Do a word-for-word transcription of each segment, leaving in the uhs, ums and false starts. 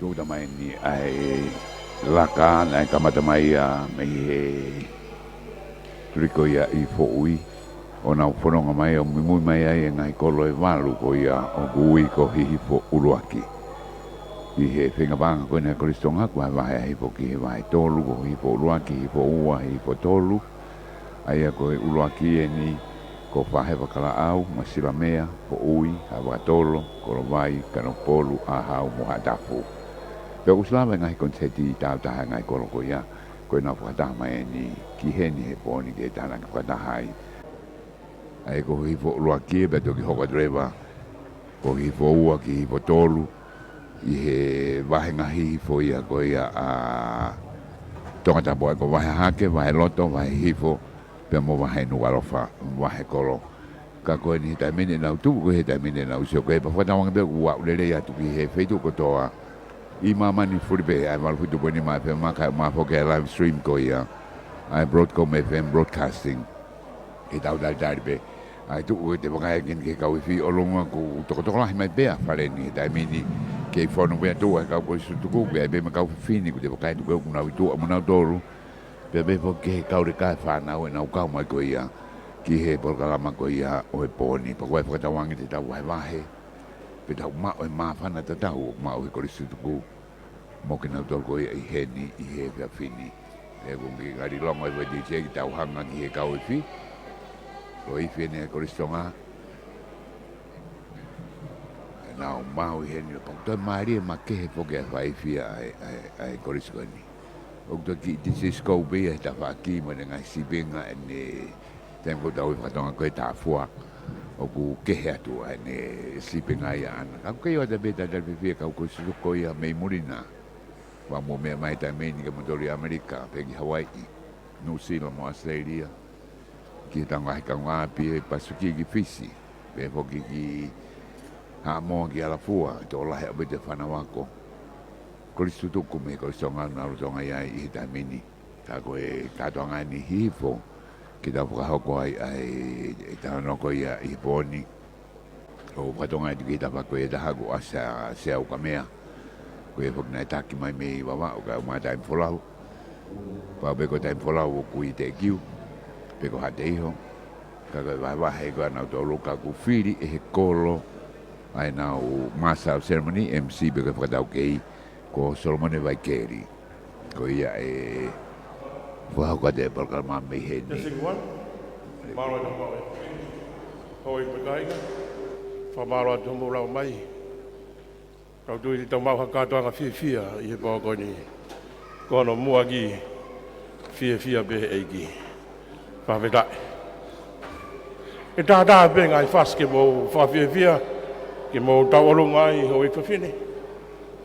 Tuʻuta mai eni ʻa e laka naʻe kamata mai ia mei he tuliki ko ia ʻi Foʻui, ʻo nau fononga mai ʻo muimui mai ai e ngaahi kolo ʻe valu ko ia ʻoku ui ko Hihifo ʻUluaki. ʻI he feinga paʻanga ko ena ʻa e Kolisi Tonga, kuo vahevahe ai foki he vahe tolu, ko Hihifo ʻUluaki, Hihifo Ua, Hihifo Tolu. ʻA ia ko e ʻuluaki eni ko Faheva Kalaʻau, Masilamea, Foʻui, Havakatolo, Kolovai, Kanokupolu, ʻAhau mo Haʻatafu. Pea ʻoku ʻosi lava e ngaahi konisēti taautaha e ngaahi kolo ko ia, ko ʻenau fakataha mai eni ki heni he pō ni ke tānaki fakataha ai. ʻA ia ko Hihifo ʻUluaki pea toki hoko atu leva ko Hihifo Ua ki Hihifo Tolu, ʻi he vahe ngaahi hihifo ia ko ia ʻa Tongatapu, ʻa ia ko Vahe Hahake, Vahe Loto, Vahe Hihifo, pea mo Vahe Nukuʻalofa, vahe kolo. Ka ko eni he taimi ni ʻenau tuʻu, ko e he taimi ni ʻenau sio, ko e pea fakatauange pē ʻoku aʻu lelei atu ki he feituʻu kotoa. ʻI māmani fulipē, ʻa e valu fitu poini nima F M, ka ʻoku ʻi ai foki e live stream ko ia ʻa e Broadcom F M Broadcasting. Ke tau talitali pē. ʻA ia tuku ke te vakai ki he kau ifi ʻolunga ʻoku tokotokolahi mai pē ʻa fale ni he taimi ni. Kei fonu pē ʻa e tuʻu ʻa e kau Kolisi Tutuku, pea pehē mo e kau fefine ʻoku te vakai tuku ʻoku nau ʻi tuʻa mo nautolu. Pea pehē foki ki he kau leka ʻa e fānau ʻenau kau mai ko ia ki he polokalama ko ia ʻo e pō ni. Pea ko e fakatauange te tau vahevahe, pea tau maʻu e māfana tatau ʻoku maʻu he Kolisi Tutuku mo kinautolu ko ia ʻi heni ʻi he efiafi ni. ʻOku ou kiʻi ngali longo e fai D J ke tau hanga ki he kau ifi. Ko e ifi eni ʻa e Kolisi Tonga. ʻEnau maʻu ʻi heni, pea ʻoku toe mālie makehe foki e fai ifi ʻa e, ʻa e, ʻa e Kolisi ko eni. ʻOku toe kiʻi D J scope ia he tafaʻaki mo e ngaahi sīpinga ʻene Taimi ko ē tau ʻi fakatonga ko e tāfua, ʻoku kehe atu ʻa ʻene sīpinga ia ʻana. Ka ʻoku kei ʻoatu pē talitali fiefia kau Kolisi Tutuku ko ia mei muli na. Fakamuʻomuʻa mai taimi ni ke motoli ʻAmelika, pea ki Hawaiʻi, Nuʻusila mo ʻAositelēlia. Ki he tau ngaahi kaungāʻapi ʻi Pasifiki ki Fisi. Pea foki ki Haʻamoa ki Alafua, tokolahi ʻaupito e fānau ako Kolisi Tutuku mei he Kolisi Tonga naʻa nau lolotonga ʻi ai ʻi he taimi ni. Ka ko e kātoanga eni Hihifo, ke tau fakahoko ai ʻa e, e talanoa ko ia ʻi he pō ni. ʻOku fakatonga atu ki he tafaʻaki ko ia ʻe taha ko ʻAsia Seau Kamea. Ko ia foki naʻe taki mai mei Vavaʻu kae ʻumaʻā Taimi Folau. Pau pē ko Taimi Folau ʻoku ʻi Teʻekiu, pe ko Haʻateiho. Ka ko e vahevahe ko ē ʻanautolu ka ʻoku fili ʻe he kolo ʻa ʻenau Master of Ceremony, M C pe ko e fakataukei, ko Solomone Vaikeli. Ko ia ʻe fakahoko atu e polokalama mei heni. Testing one. Mālō atu homau e. Hoi pe kāinga. Fakamālō atu hoʻomou lava mai. Tau tui te tau maʻu ha kātoanga fiefia ʻi he pō ko eni. Ko hono muʻaki fiefia pē he ʻEiki. Fakafetaʻi. ʻE tātā pē ngaahi fasi ke mou fakafiefia, ke mou tauʻolunga ai houʻeiki fefine.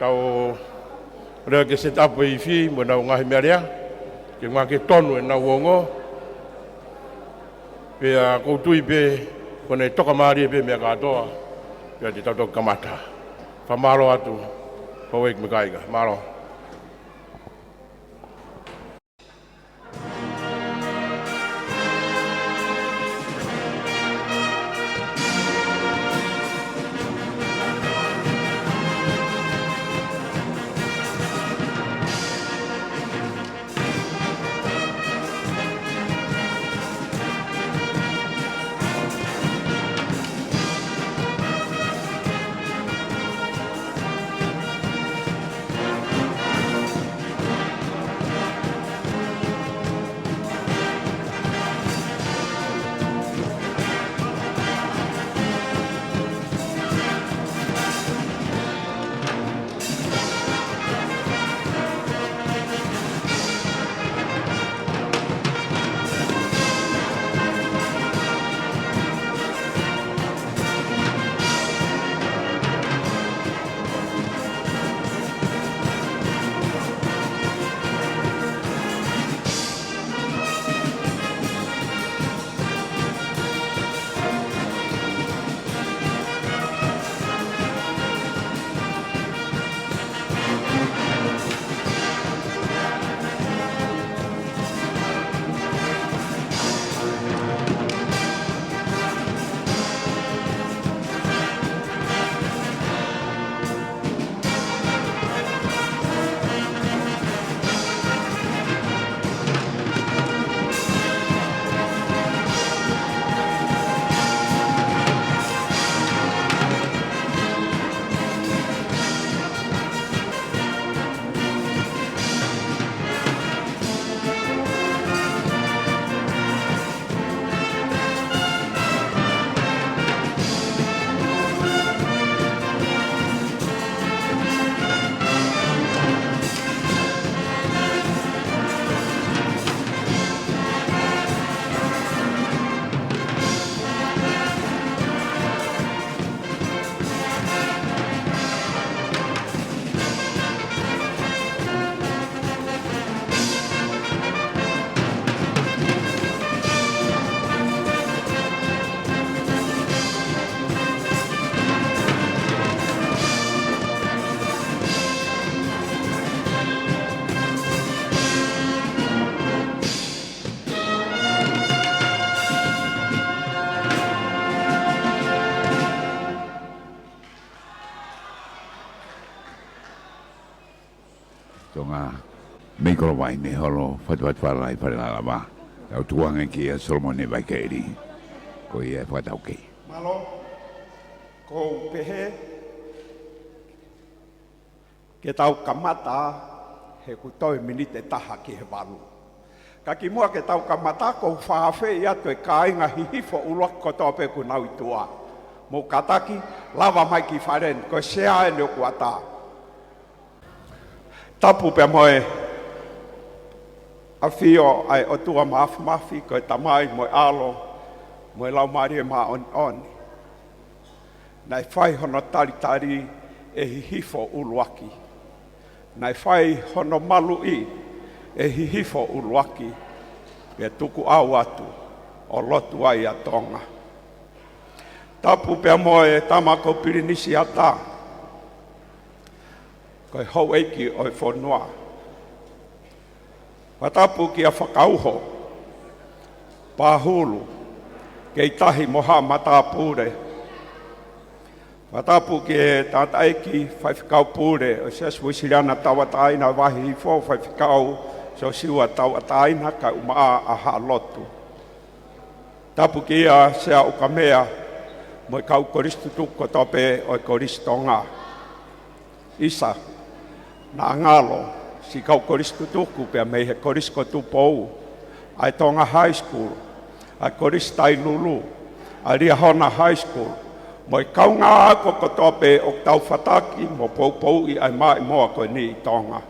Tau lea ke set up e ifi mo ʻenau ngaahi meʻalea, ke ngāue ke tonu ʻenau ongo. Pea ʻoku ou tui pē, ko ʻene toka mālie pē meʻa kātoa, pea te tau toki kamata. Fakamālō atu, houʻeiki mo e kāinga. Mālō. Ngā mei Kolovai mei holo Fatufatu Fala ʻi Falelava. Tau tuku ange kia Solomone Vaikeli. Ko ia e fakataukei. Mālō, ʻoku ou pehē ke tau kamata he ʻoku toe miniti ʻe taha ki he valu. Ka kimuʻa ke tau kamata, ʻoku ou fakaafeʻi atu e kāinga Hihifo ʻUluaki kotoa pē ʻoku nau ʻi tuʻa. Mou kātaki, lava mai ki fale ni, ko e sea eni ʻoku ʻatā. Tapu pea mo e ʻafio ʻa e ʻOtua Māfimafi, ko e Tamai mo e ʻAlo mo e Laumālie Māʻoniʻoni. Naʻe fai hono talitali ʻe Hihifo ʻUluaki. Naʻe fai hono maluʻi ʻe Hihifo ʻUluaki. Pea tuku au atu ʻo lotu ai ʻa Tonga. Tapu pea mo e tama ko Pilinisi ʻAtā, ko e houʻeiki ʻo e fonua. Fakatapu kia Fakauho, Pahulu, Keitahi mo haʻa matāpule. Fakatapu ki he tangataʻeiki faifekau pule ʻo e Siasi Uēsiliana Tauʻatāina Vahe Hihifo, Faifekau Siosiua Tauʻatāina, kae ʻumaʻā ʻa Haʻa Lotu. Tapu kia Sea ʻUkamea mo e kau kolisi tutuku kotoa pē ʻo e Kolisi Tonga. ʻIsa, naʻa ngalo siʻi kau kolisi tutuku pea mei he kolisi ko Tupou, ʻa e Tonga High School, ʻa e Kolisi Tailulu, ʻa e Liahona High School, mo e kaungā ako kotoa pē ʻoku tau fataki mo poupouʻi ʻa e maʻimoa ko eni ʻi Tonga.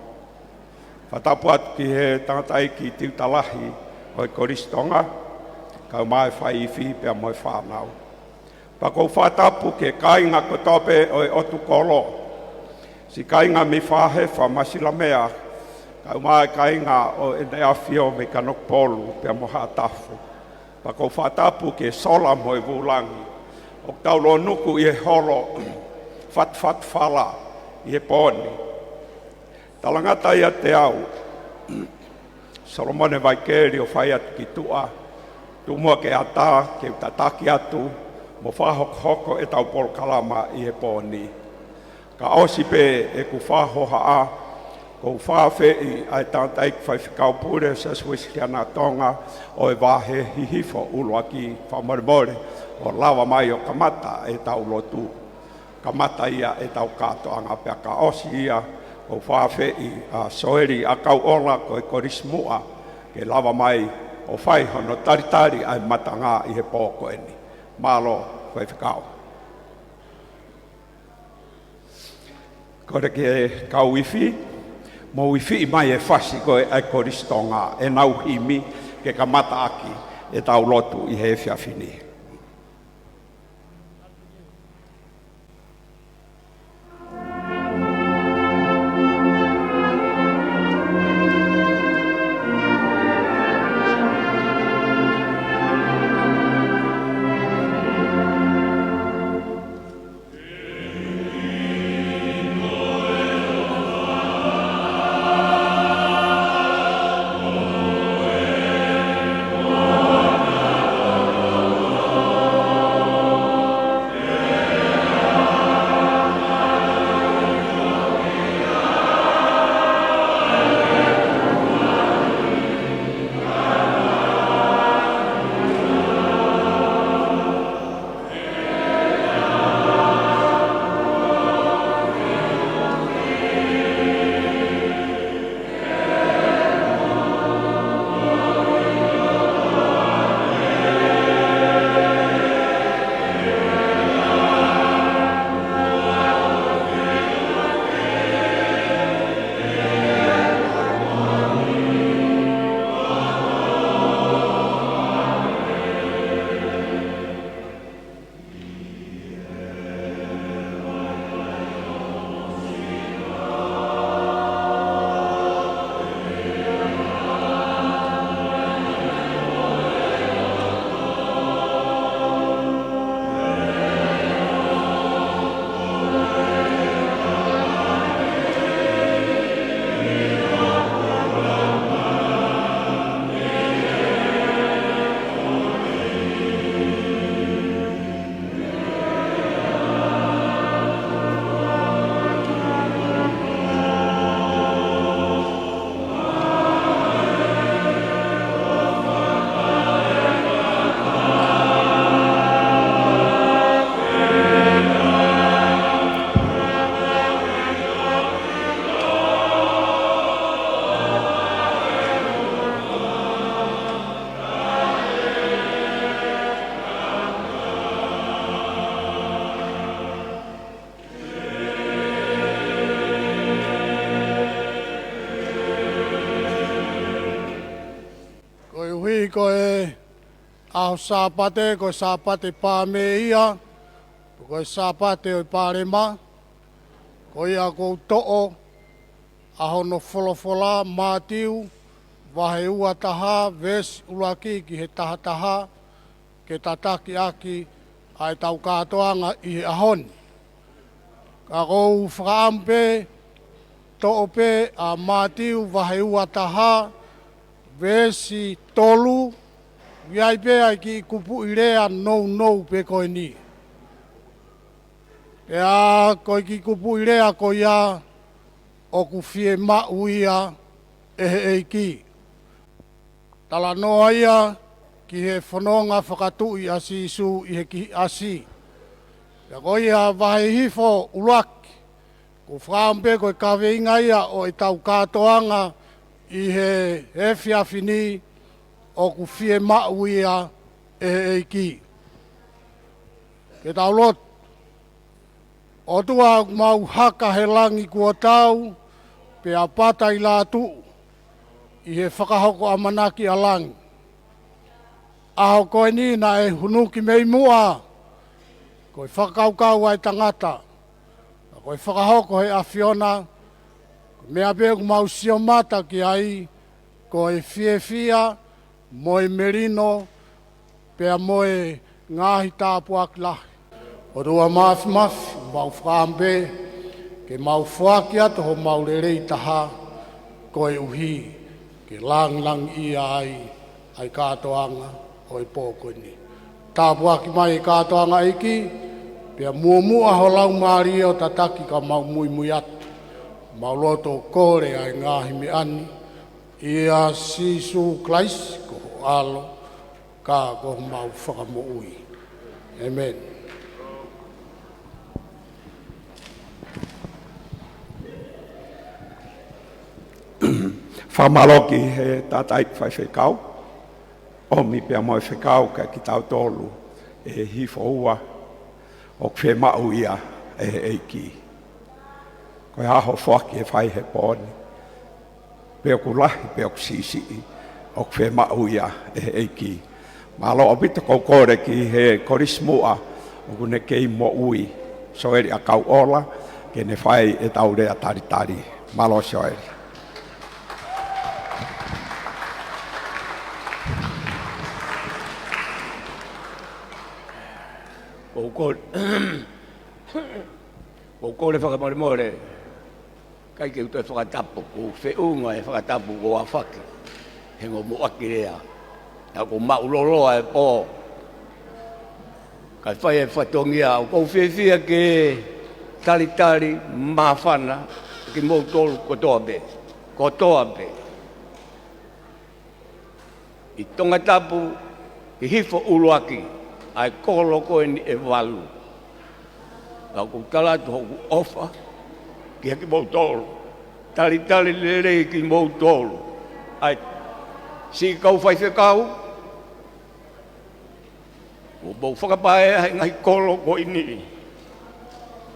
Fakatapu atu ki he tangataʻeiki tiuta lahi ʻo e Kolisi Tonga, kae ʻumaʻā e faiifi pea mo e fānau. Pea ʻoku ou fakatapu ki he kāinga kotoa pē ʻo e ʻotu kolo. Siʻi kāinga mei Fahefa, Masilamea, kae ʻumaʻā e kāinga ʻo ʻEne ʻAfio mei Kanokupolu pea mo Haʻatafu. Pea ʻoku ou fakatapu ki he sola mo e vūlangi ʻoku tau lōnuku ʻi he holo Fatufatu Fala ʻi he pō ni. Talangata ʻiate au, Solomone Vaikeli, ʻo fai atu ki tuʻa, tuku muʻa ke ʻatā ke u tataki atu mo fakahokohoko ʻetau polokalama ʻi he pō ni. Ka ʻosi pē ʻeku fakahohaʻa, ʻoku ou fakaafeʻi ʻa e tangataʻeiki faifekau pule ʻo e Siasi Uēsiliana Tonga ʻo e Vahe Hihifo ʻUluaki, fakamolemole ʻo lava mai ʻo kamata ʻetau lotu. Kamata ia ʻetau kātoanga. Pea ka ʻosi ia, ʻoku ou fakaafeʻi ʻa Soeli ʻAkauʻola ko e Kolisi Muʻa ke lava mai ʻo fai hono talitali ʻa e matanga ʻi he pō ko eni. Mālō, faifekau. Kole ki he kau ifi, mou ifi mai e fasi ko ē ʻa e Kolisi Tonga, ʻenau himi ke kamata ʻaki ʻetau lotu ʻi he efiafi ni. Ko e ʻaho Sāpate, ko e Sāpate Pāmē ia, ko e Sāpate ʻo e Palesima. Ko ia ʻoku ou toʻo ʻa hono folofola, Mātiu vahe ua taha, veesi ʻuluaki ki he taha taha, ke tataki ʻaki ʻa ʻetau kātoanga ʻi he ʻaho ni. Ka ʻoku ou fakaʻamu pē, toʻo pē ʻa Mātiu vahe ua taha, veesi tolu, ʻoku ʻi ai pē ʻa e kiʻi kupuʻi lea nounou pē ko eni. Pea ko e kiʻi kupuʻi lea ko ia, ʻoku fiemaʻu ia ʻe he ʻEiki. Talanoa ia ki he fononga fakatuʻi ʻa Sīsū ʻi he kiʻi ʻasi. Pea ko ia vahe hifo ʻuluaki, ʻoku ou fakaʻamu pē ko e kaveinga ia ʻo ʻetau kātoanga ʻi he efiafi ni, ʻoku fiemaʻu ia ʻe he ʻEiki. Ke tau lotu. ʻOtua, ʻoku mau haka he langi kuo tau, pea pata ʻi lātuʻu ʻi he fakahoko ʻamanaki ʻa langi. ʻAho ko eni naʻe hunuki mei muʻa, ko e fakakaukau ʻa e tangata, ka ko e fakahoko ʻe he ʻAfiona. Ko e meʻa pē ʻoku mau sio mata ki ai, ko e fiefia, mo e melino, pea mo e ngaahi tāpuaki lahi. ʻOtua Māfimafi, mau fakaʻamu pē ke mau foaki atu homau lelei taha, koeʻuhi ke langilangiʻia ai ʻa e kātoanga ʻo e pō ko eni. Tāpuaki mai e kātoanga, ʻEiki, pea muʻomuʻa ho Laumālie ʻo tataki ka mau muimui atu. Mau loto kole ʻa e ngaahi meʻa ni ʻia Sīsū Kalaisi ko ho ʻAlo, ka ko homau Fakamoʻui. ʻĒmeni. Fakamālō ki he tangataʻeiki faifekau, ʻomi pea mo e fekau kiate kitautolu ʻe he hifo ua, ʻoku fiemaʻu ia ʻe he ʻEiki. Ko e hā hoʻo foaki ʻe fai he pō ni? Pe ʻoku lahi, pe ʻoku siʻisiʻi, ʻoku fiemaʻu ia ʻe he ʻEiki. Mālō ʻaupito. Ko e kole ki he kolisi muʻa ʻoku ne kei moʻui, Soeli ʻAkauʻola, ke ne fai ʻetau lea talitali. Mālō Soeli. ʻOku ou kole, ʻoku ou kole fakamolemole, ʻikai ke u toe fakatapu, ʻoku ou feʻunga he fakatapu kuo u ʻafaki he ongo muʻaki lea. Naʻa ku maʻuloloa e pō, kae fai e fatongia. ʻOku ou fiefia ke talitali māfana kimoutolu kotoa pē, kotoa pē. ʻI Tongatapu, ʻi Hihifo ʻUluaki, ʻa e kolo ko eni ʻe valu. Ka ʻoku ou tala atu hoku ʻofa kiate kimoutolu. Talitali lelei kimoutolu. ʻA e siʻi kau faifekau, ʻoku mou fakapaea he ngaahi kolo ko eni.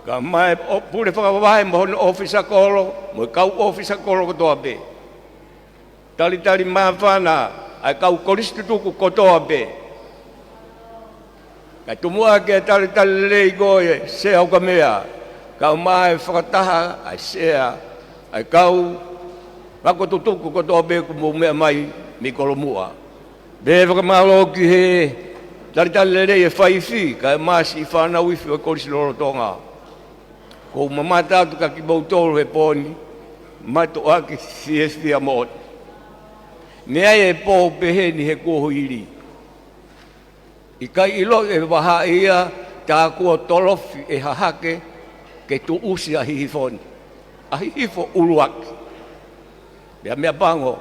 Kae ʻumaʻā e pule fakavahe mo hono ʻōfisa kolo, mo e kau ʻōfisa kolo kotoa pē. Talitali māfana ʻa e kau kolisi tutuku kotoa pē. Kae tomuʻa ke talitali lelei koe, Sea Ukamea, kae ʻumaʻā e fakataha ʻa e sea, ʻa e kau ako tutuku kotoa pē kuo mou meʻa mai mei Kolomuʻa. Pea fakamālō ki he talitali lelei e faifi, kae ʻumaʻā siʻi fānau ifi ʻo e kolisi lolotonga. ʻOku ou mamata atu kiate kimoutolu he pō ni, mātuʻaki fiefia moʻoni. Naʻe ʻi ai e pō peheni he kuohili. ʻIkai ʻiloʻi ʻe he vahaʻa ia, tā kuo tolofi ʻe Hahake ke tuʻusi ʻa Hihifo ni, ʻa Hihifo ʻUluaki. Pea meʻapango,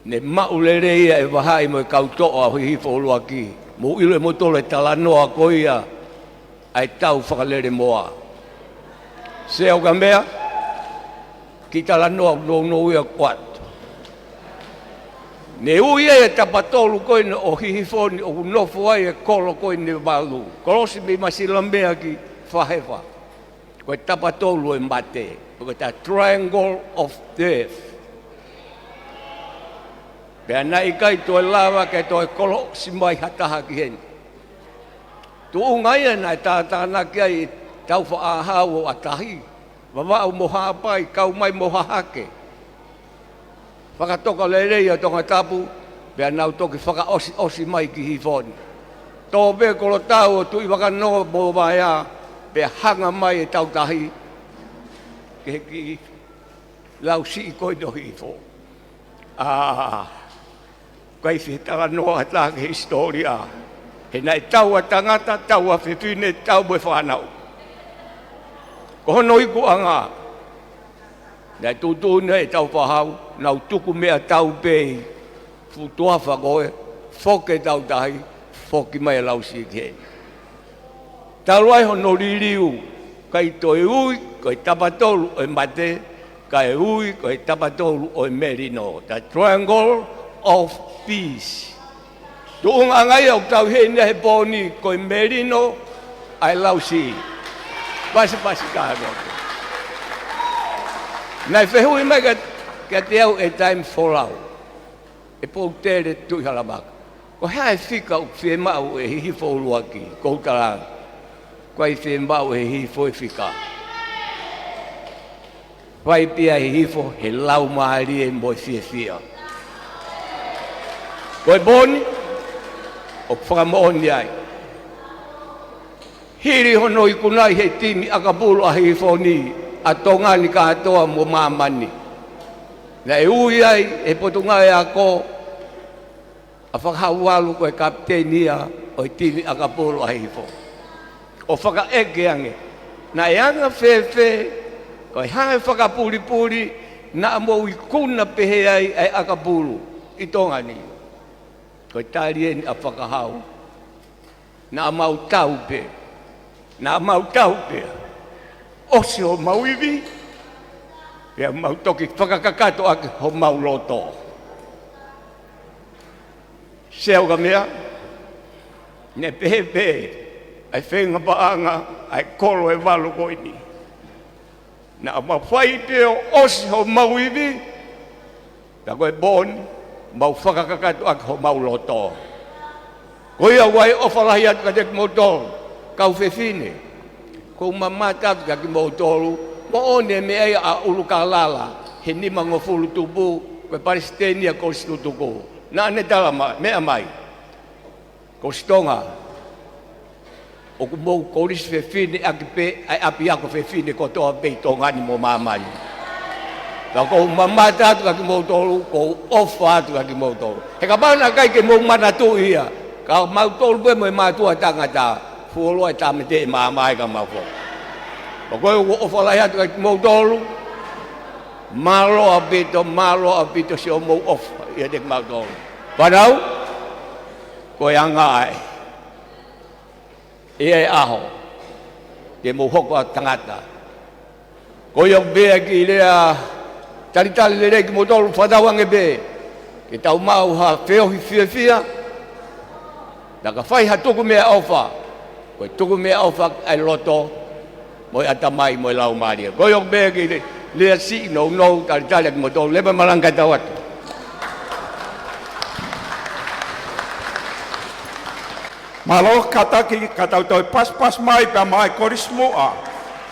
ne maʻu lelei ia ʻe he vahaʻa mo e kau toʻa ʻo Hihifo ʻUluaki. Mou ʻilo ʻe moutolu e talanoa ko ia ʻa e tau fakalele moa. Sea Ukamea, kiʻi talanoa nounou ia kuo ʻoatu. Ne ui ai e tapatolu ko eni ʻo Hihifo ni ʻoku nofo ai e kolo ko eni ʻe valu. Kolosi mei Masilamea ki Fahefa. Ko e tapatolu ʻo e mate, ko e ta triangle of death. Pea naʻe ʻikai toe lava ke toe kolosi mai ha taha ki heni. Tuʻunga ia naʻe tātānaki ai ʻetau faʻahau ʻo ʻAtahi, Vavaʻu mo Haʻapai, kau mai mo Hahake. Fakatoka lelei ʻa Tongatapu, pea nau toki fakaʻosiʻosi mai ki Hihifo ni. Tō pē Kolotau ʻo Tuʻi Vakanoa mo Vaea, pea hanga mai ʻetau tahi ki he kiʻi lausiʻi ko eni ʻo Hihifo. ʻA, ʻikai fie talanoa atu ki he hisitōlia. He naʻe tau ʻa tangata, tau ʻa fefine, tau mo e fānau. Ko hono ikuʻanga, naʻe tuʻutuʻuni ʻetau faʻahau, nau tuku meʻatau pē ʻi fuʻu tuʻa fakaʻosi, foki ʻetau tahi, foki mai ʻa Lausiʻi ki heni. Talu ai hono liliu, ʻikai toe ui ko e tapatolu ʻo e mate, kae ui ko e tapatolu ʻo e melino. The Triangle of Peace. Tuʻunga ia ʻoku tau ʻi heni he pō ni ko e melino ʻa e Lausiʻi. Pasipasi kātoa. Naʻe fehuʻi mai kia, kiate au ʻe Taimi Folau, ʻe Poutele Tuʻihalamaka, ko e hā e fika ʻoku fiemaʻu ʻe Hihifo ʻUluaki, ko u talaange, ʻikai fiemaʻu ʻe Hihifo e fika. Fai pē ʻa Hihifo he laumālie mo e fiefia. Ko e pō ni, ʻoku fakamoʻoni ai. Hili hono ikunaʻi he timi ʻakapulu ʻa Hihifo ni ʻa Tonga ni kātoa mo māmani, naʻe ui ai ʻe he Potungāue Ako ʻa Fakahauvalu ko e kapiteni ia ʻo e timi ʻakapulu ʻa Hihifo, ʻo fakaʻeke ange, naʻe anga fēfē, ko e hā e fakapulipuli naʻa mou ikuna pehē ai ʻa e ʻakapulu ʻi Tonga ni. Ko e tali eni ʻa Fakahau, naʻa mau tau pē. Naʻa mau tau pē. ʻOsi homau ivi, pea mau toki fakakakato ʻaki homau loto. Sea, ʻoka meʻa, naʻe pehē pē ʻa e feinga paʻanga ʻa e kolo ʻe valu ko eni. Naʻa mau fai pē ʻo ʻosi homau ivi, pea ko e pō ni, mau fakakakato ʻaki homau loto. Ko ia ʻoku ou ʻofa lahi atu kiate kimoutolu, kau fefine. ʻOku ou mamata atu kiate kimoutolu, moʻoni e meʻa ia ʻa ʻUlukalala, he nimangofulu tupu, ko e palesiteni ʻa e kolisi tutuku. Naʻa ne tala mai, meʻa mai, Kolisi Tonga, ʻoku mou kolisi fefine ʻaki pē ʻa e ʻapiako fefine kotoa pē ʻi Tonga ni mo māmani. Ka ʻoku ou mamata atu kiate kimoutolu, ʻoku ou ʻofa atu kiate kimoutolu. He kapau naʻe ʻikai ke mou manatuʻi ia, ka mautolu pē mo e mātuʻa tangata, fuoloa e tāmateʻi maama ia ka mau foki. Ka ko ia ʻoku ou ʻofa lahi atu kiate kimoutolu, mālō ʻaupito, mālō ʻaupito siʻomou ʻofa ʻiate kimautolu. Fānau, ko e anga ē ʻi he ʻaho te mou hoko ʻa tangata. Ko ia ʻoku pehē ʻa e kiʻi lea, talitali lelei kimoutolu, fakatauange pē ke tau maʻu ha feohi fiefia, naʻa ka fai ha tuku meʻaʻofa, ko e tuku meʻaʻofa ʻa e loto, mo e ʻatamai, mo e laumālie. Ko ia ʻoku pehē ʻa e kiʻi lea siʻi nounou, talitali ʻa kimoutolu, leva malanga kae tau atu. Mālō kātaki, ka tau toe pasipasi mai pea maʻa e kolisi muʻa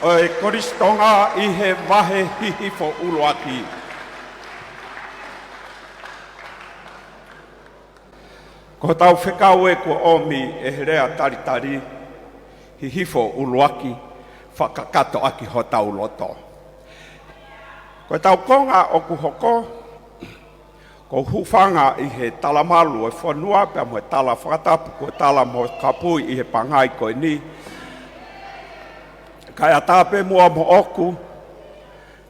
ʻo e Kolisi Tonga ʻi he vahe Hihifo ʻUluaki. Ko hotau fekau ē kuo ʻomi ʻe he lea talitali, Hihifo ʻUluaki, fakakakato ʻaki hotau loto. Ko ʻetau konga ʻoku hoko, ʻoku ou hūfanga ʻi he talamalu ʻo e fonua pea mo e tala fakatapu kuo tala mo kapui ʻi he pangai ko eni. Kae ʻatā pē muʻa moʻoku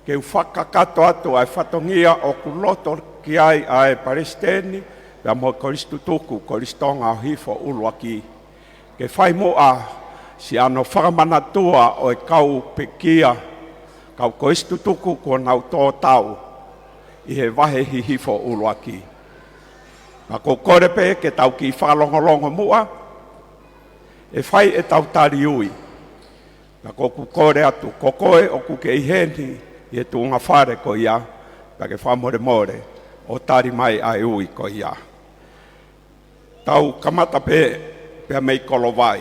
ke u fakakakato atu ʻa e fatongia ʻoku loto ki ai ʻa e palesiteni pea mo e kolisi tutuku, Kolisi Tonga ʻo Hihifo ʻUluaki, ke fai muʻa siʻano fakamanatua ʻo e kau pekia, kau kolisi tutuku kuo nau tō tau ʻi he vahe Hihifo ʻUluaki. Ka ʻoku ou kole pē ke tau kiʻi fakalongolongo muʻa, ʻe fai ʻetau tali ui. Ka ʻoku ou kole atu, ko koe ʻoku ke ʻi heni ʻi he tuʻunga fale ko ia, pea ke fakamolemole, ʻo tali mai ʻa e ui ko ia. Tau kamata pē, pea mei Kolovai.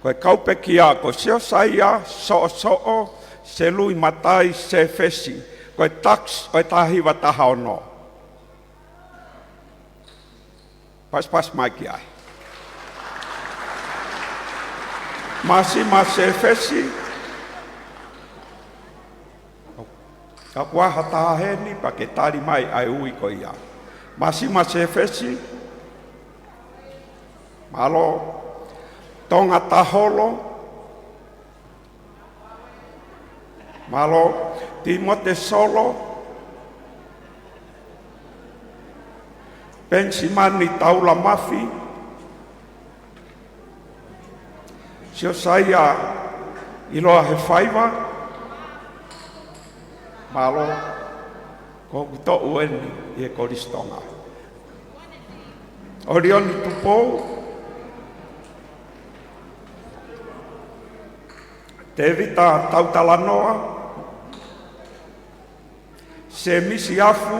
Ko e kau pekia ko Siosaia Soʻosoʻo Selui Matai Sefesi, ko e tax ʻo e taha hiva taha ono. Pasipasi mai ki ai. Māsima Sefesi. Ka kuo ʻi ai ha taha heni pea ke tali mai ʻa e ui ko ia. Māsima Sefesi. Mālō. Tonga Taholo. Mālō. Timote Solo. Penisimani Taula Mafi. Siosaia ʻIloa Hefaiva. Mālō. Ko hoku toʻu eni ʻi he Kolisi Tonga. ʻOlioni Tupou. Tēvita Tautalanoa. Semisi Afu.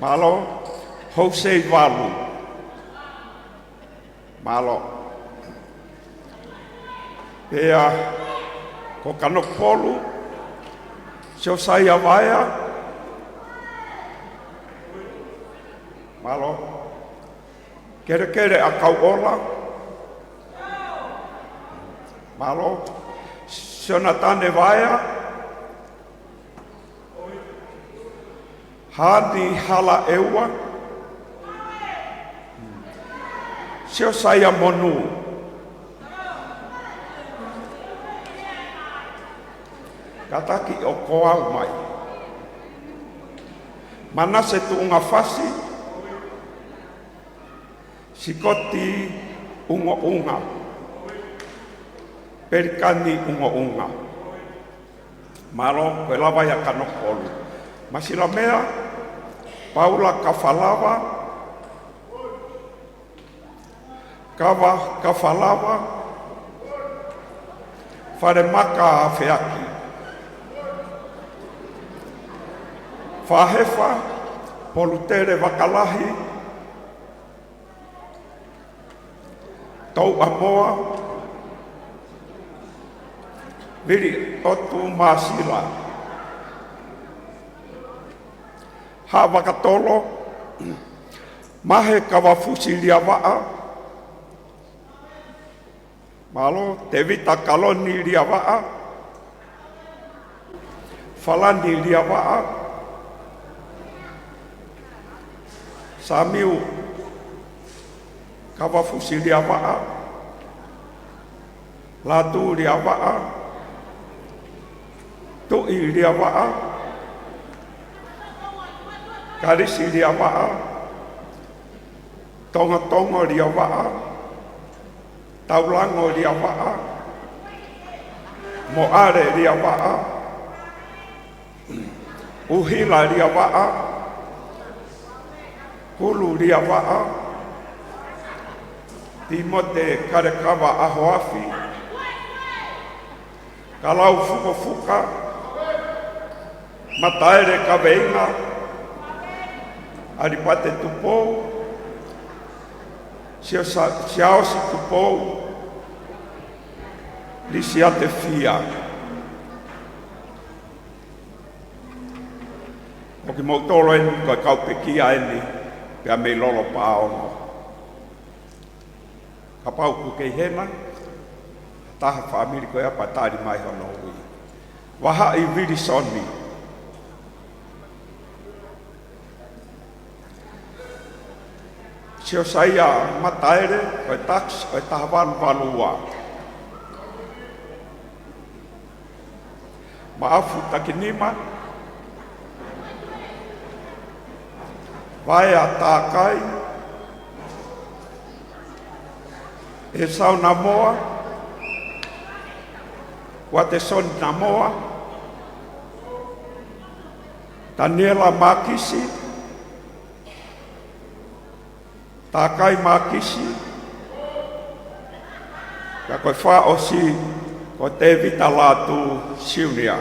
Mālō. Hosei Valu. Mālō. Pea ko Kanokupolu, Siosaia Vaea. Mālō. Kelekele ʻAkauʻola. Mālō. Sionatane Vaea. Hani Halaʻeua. Siosaia Monu. Kātaki ʻo kau mai. Manase Tuʻungafasi. Sikoti ʻUngaʻunga. Pelikani ʻUngaʻunga. Mālō, ko e lava ia Kanokupolu. Masilamea, Paula Kafalava, Kava Kafalava, Falemaka Feaki, Fahefa, Polutele Vakalahi, Touʻamoa, Vili ʻOtu Māsila, Haʻavakatolo, Mahe Kavafusi Liavaʻa, mālō, Tevita Kaloni Liavaʻa, Falani Liavaʻa, Samiu Kavafusi Liavaʻa, Latu Liavaʻa, Tuʻi Liavaʻa, Kalisi Liavaʻa, Tongotongo Liavaʻa, Taulango Liavaʻa, Moʻale Liavaʻa, ʻUhila Liavaʻa, Kulu Liavaʻa, Timote Kalekava ʻAhoafi, Kalau Fukofuka, Mataele Kaveinga, ʻAlipate Tupou, Sia-, Sa-, Siaosi Tupou, Lisiate Fia. Ko kimoutolu eni, ko e kau pekia eni, pea mei Lolo Paongo. Kapau ʻoku kei hena ha taha fāmili ko ia pea tali mai hono ui. Vahaʻi Vilisoni. Siosaia Mataele, ko e tax ʻo e taha valu valu ua. Maʻafu Takinima, Vaea Takai, ʻEsau Namoa, Uatesoni Namoa, Taniela Makisi, Takai Makisi, ka ko e fā ʻosi Ko Tēvita Lātū Siunia.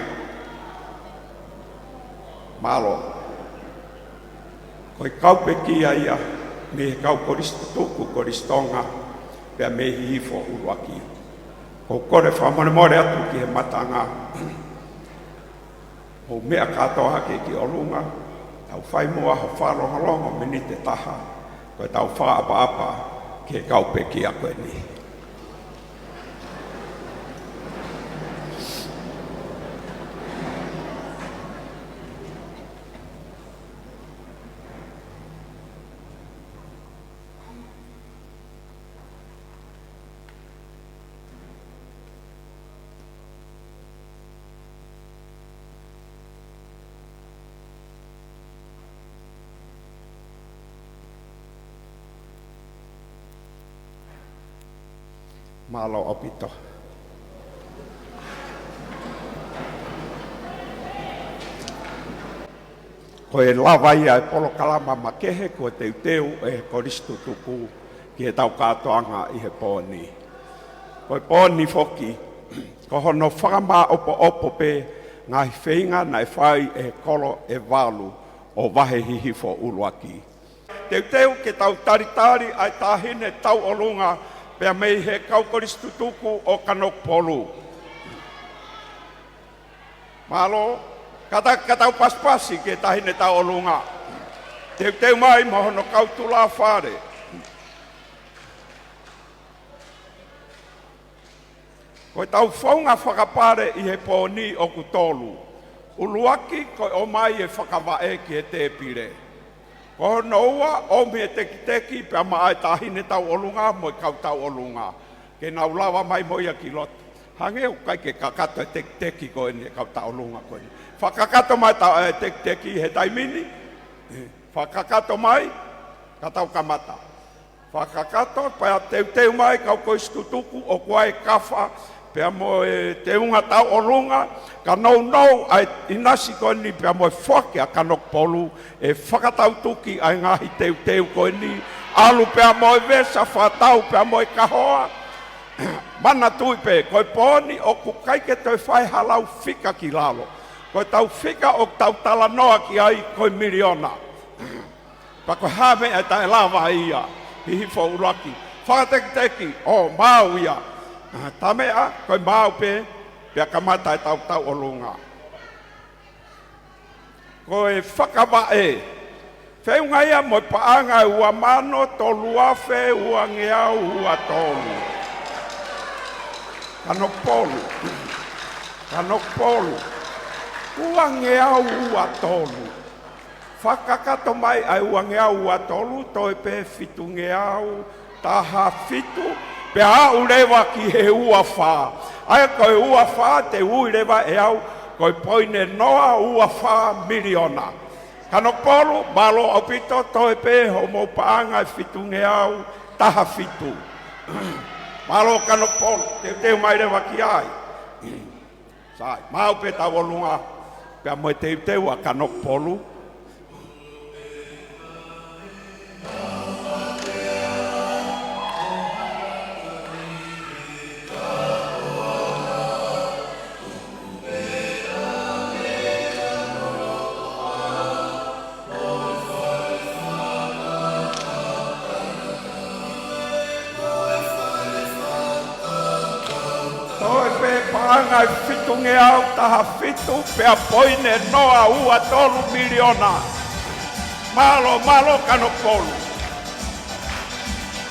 Mālō. Ko e kau pekia ia mei he kau Kolisi Tutuku Kolisi Tonga, pea mei Hihifo ʻUluaki. ʻOku ou kole fakamolemole atu ki he matanga. ʻOku meʻa kātoa hake ki ʻolunga, tau fai muʻa ha fakalongolongo miniti ʻe taha, ko ʻetau fakaʻapaʻapa ki he kau pekia ko eni. Mālō ʻaupito. Ko e lava ia e polokalama makehe kuo teuteu ʻe he Kolisi Tutuku ki heʻetau kātoanga ʻi he pō ni. Ko e pō ni foki, ko hono fakamāʻopoʻopo pē ngaahi feinga naʻe fai ʻe he kolo ʻe valu ʻo Vahe Hihifo ʻUluaki. Teuteu ke tau talitali ʻa e Taʻahine Tauʻolunga pea mei he kau Kolisi Tutuku ʻo Kanokupolu. Mālō, kātaki ka tau pasipasi ki he Taʻahine Tauʻolunga. Teuteu mai mo hono kau tulāfale. Ko ʻetau founga fakapale ʻi he pō ni ʻoku tolu. ʻUluaki ko e ʻomai e fakavaʻe ki he tēpile. Ko hono ua, ʻomi e tekiteki pea maʻa e Taʻahine Tauʻolunga mo e kau tauʻolunga. Ke nau lava mai mo ia ki loto. Hangē ʻoku ʻikai ke kakato e tekiteki ko eni e kau tauʻolunga ko eni. Fakakakato mai ta-, e tekiteki he taimi ni. Fakakakato mai, ka tau kamata. Fakakakato, pea teuteu mai kau Kolisi Tutuku ʻoku ʻi ai e kafa, pea mo e teunga tauʻolunga, ka nounou ʻa e ʻinasi ko eni pea mo e foaki ʻa Kanokupolu, ʻe fakatautuki ʻa e ngaahi teuteu ko eni, ʻalu pea mo e vesa, fakatau pea mo e kahoa. Manatuʻi pē, ko e pō ni ʻoku ʻikai ke toe fai ha lau fika ki lalo. Ko ʻetau fika ʻoku tau talanoa ki ai ko e miliona. Pea ko e hā meʻa ʻe taʻelava ia, Hihifo ʻUluaki. Fakatekiteki, ʻo maau ia. Ah, tā meʻa, ko e maau pē, pea kamata ʻetau tauʻolunga. Ko e fakavaʻe. Feʻunga ia mo e paʻanga ʻe ua mano tolu afe uangeau ua tolu. Kanokupolu. Kanokupolu. Uangeau ua tolu. Fakakakato mai ʻa e uangeau ua tolu, toe pē fitungeau taha fitu, pea aʻu leva ki he ua fā. ʻA ia ko e ua fā te u ui leva ʻe au, ko e poini noa ua fā miliona. Kanokupolu, mālō ʻaupito, toe pē hoʻomou paʻanga ʻe fitungeau taha fitu. Mālō Kanokupolu, teuteu mai leva ki ai. Sai, maau pē tauʻolunga, pea mo e teuteu ʻa Kanokupolu. Toe pē paʻanga ʻe fitungeau taha fitu pea poini noa ua tolu miliona. Mālō, mālō Kanokupolu.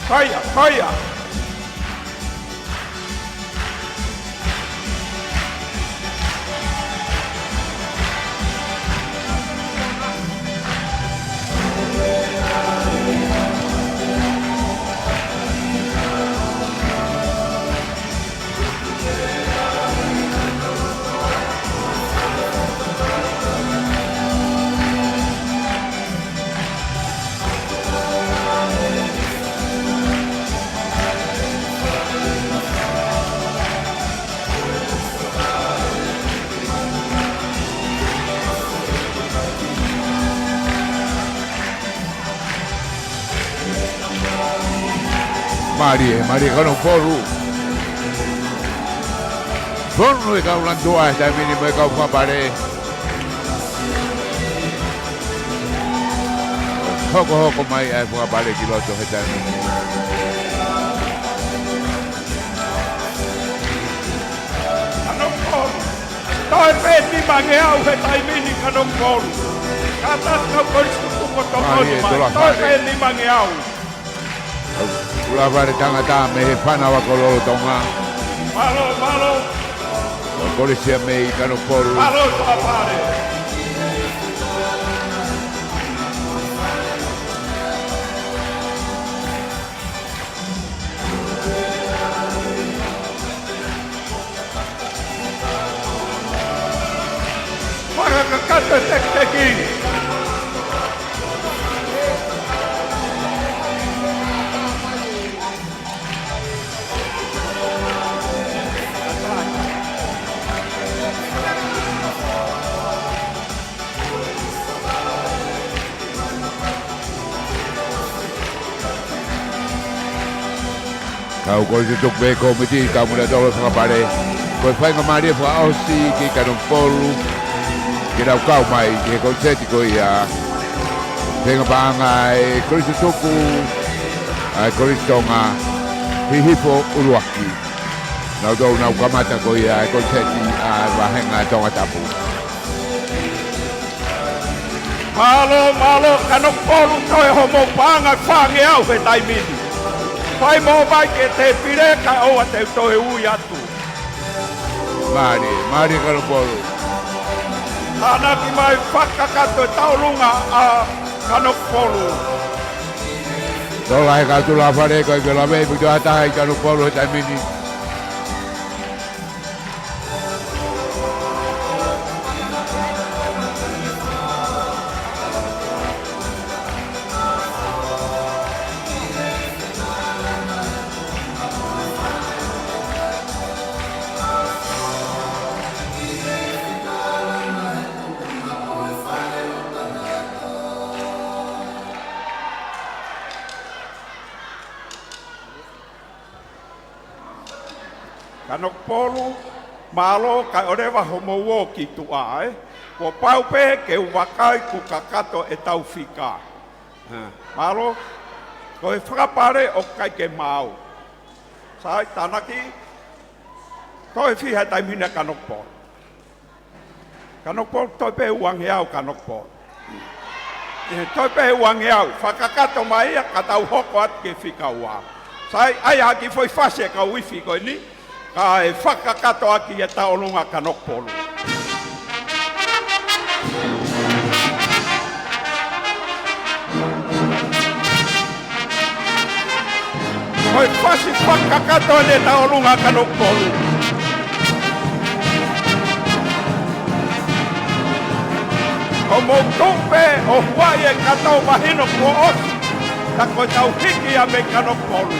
Ko ia, ko ia. Mālie, mālie Kanokupolu. Fonu e kau lanu tuʻa he taimi ni mo e kau fakapale. Hokohoko mai ʻa e fakapale ki loto he taimi ni. Kanokupolu. Toe pē nimangeau he taimi ni Kanokupolu. Kātaki kau kolisi tuku ko tokoni mai. Toe pē nimangeau. Tuʻa fale tangata mei he Fānau ako Lolotonga. Mālō, mālō. Kolisi ia mei Kanokupolu. Mālō, tuʻa fale. Fakakakato e tekiteki. Kau kolisi tuku pē kōmiti, kau muna tolo fakapale. Ko e faingamālie fakaʻosi ki Kanokupolu ke nau kau mai ki he koniseti ko ia. Feinga paʻanga e kolisi tuku ʻa e Kolisi Tonga, Hihifo ʻUluaki. Nau tau nau kamata ko ia e koniseti ʻa e vāhenga Tongatapu. Mālō, mālō, Kanokupolu, toe homou paʻanga fāngeau he taimi ni. Fai mo ō mai ki he tēpile kae ʻoua te u toe ui atu. Mālie, mālie Kanokupolu. Tānaki mai fakakakato e tauʻolunga ʻa Kanokupolu. Tō lahi e kau tuʻa fale, ko e ke lave, puto ata ʻi Kanokupolu he taimi ni. Kanokupolu, mālō, kae ʻoleva homou ō ki tuʻa, ē? Kuo pau pē ke u vakai kuo kakato ʻetau fika. Ē, mālō, ko e fakapale ʻoku ʻikai ke maau. Sai, tānaki, toe fiha e taimi ni Kanokupolu. Kanokupolu, toe pē uangeau Kanokupolu. ʻE, toe pē uangeau, fakakakato mai ia, ka tau hoko atu ki he fika ua. Sai, ʻai ha kiʻi foʻi fasi e kau ifi ko eni, kae fakakakato ʻaki e tauʻolunga Kanokupolu. Ko e fasi fakakakato eni e tauʻolunga Kanokupolu. Ko e mou tuʻu pē ʻo huaʻi e kato mahino kuo ʻosi, ka ko ʻetau hiki ia mei Kanokupolu.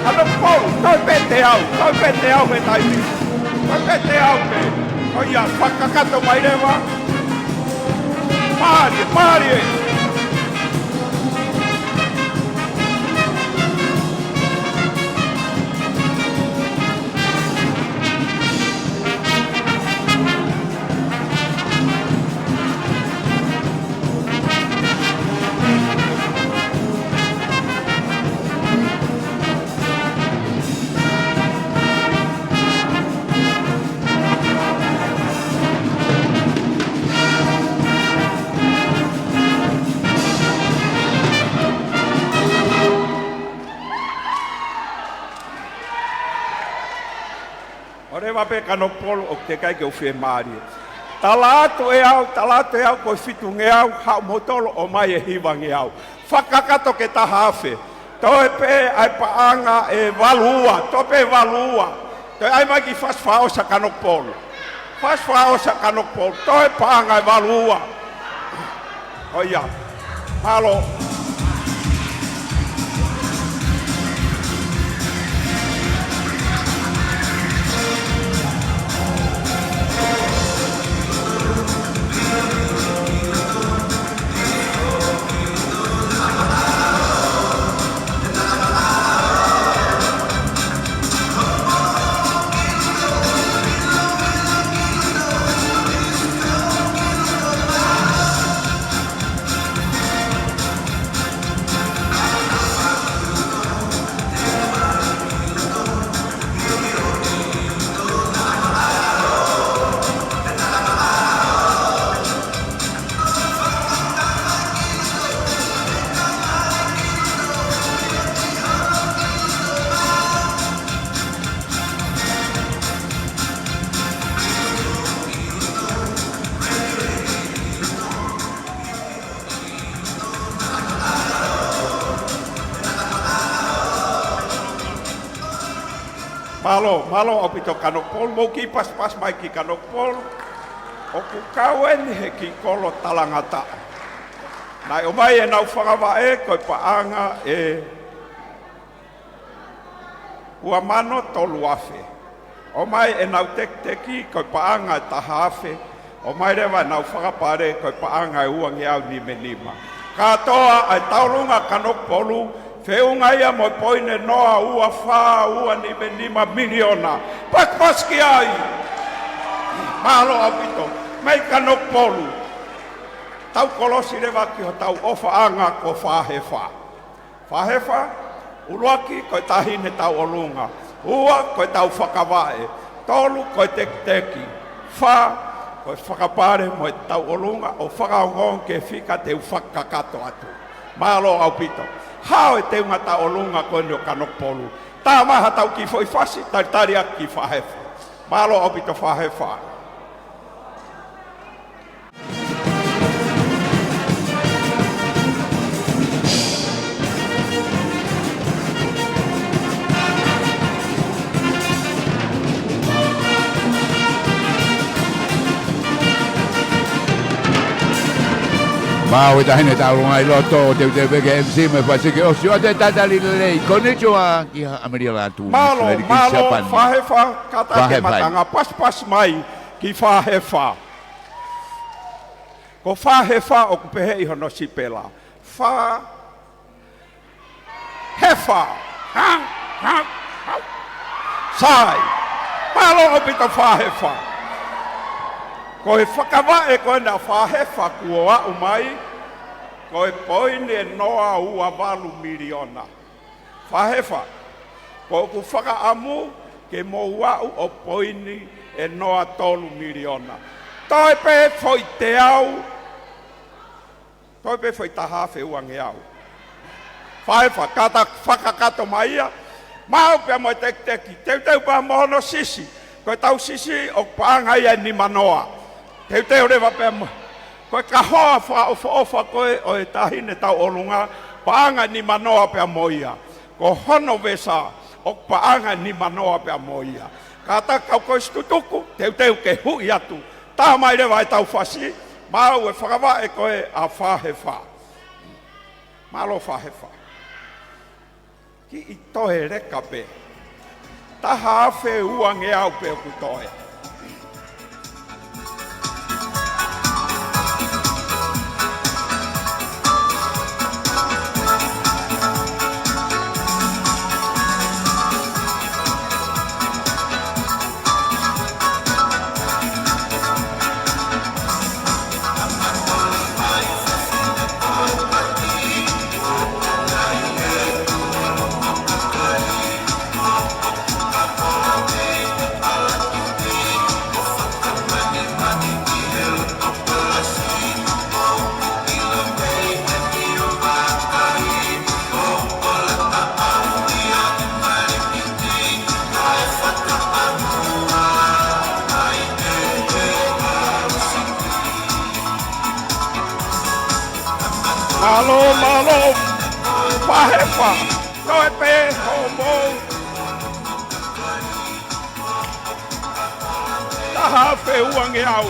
Kanokupolu, toe pē teau, toe pē teau he taimi. Toe pē teau pē. Ko ia, fakakakato mai leva. Mālie, mālie. ʻOleva pē Kanokupolu, ʻoku teʻeki ai ke u fiemālie. Tala atu ʻe au, tala atu ʻe au, ko e fitungeau, haʻu mo tolo ʻomai e hivangeau. Fakakakato ki he taha afe. Toe pē ʻa e paʻanga ʻe valu ua. Toe pē valu ua. Toe ʻai mai ki he fasi fakaʻosi ʻa Kanokupolu. Fasi fakaʻosi ʻa Kanokupolu. Toe paʻanga ʻe valu ua. ʻOia. Mālō. Mālō, mālō ʻaupito Kanokupolu, mou kiʻi pasipasi mai ki Kanokupolu. ʻOku kau eni he kiʻi kolo talangataʻa. Naʻe ʻomai ʻenau fakavaʻe ko e paʻanga ʻe ua mano tolu afe. ʻOmai ʻenau tekiteki ko e paʻanga ʻe taha afe. ʻOmai leva ʻenau fakapale ko e paʻanga ʻe uangeau nima nima. Kātoa ʻa e tauʻolunga Kanokupolu, feʻunga ia mo e poini ʻe noa ua fā ua nima nima miliona. Pasipasi ki ai. Mālō ʻaupito. Mei Kanokupolu. Tau kolosi leva ki hotau ʻofaʻanga ko Fahefa. Fahefa, ʻuluaki ko e taʻahine tauʻolunga. Ua ko e tau fakavaʻe. Tolu ko e tekiteki. Fā ko e fakapale mo e tauʻolunga ʻo fakaongoongo ki he fika te u fakakakato atu. Mālō ʻaupito. Hao e teunga tauʻolunga ko eni ʻo Kanokupolu. Tā mai haʻatau kiʻi foʻi fasi, talitali ʻaki ki Fahefa. Mālō ʻaupito Fahefa. Mau e taʻahine tauʻolunga ʻi loto, teuteu pē ke M C mo e fasi ke ʻosi ʻo te talitali lelei. Konnichiwa, kia ʻAmelila Lātū. Mālō, Miss Lady mālō, Japan. Fahefa, kātaki Fahefa. Matangi, pasipasi mai ki Fahefa. Ko Fahefa ʻoku pehē ʻi hono sipela. Fa, hefa. Ha, ha, ha. Sai. Mālō ʻaupito Fahefa. Ko e fakavaʻe ko ena Fahefa kuo aʻu mai, ko e poini ʻe noa ua valu miliona. Fahefa, ko ʻeku fakaʻamu ke mou aʻu ʻo poini ʻe noa tolu miliona. Toe pē foʻi teau, toe pē foʻi taha afe uangeau. Fahefa, kātaki fakakakato mai ia, maʻu pea mo e tekiteki, teuteu pea mo hono sisi, ko e tau sisi ʻoku paʻanga ia ʻe nima noa. Teuteu leva pea mo, ko e kahoa fakaʻofoʻofa ko ē ʻo e taʻahine tauʻolunga, paʻanga ʻe nima noa pea mo ia. Ko hono vesa, ʻoku paʻanga ʻe nima noa pea mo ia. Kātaki kau koe situtuku, teuteu ke huʻi atu. Tā mai leva e tau fasi, maʻu e fakavaʻe ko ē ʻa Fahefa. Mālō Fahefa. Kiʻi toe leka pē. Taha afe uangeau pē ʻoku toe. Mālō, mālō, Fahefa, toe pē hoʻomou taha afe uangeau.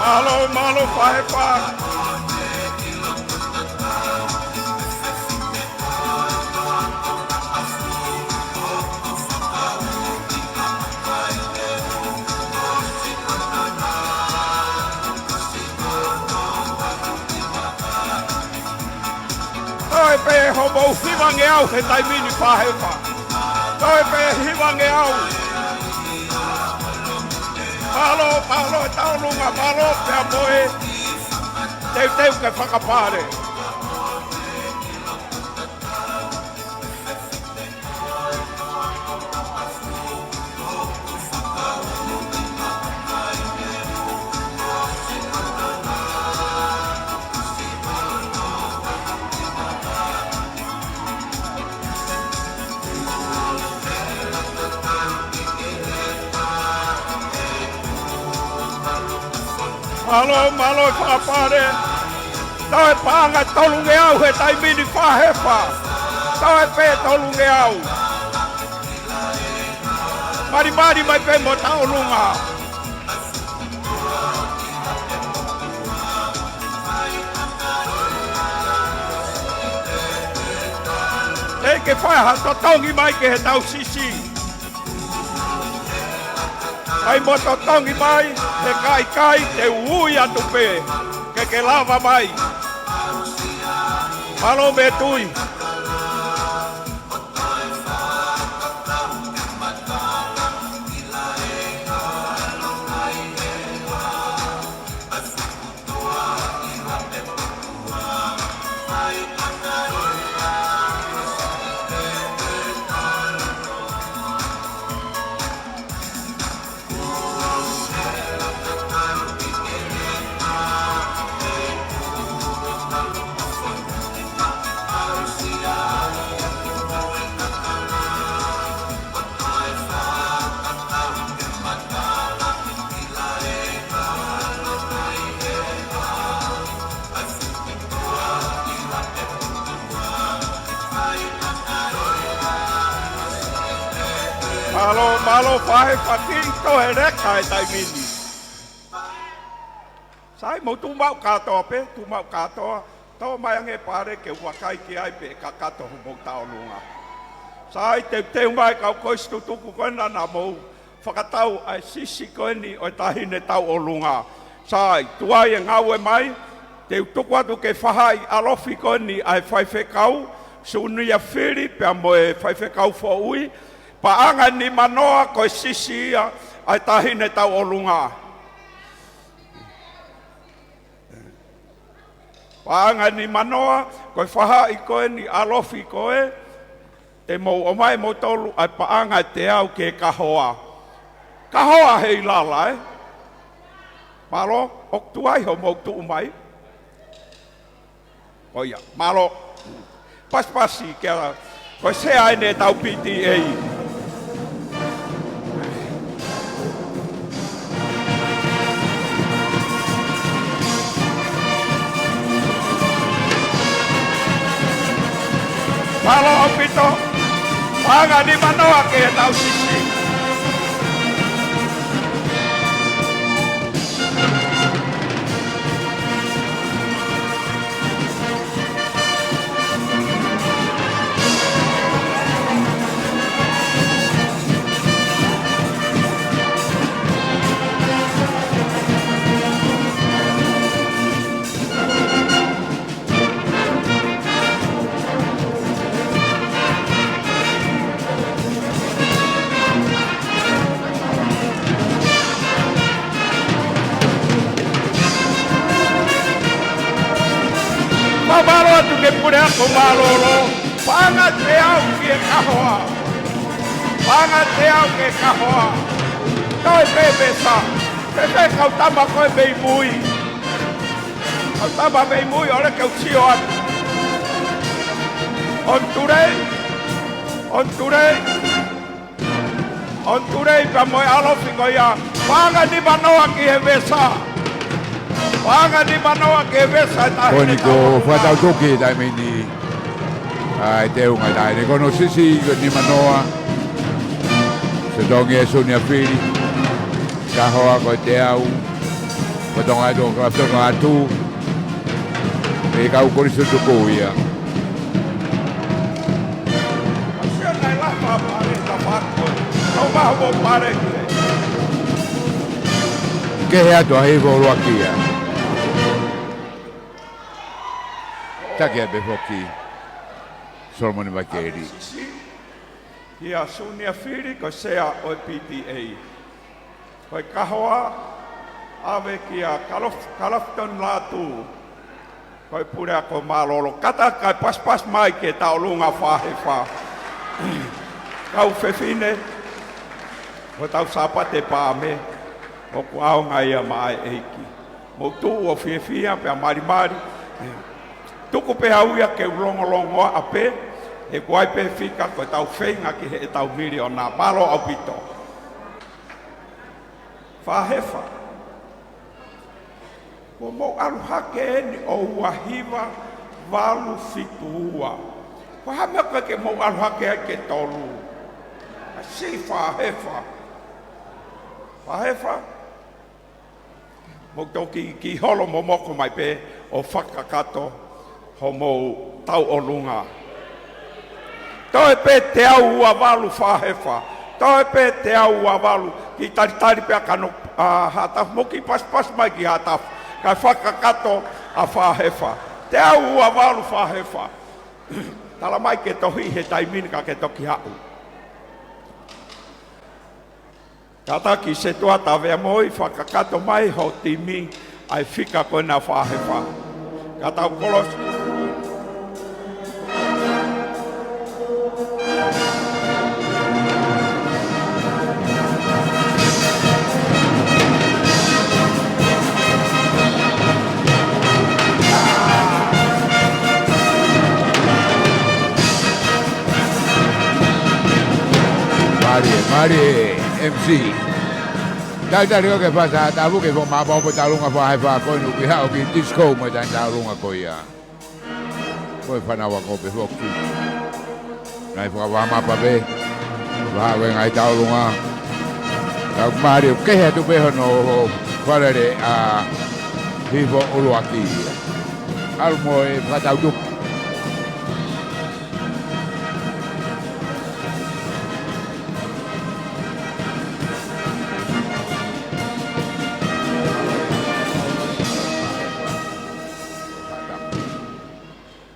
Mālō, mālō, Fahefa. Toe pē hoʻomou hivangeau he taimi ni, Fahefa. Toe pē hivangeau. Mālō, mālō e tauʻolunga, mālō pea mo e teuteu ke fakapale. Mālō, mālō e fakapale. Toe paʻanga tolungeau he taimi ni, Fahefa. Toe pē tolungeau. Malimali mai pē mo tauʻolunga. Teʻeki ke fai ha totongi mai ki he tausisi. Kai mo totongi mai, he ka ʻikai te u ui atu pē ke ke lava mai. Mālō mei tui. Mālō, mālō Fahefa, kiʻi toe leka e taimi ni. Sai, mou tuʻu maʻu kātoa pē, tuʻu maʻu kātoa. Tō mai ange pale ke u vakai ki ai pe ʻe kakato hoʻomou tauʻolunga. Sai, teuteu mai kau koisi tutuku ko ena naʻa mou fakatau ʻa e sisi ko eni ʻo e Taʻahine Tauʻolunga. Sai, tuai e ngāue mai, te u tuku atu ke fahaʻi ʻalofi ko eni ʻa e faifekau Sunia Fili pea mo e faifekau foʻui, paʻanga nimanoa ko e sisi ia ʻa e Taʻahine Tauʻolunga. Paʻanga nimanoa, ko e fahaʻi ko eni ʻalofi ko ē, te mou ʻomai moutolu ʻa e paʻanga ʻe teau ki he kahoa. Kahoa hei lala, ē? Mālō, ʻoku tuai hoʻomou tuʻu mai. Ko ia, mālō. Pasipasi kia, ko e sea eni ʻetau P T A. Mālō ʻaupito. Paʻanga nimanoa ki he tausisi. Ko mālōlō, paʻanga ʻe teau ki he kahoa. Paʻanga ʻe teau ki he kahoa. Toe pē Vesa. Pē pē kau tama ko ē mei mui. Kau tama mei mui, ʻoua ke u sio atu. On tulei. On tulei. On tulei pea mo e ʻalofi ko ia. Paʻanga nimanoa ki he Vesa. Paʻanga nimanoa ki he Vesa ʻe taʻahine. Ko eni ko Taulunga. Fakatau tuki taimi ni. ʻAi, teunga taʻahine. Ko hono siʻisiʻi ko e nimanoa. Sitongi ʻe Suniafili. Kahoa ko e teau. Ko Tonga atu, ko Tonga atu. ʻE kau Kolisi Tuku ia. Asia nai la pa pare ta pa ko. Kau maha mo pare ke. Kehe atu ʻa Hihifo ʻUluaki ia. Taki ai pē foki. Solomoni Vaikeli. Kia Suniafili ko e sea ʻo e P T A. Ko e kahoa, ʻave kia Kalof-, Kalafton Lātū. Ko e puleako mālōlō. Kātaki kae pasipasi mai ki he tauʻolunga Fāhefa. Kau fefine, ko ʻetau Sāpate Paame, ʻoku ʻaonga ia maʻa e ʻEiki. Mou tuʻu ʻo fiefia pea malimali. Tuku pē au ia ke u longolongoaʻa pē, he ʻoku ʻi ai pē fika ko ʻetau feinga ki heʻetau miliona. Mālō ʻaupito. Fāhefa. Kuo mou ʻalu hake eni ʻo ua hiva valu fitu ua. Ko e hā e meʻa ʻoku ʻikai ke mou ʻalu hake ai ke tolu? ʻAsi Fāhefa. Fāhefa. Mou toki kiʻi holo momoko mai pē ʻo fakakakato homou tauʻolunga. Toe pē teau ua valu Fāhefa. Toe pē teau ua valu. Kiʻi talitali pē ʻa Kano, ʻa Haʻatafu, mou kiʻi pasipasi mai ki Haʻatafu. Kae fakakakato ʻa Fāhefa. Teau ua valu Fāhefa. Tala mai ke tohi he taimi ni ka ke toki haʻu. Kātaki Setuata Veamoi, fakakakato mai ho timi ʻa e fika ko ena Fāhefa. Ka tau kolosi. Mālie, mālie, M C. Talitali ʻo ke fasa tapu ke fo mapa ʻo pō tauʻolunga Fāhefa ko eni ʻoku haʻu ki he disco mo e taimi tauʻolunga ko ia. Ko e fānau ako pē foki. Nai fakavā mapa pē. Vā ʻo e ngaahi tauʻolunga. Tau mālie ʻoku kehe atu pē hono falele ʻa Hihifo ʻUluaki. ʻAlu mo e fakatau tuki.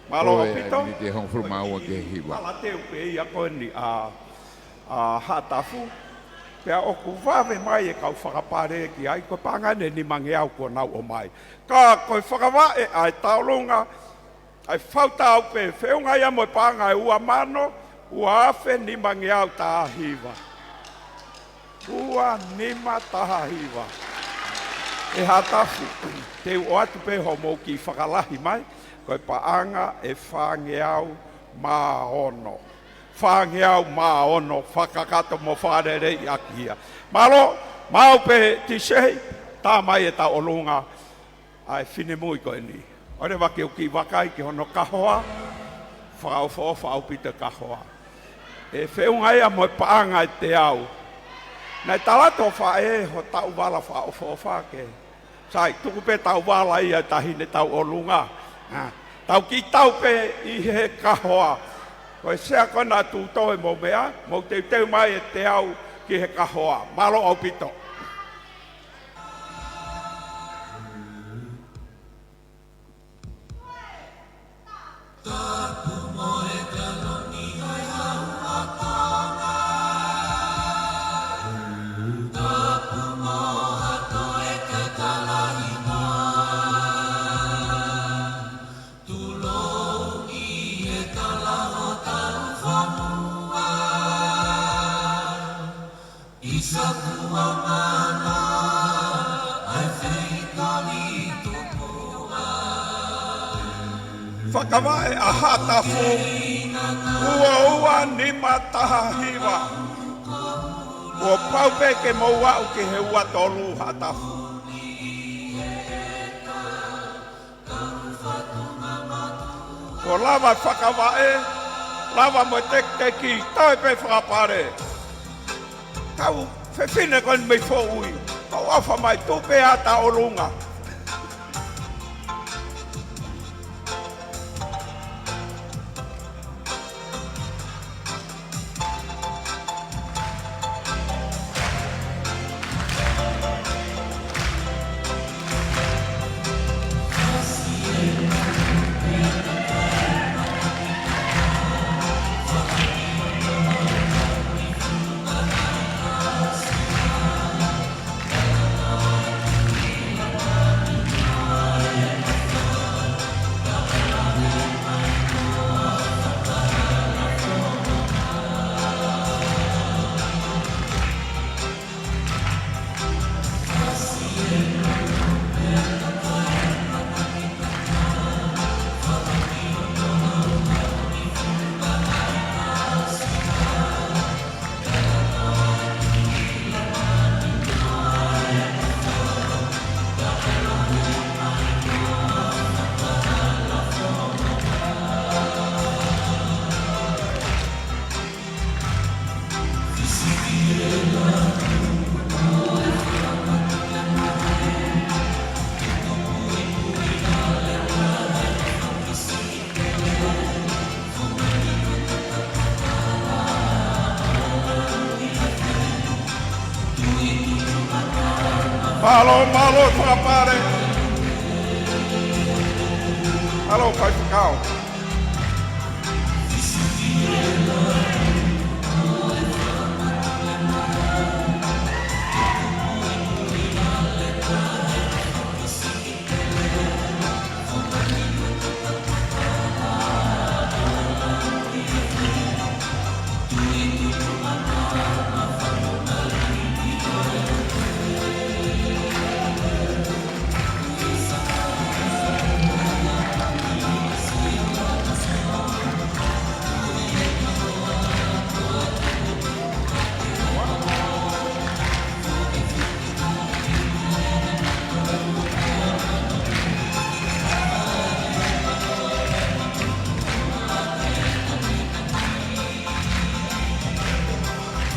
Mālō ʻaupito. Miniti ʻe hongofulu mā ua ki he hiva. Talateu pē ia ko eni ʻa, ʻa Haʻatafu. Pea ʻoku vave mai e kau fakapale ki ai, ko e paʻanga ʻe nimangeau kuo nau ʻomai. Ka ko e fakavaʻe ʻa e tauʻolunga, ʻa e fau tau pē, feʻunga ia mo e paʻanga ʻe ua mano, ua afe nimangeau taha hiva. Ua nima taha hiva. ʻE Haʻatafu, te u ʻoatu pē hoʻomou kiʻi fakalahi mai, ko e paʻanga ʻe fāngeau mā ono. Fāngeau mā ono, fakakakato mo fakaleleiʻaki ia. Mālō, maʻu pē tisei, tā mai e tauʻolunga, ʻa e finemui ko eni. ʻOua leva ke u kiʻi vakai ki hono kahoa, fakaʻofoʻofa ʻaupito e kahoa. ʻE feʻunga ia mo e paʻanga ʻe teau. Naʻe tala atu ʻe ho faʻē ho tauvala fakaʻofoʻofa ke. Sai, tuku pē tauvala ia ʻa e taʻahine tauʻolunga. Ha, tau kiʻi tau pē ʻi he kahoa. Ko e sea ko ena ʻoku toe mo meʻa, mou teuteu mai e teau ki he kahoa. Mālō ʻaupito. Fakavaʻe ʻa Haʻatafu, ua ua nima taha hiva. Kuo pau pē ke mou aʻu ki he ua tolu Haʻatafu. Kuo lava fakavaʻe, lava mo e tekiteki, toe pē fakapale. Kau fefine ko eni mei Foʻui, kau ʻofa mai tupe ata ʻolunga. Mālō, mālō, fakapale. Mālō, faifekau.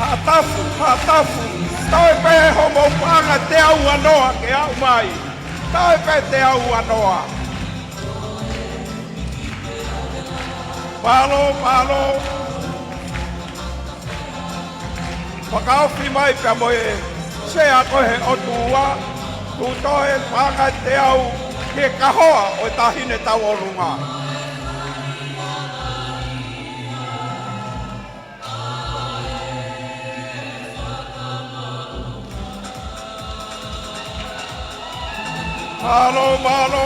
Haʻatafu, Haʻatafu, toe pē homou paʻanga teau ua noa ke aʻu mai. Toe pē teau ua noa. Mālō, mālō. Fakaofi mai pea mo e sea ko ē he ʻOtua, tuʻu toe paʻanga teau ki he kahoa ʻo e Taʻahine Tauʻolunga. Mālō, mālō.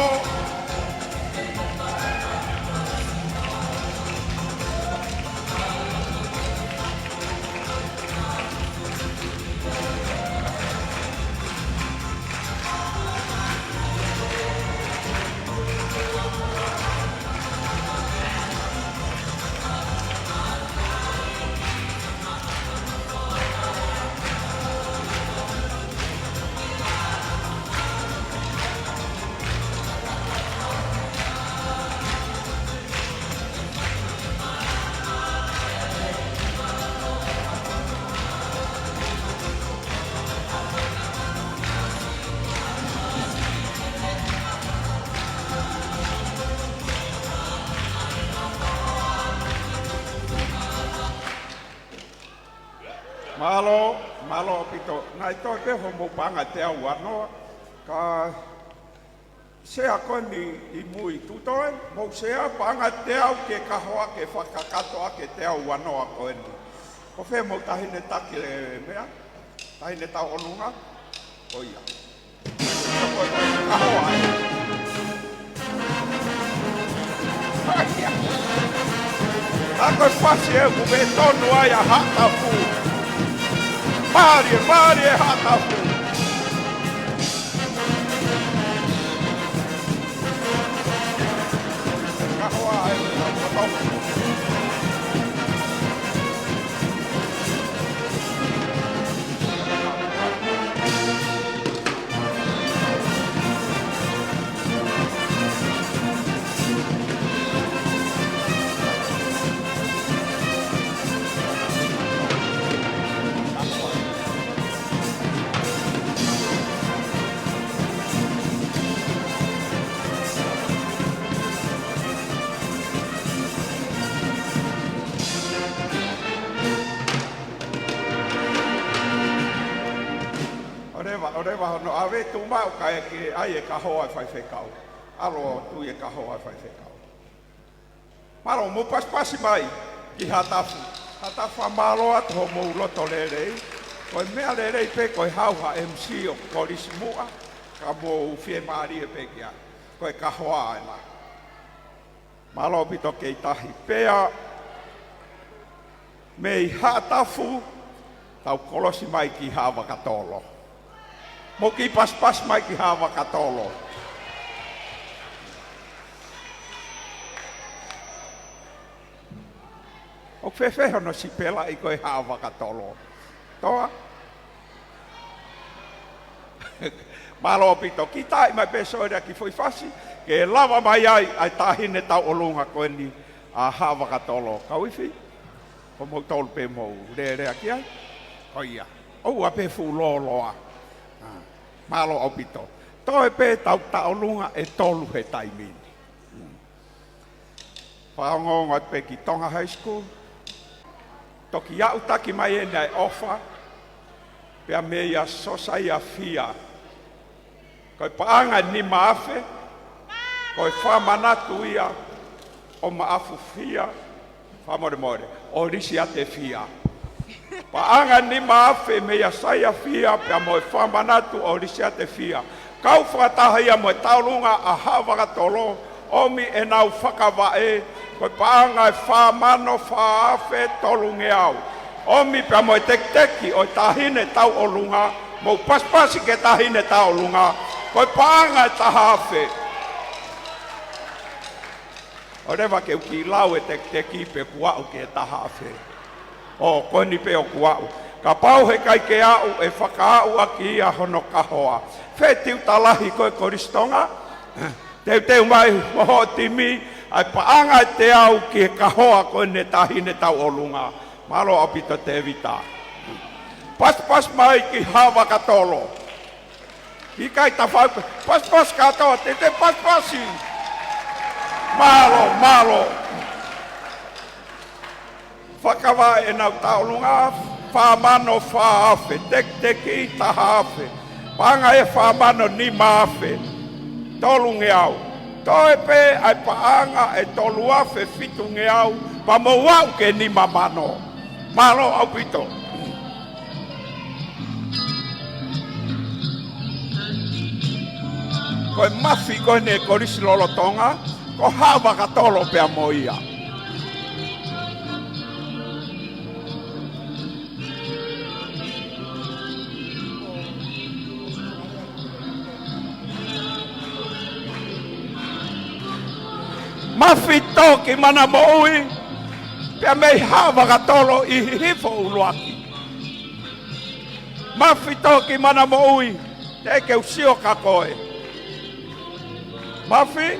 Mālō, mālō ʻaupito. Naʻe toe pē homou paʻanga teau ua noa, ka sea ko eni ʻi mui, tuʻu toe, mou sea paʻanga teau ke kahoa ke fakakakato ʻaki e teau ua noa ko eni. Ko fē mou taʻahine taki e meʻa? Taʻahine Tauʻolunga? ʻO ia. Kahoa. ʻA ia. ʻA ko e fasi ē ʻoku meʻa tonu ai ʻa Haʻatafu. Mālie, mālie Haʻatafu. Kahoa e Haʻatafu. ʻOleva, ʻoleva hono ʻave, tuʻu maʻu kae ke ʻai e kahoa e faifekau. ʻAlu ʻo tui e kahoa e faifekau. Mālō, mou pasipasi mai ki Haʻatafu. Haʻatafu, fakamālō atu hoʻomou loto lelei. Ko e meʻa lelei pē ko e haʻu ha M C ʻo kolisi muʻa, ka mou fiemālie pē ki ai. Ko e kahoa ena. Mālō ʻaupito, kei tahi pea mei Haʻatafu, tau kolosi mai ki Haʻavakatolo. Mou kiʻi pasipasi mai ki Haʻavakatolo. ʻOku fēfē hono sipelaʻi ko e Haʻavakatolo? Toa? Mālō ʻaupito, kiʻi taʻi mai pē Solia ki Fuifasi, ke lava mai ai ʻa e taʻahine tauʻolunga ko eni ʻa Haʻavakatolo. Kau ifi, ko moutolu pē mou lēlea ki ai. Ko ia. ʻOua pē fuʻu lōloa. Ah, mālō ʻaupito. Toe pē tau tauʻolunga ʻe tolu he taimi ni. Fakaongoongo atu pē ki Tonga High School. Toki aʻutaki mai eni ʻa e ʻofa, pea meia Sosaia Fia. Ko e paʻanga ʻe nima afe, ko e fakamanatu ia ʻo Maʻafu Fia, fakamolemole, ʻo Lisiate Fia. Paʻanga ʻe nima afe meia Saia Fia, pea mo e fakamanatu ʻo Lisiate Fia. Kau fakataha ia mo e tauʻolunga ʻa Haʻavakatolo, ʻomi ʻenau fakavaʻe, ko e paʻanga ʻe fā mano fā afe tolungeau. ʻOmi pea mo e tekiteki ʻo e taʻahine tauʻolunga, mou pasipasi ki he taʻahine tauʻolunga, ko e paʻanga ʻe taha afe. ʻOleva ke u kiʻi lau e tekiteki pe kuo aʻu ki he taha afe. ʻŌ, ko eni pē ʻoku aʻu. Kapau heʻikai ke aʻu, ʻe fakaaʻu ʻaki ia hono kahoa. Fētiuta lahi ko e Kolisi Tonga. Teuteu mai mo hoʻo timi, ʻa e paʻanga ʻe teau ki he kahoa ko eni ʻa e taʻahine tauʻolunga. Mālō ʻaupito Tēvita. Pasipasi mai ki Haʻavakatolo. ʻIkai tafau, pasipasi kātoa, te te pasipasi. Mālō, mālō. Fakavaʻe ʻenau tauʻolunga, fā mano fā afe, tekiteki taha afe. Paʻanga ʻe fā mano nima afe tolungeau. Toe pē ʻa e paʻanga ʻe tolu afe fitungeau, pea mou aʻu ki he nima mano. Mālō ʻaupito. Ko e mafi ko eni ʻa e kolisi lolotonga, ko Haʻavakatolo pea mo ia. Mafi toki mana moʻui, pea mei Haʻavakatolo ʻi Hihifo ʻUluaki. Mafi toki mana moʻui, teʻeki ke u sio kia koe. Mafi.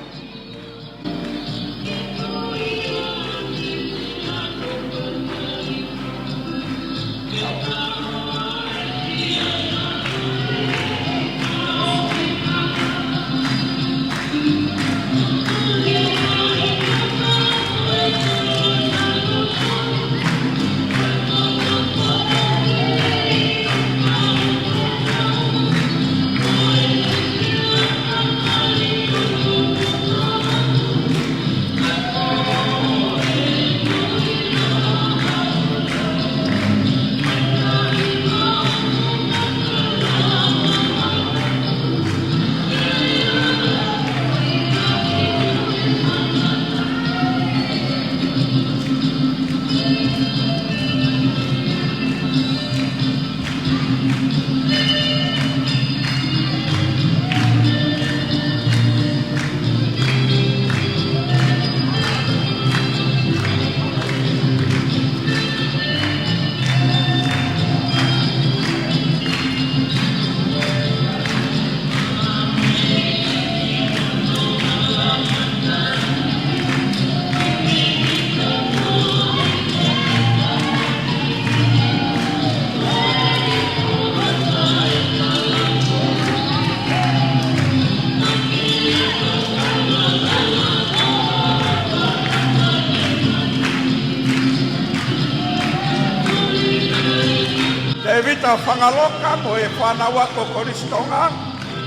Fangaloka mo e fānau ako Kolisi Tonga,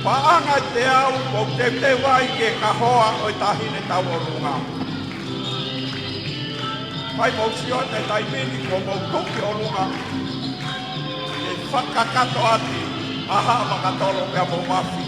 paʻanga ʻe teau ʻoku teuteu ai ki he kahoa ʻo e Taʻahine Tauʻolunga. Fai mou sio atu he taimi ni kuo mou tuku ki ʻolunga, ke fakakakato atu ʻa Haʻavakatolo pea mo Mafi.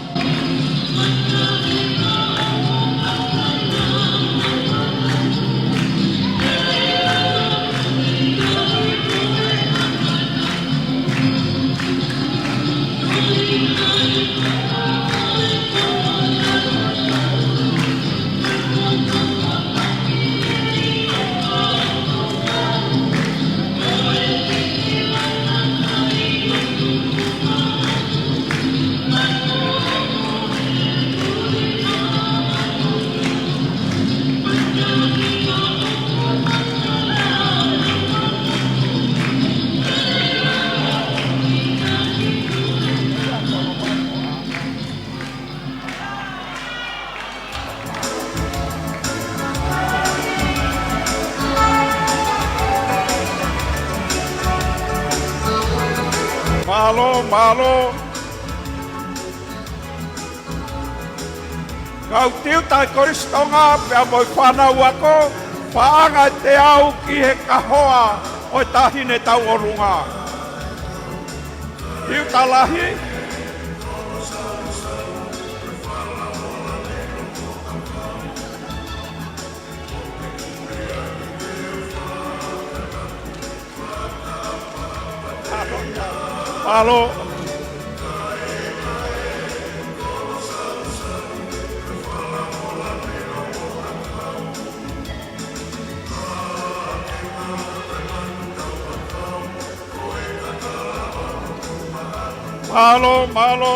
Mālō, mālō. Kau tiuta ʻa e Kolisi Tonga pea mo e fānau ako, paʻanga ʻe teau ki he kahoa ʻo e Taʻahine Tauʻolunga. Tiuta lahi. Mālō. Mālō, mālō.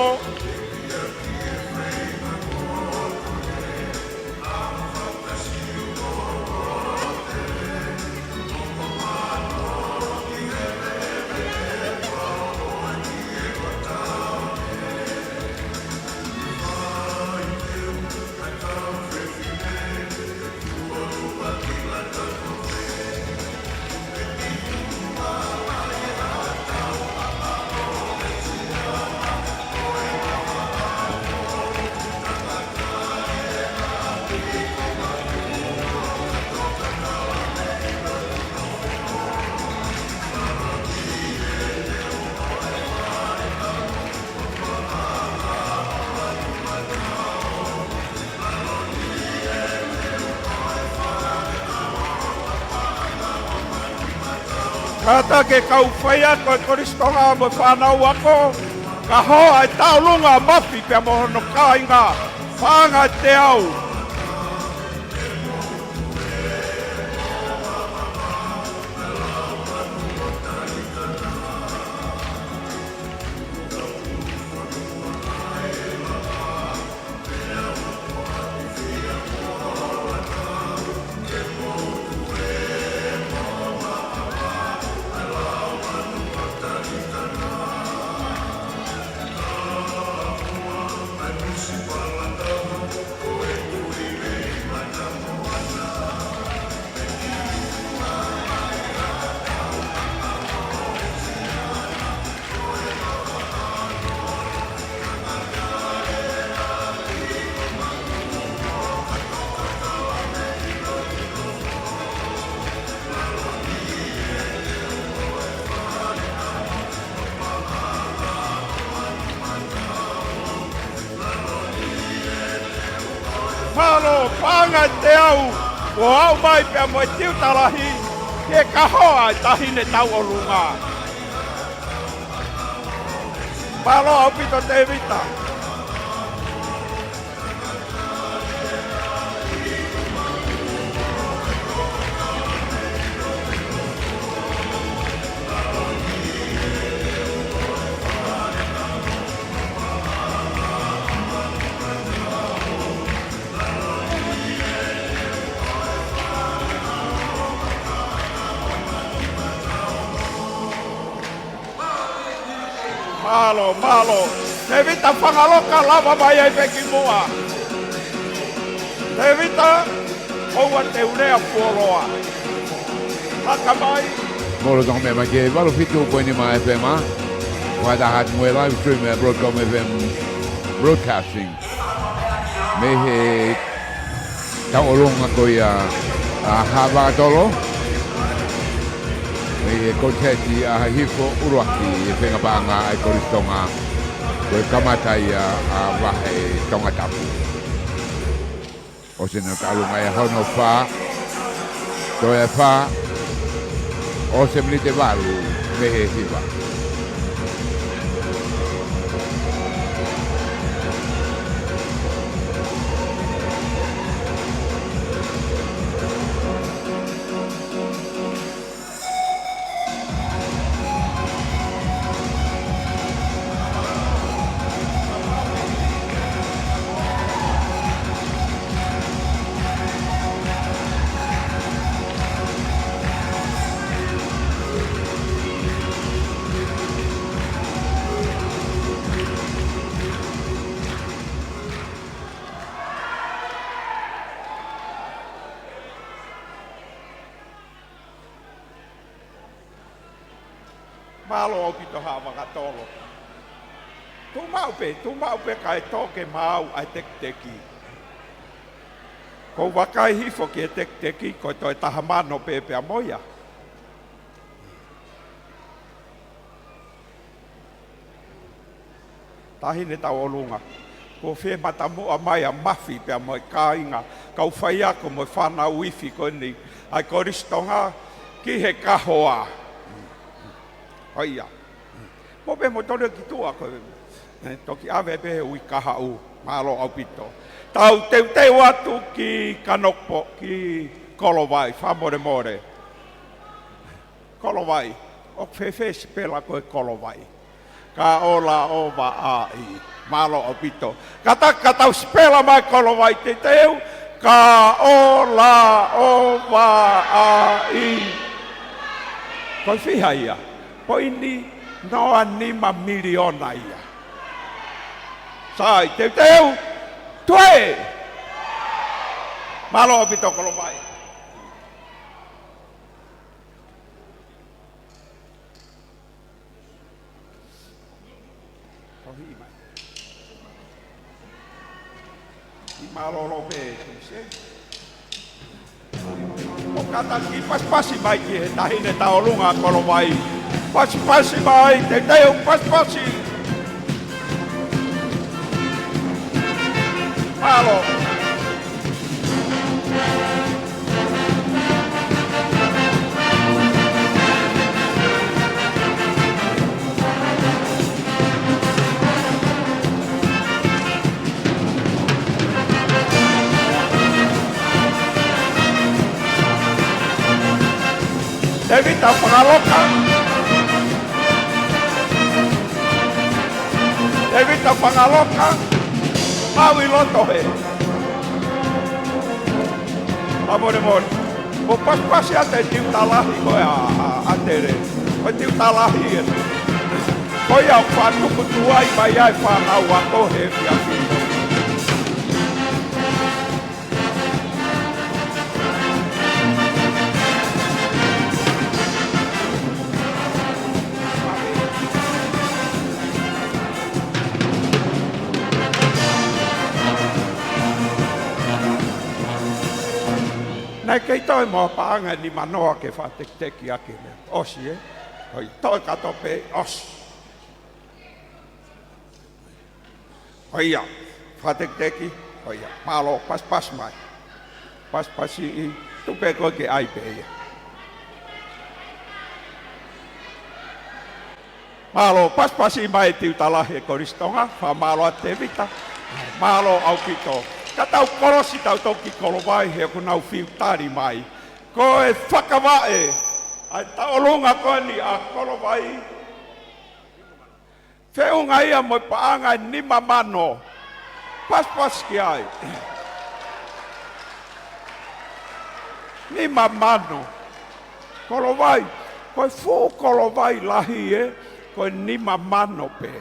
Kātaki e kau faiako ʻa e Kolisi Tonga mo e fānau ako, kahoa ʻa e Tauʻolunga, Mafi pea mo hono kāinga, paʻanga ʻe teau. Mālō, paʻanga ʻe teau, ʻo aʻu mai pea mo e tiuta lahi, ki he kahoa ʻa e Taʻahine Tauʻolunga. Mālō ʻaupito Tēvita. Mālō, mālō. Tēvita Fangaloka, lava mai ai pē ki muʻa. Tēvita, ʻoua te u lea fuoloa. Laka mai. Mālō, tau meʻa mai ki he valu fitu poini nima FM. Fakataha atu mo e live stream ʻa e Broadcom F M Broadcasting. Mei he tauʻolunga ko ia ʻa Haʻavakatolo. Mei he konisēti ʻa Hihifo ʻUluaki ʻi he fengapaʻanga ʻa e Kolisi Tonga. Ko e kamata ia ʻa e vahe Tongatapu. ʻOsi ʻena tauʻolunga ʻi he hono fā, toe fā, ʻosi e miniti ʻe valu mei he hiva. Mālō ʻaupito Haʻavakatolo. Tuʻu maʻu pē, tuʻu maʻu pē kae tō ke maau ʻa e tekiteki. Ko u vakai hifo ki he tekiteki, ko e toe taha mano pē pea mo ia. Taʻahine tauʻolunga. Kuo fie matamuʻa mai ʻa Mafi pea mo e kāinga, kau faiako mo e fānau ifi ko eni ʻa e Kolisi Tonga ki he kahoa. ʻOia. Mou pē mou toloi ki tuʻa ko e, ʻe, toki ʻave pē he ui kahaʻu. Mālō ʻaupito. Tau teuteu atu ki Kanopo, ki Kolovai, fakamolemole. Kolovai, ʻoku fēfē sipela ko e Kolovai? Ka ʻola ʻo Vaʻai. Mālō ʻaupito. Kātaki ka tau sipela mai Kolovai teuteu. Ka ʻola ʻo Vaʻai. Ko e fiha ia? Poini noa nima miliona ia. Sai, teuteu. Toe. Mālō ʻaupito Kolovai. Tau hiʻi mai. Hiʻi mālōlō pē, tuʻu se. ʻO kātaki pasipasi mai ki he taʻahine tauʻolunga Kolovai. Pasipasi mai, teuteu pasipasi. Mālō. Tēvita Fangaloka. Tēvita Fangaloka. Maʻu ʻi loto he. Fakamolemole. Mou pasipasi atu e tiuta lahi ko ē ʻa, ʻa, ʻa Tele. Ko e tiuta lahi ē. Ko ia ʻoku fakatupu tuai mai ai fānau ako he efiafi. Naʻe kei toe mo ha paʻanga ʻe nimanoa ke fakatekiteki ʻaki e meʻa. ʻOsi, ē? ʻOi, toe kātoa pē, ʻosi. ʻOia, fakatekiteki, ʻoia, mālō, pasipasi mai. Pasipasi ʻi, tuku pē koe ke ʻai pē ia. Mālō, pasipasi mai e tiuta lahi e Kolisi Tonga, fakamālō atu Tēvita. Mālō ʻaupito. Ka tau kolosi tau toki Kolovai he ʻoku nau fiu tali mai. Ko e fakavaʻe, ʻa e tauʻolunga ko eni ʻa Kolovai. Feʻunga ia mo e paʻanga ʻe nima mano. Pasipasi ki ai. Nima mano. Kolovai. Ko e fuʻu Kolovai lahi ē, ko e nima mano pē.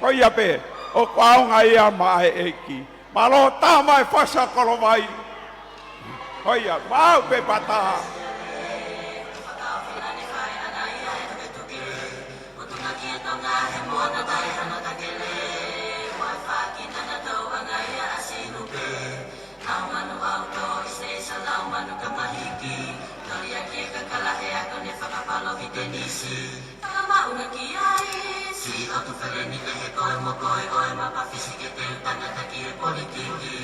Ko ia pē, ʻoku ʻaonga ia maʻa e ʻEiki. Mālō tā mai fasa Kolovai. ʻOia, maʻu pē pata. Loki tenisi, fakamaʻu na ki ai. Siʻi ʻotu feleni ʻe he koe mo koe ʻo e mapa fisi ke teu tangata ki he politiki.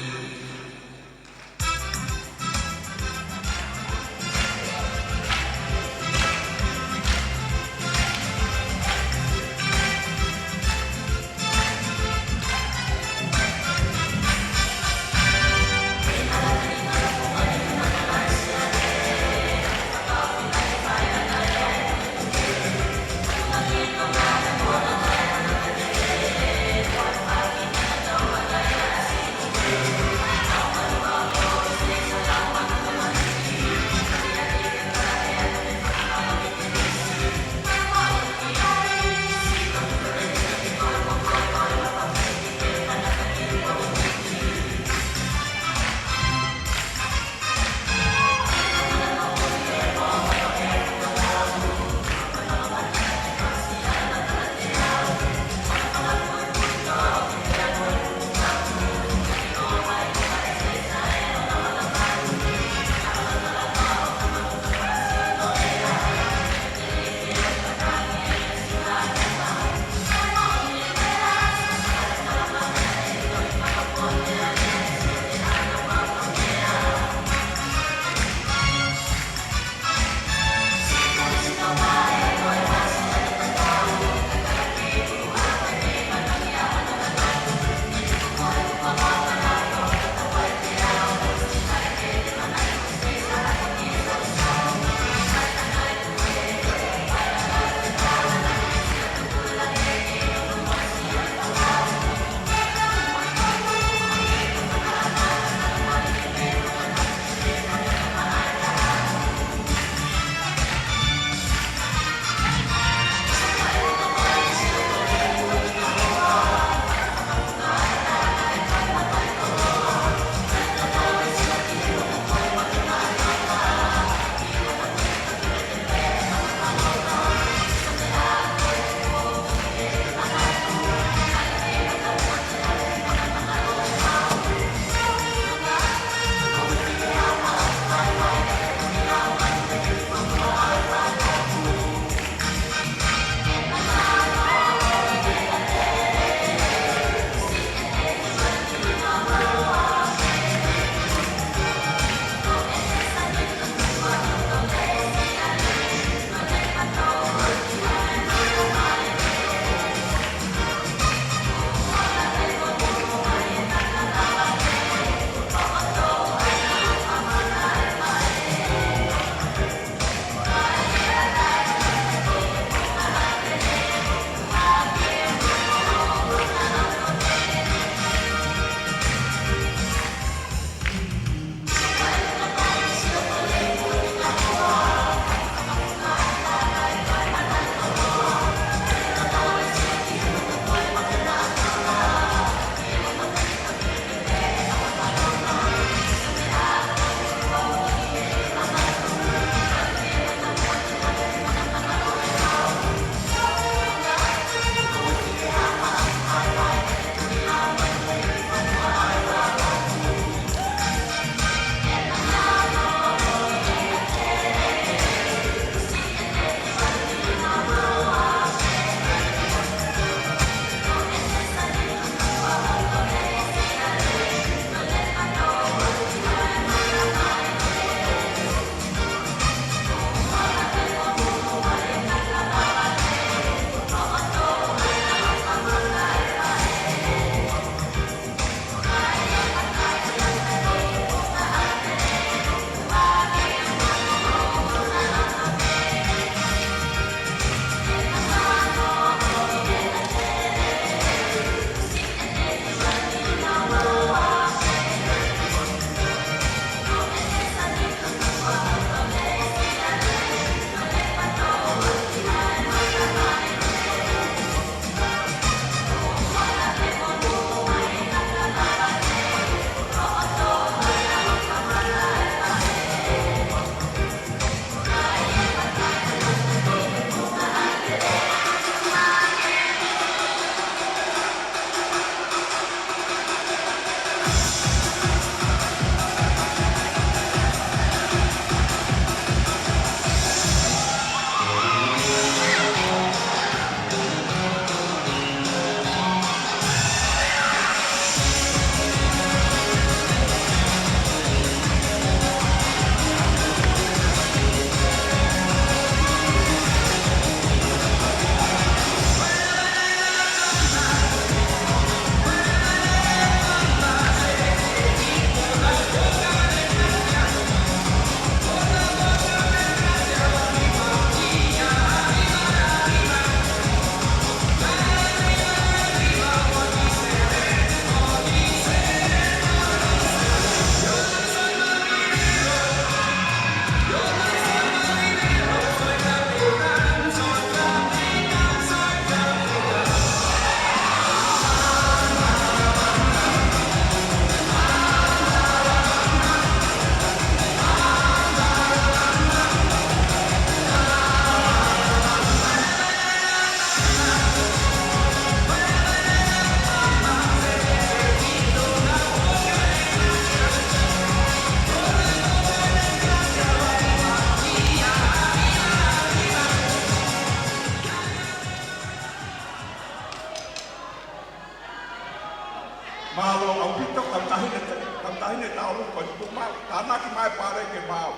Mālō ʻaupito, kau taʻahine, kau taʻahine tauʻolunga ko Tupuma, tānaki mai pale ke mau.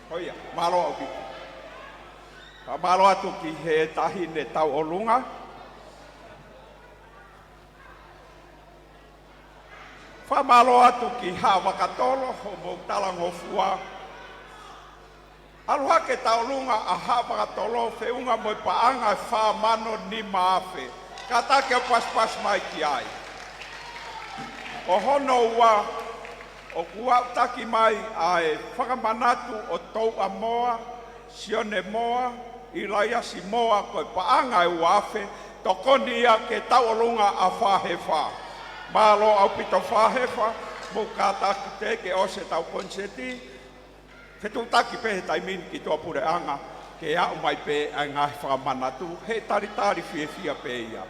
Ko ia, mālō ʻaupito. Fakamālō atu ki he taʻahine tauʻolunga. Fakamālō atu ki Haʻa Vakatolo, hoʻomou talangofua. ʻAlu hake tauʻolunga ʻa Haʻa Vakatolo, feʻunga mo e paʻanga ʻe fā mano nima afe. Kātaki ʻo pasipasi mai ki ai. Ko hono ua, ʻoku aʻutaki mai ʻa e fakamanatu ʻo Touʻa Moa, Sione Moa, ʻIlaiasi Moa, ko e paʻanga ʻe ua afe, tokoni ia ki he tauʻolunga ʻa Fahefa. Mālō ʻaupito Fahefa, mou kātaki teʻeki ke ʻosi ʻetau koniseti, fetuʻutaki pē he taimi ni ki tuʻapuleʻanga, ke aʻu mai pē ʻa e ngaahi fakamanatu, he talitali fiefia pē ia.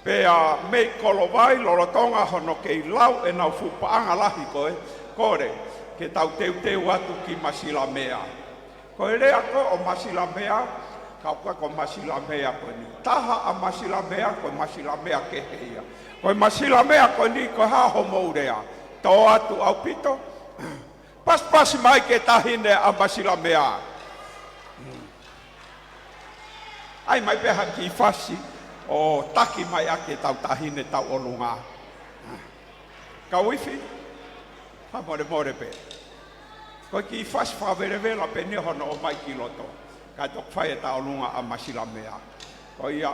Pea mei Kolovai, lolotonga hono kei lau ʻenau fuʻu paʻanga lahi ko ē, kole ke tau teuteu atu ki Masilamea. Ko e lea ko ē ʻo Masilamea, ka ʻoku ʻikai ko Masilamea ko eni. Taha ʻa Masilamea, ko Masilamea kehe ia. Ko e Masilamea ko eni, ko e hā homou lea? Tō atu ʻaupito. Pasipasi mai ki he taʻahine ʻa Masilamea. ʻAi mai pē ha kiʻi fasi ʻo taki mai ʻaki ʻetau taʻahine tauʻolunga. Kau ifi, fakamolemole pē. Ko e kiʻi fasi fakavelevela pē eni hono ʻomai ki loto. Kae toki fai e tauʻolunga ʻa Masilamea. Ko ia.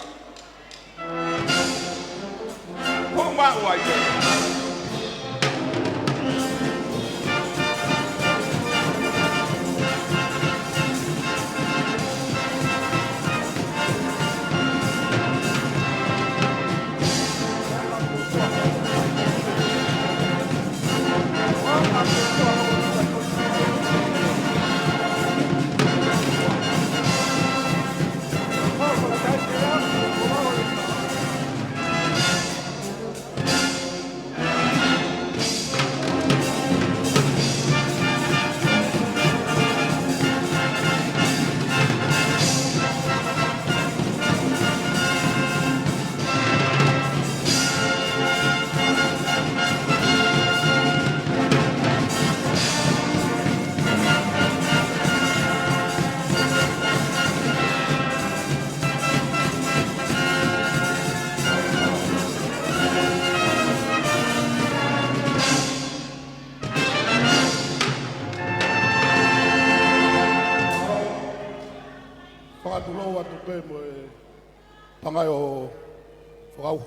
Ko maʻu ai pē. Fakatulou atu pē mo e pangai ʻo fakauha.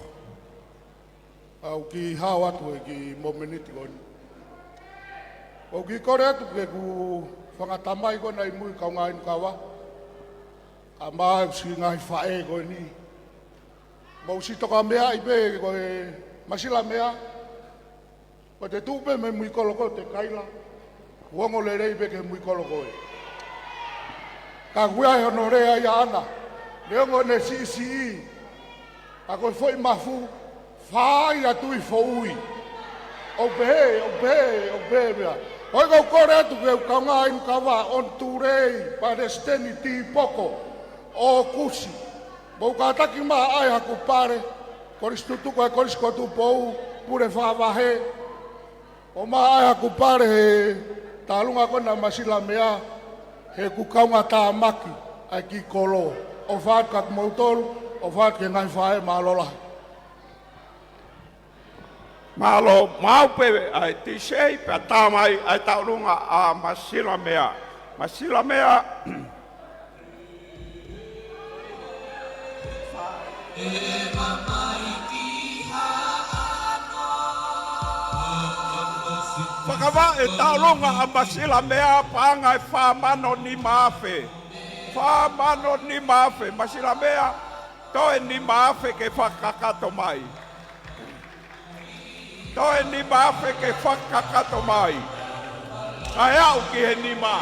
ʻOku ou kiʻi hao atu he kiʻi momeniti ko eni. ʻOku ou kiʻi kole atu ki heʻeku fanga tamai ko ena ʻi mui, kaungā inu kava. Kae ʻumaʻā e siʻi ngaahi faʻē ko eni. Mou siʻi tokameaʻi pē ko e Masilamea. Ko ʻete tuʻu pē mei mui kolo ko ē ʻo te kaila, ʻoku ongo lelei pē ki he mui kolo ko ē. Ka ʻoku ʻi ai hono lea ia ʻana, neongo ʻene siʻisiʻi, ka ko e foʻi mafu, fai atu ʻi foʻui. ʻOku pehē, ʻoku pehē, ʻoku pehē pea. ʻOku ou kole atu ki heʻeku kaungā inu kava, ʻOnitulei Palesiteni Tupoko ʻOkusi. Mou kātaki mai ʻai haku pale, Kolisi Tutuku ʻa e Kolisi ko Tupou, Pule Fakavahe. ʻOmai ʻai haku pale he tauʻolunga ko ena ʻa Masilamea, heʻeku kaungātāmaki ʻa e kiʻi kolo. ʻOfa atu kiate kimoutolu, ʻofa atu ki he ngaahi faʻē, mālō lahi. Mālō, maʻu pē ʻa e tisei, pea tā mai ʻa e tauʻolunga ʻa Masilamea. Masilamea. Fakavaʻe tauʻolunga ʻa Masilamea, paʻanga ʻe fā mano nima afe. Fā mano nima afe, Masilamea, toe nima afe ke fakakakato mai. Toe nima afe ke fakakakato mai. Kae aʻu ki he nima.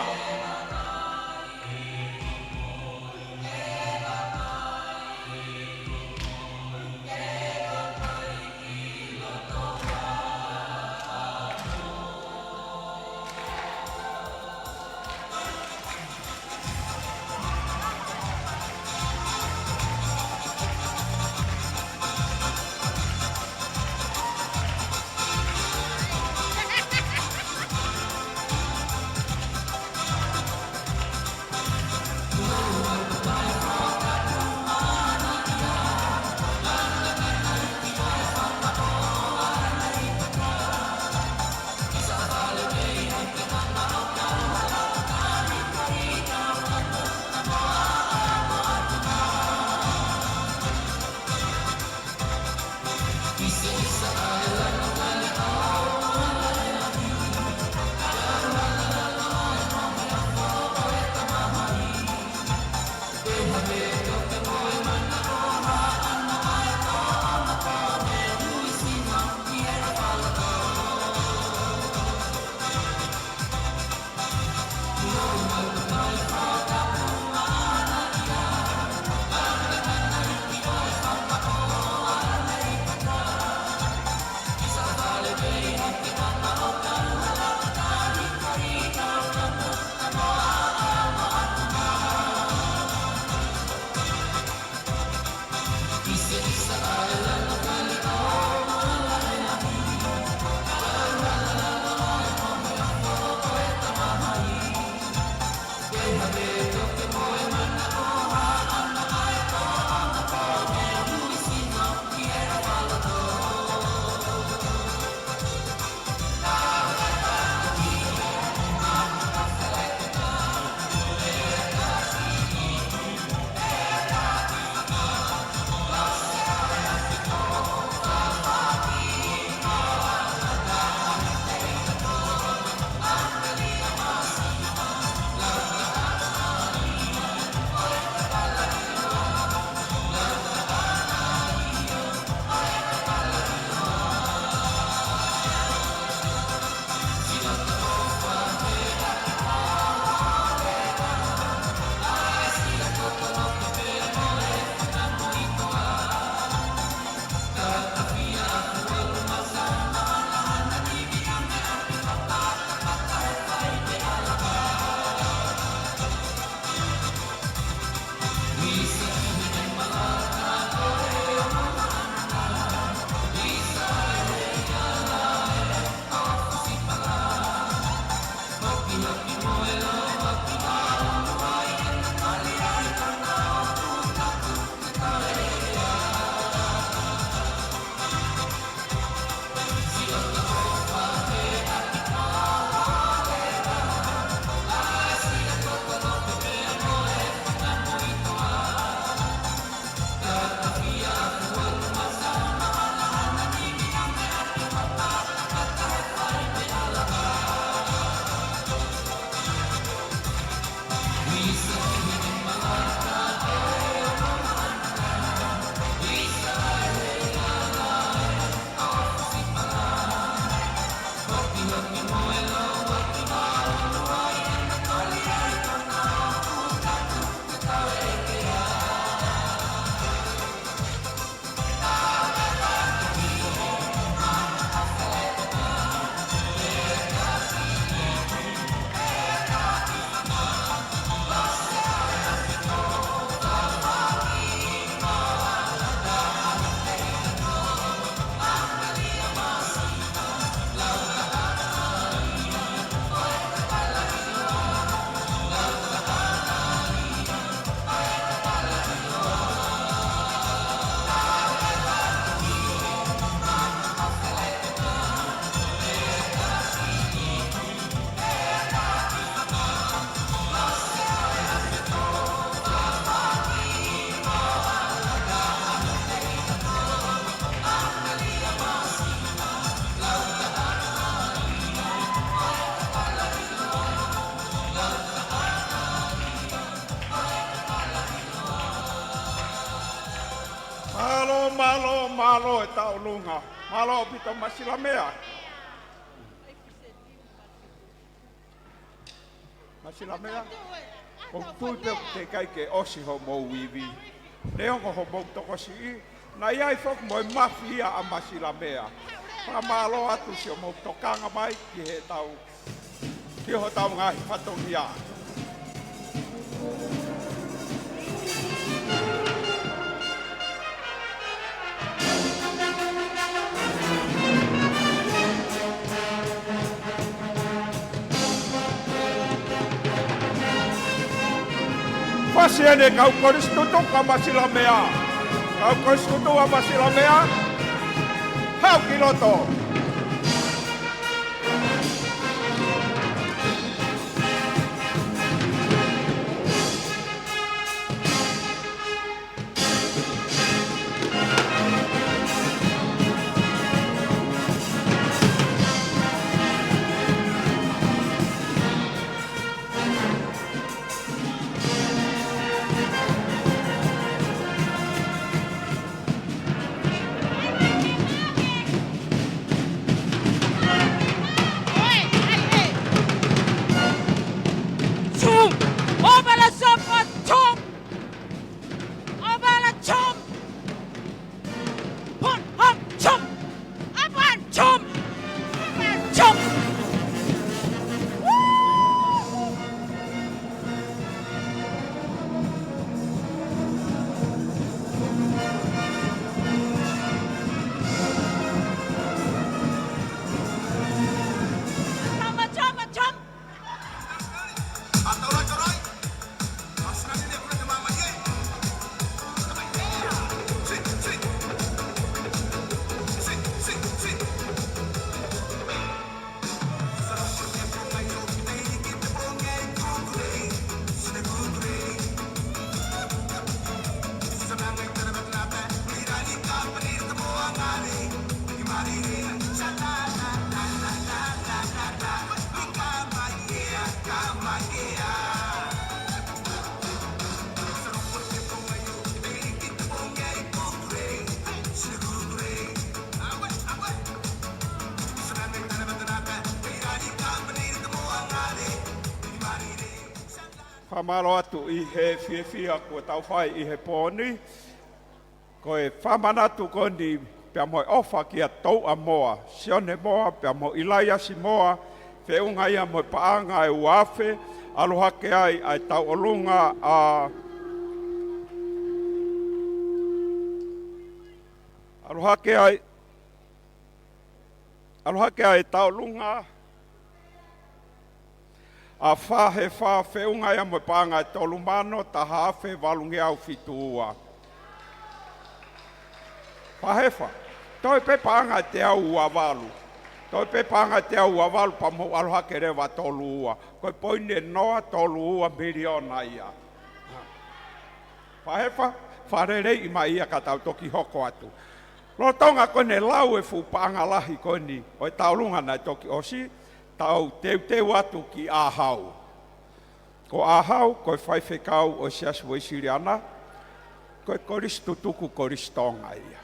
Mālō, mālō e tauʻolunga. Mālō ʻaupito Masilamea. Masilamea. ʻOku ou tui pē ʻoku teʻeki ai ke ʻosi hoʻomou ivi. Neongo hoʻomou tokosiʻi, naʻe ʻi ai foki mo e mafi ia ʻa Masilamea. Fakamālō atu siʻomou tokanga mai ki heʻetau, ki hotau ngaahi fatongia. Fasi ʻeni kau kolisi tutuku ʻa Masilamea. Kau kolisi tutuku ʻa Masilamea. Haʻu ki loto. Chum! Over the sofa, chum! Over the chum! Pun, hum, chum! Up and chum! Up and chum! Woo! Chum, chum, chum! Fakamālō atu ʻi he fiefia kuo tau fai ʻi he pō ni. Ko e fakamanatu ko eni pea mo e ʻofa kia Touʻa Moa, Sione Moa, pea mo ʻIlaiasi Moa, feʻunga ia mo e paʻanga ʻe ua afe, ʻalu hake ai ʻa e tauʻolunga ʻa, ʻalu hake ai, ʻalu hake ai e tauʻolunga ʻa Fahefa, feʻunga ia mo e paʻanga ʻe tolu mano taha afe valungeau fitu ua. Fahefa, toe pē paʻanga ʻe teau ua valu. Toe pē paʻanga ʻe teau ua valu pea mou ʻalu hake leva tolu ua. Ko e poini ʻe noa tolu ua miliona ia. Fahefa, fakaleleiʻi mai ia ka tau toki hoko atu. Lolotonga ko ʻene lau e fuʻu paʻanga lahi ko eni ʻo e tauʻolunga naʻe toki ʻosi, tau teuteu atu ki ʻAhau. Ko ʻAhau, ko e faifekau ʻo e Siasi Uēsiliana, ko e kolisi tutuku kolisi Tonga ia.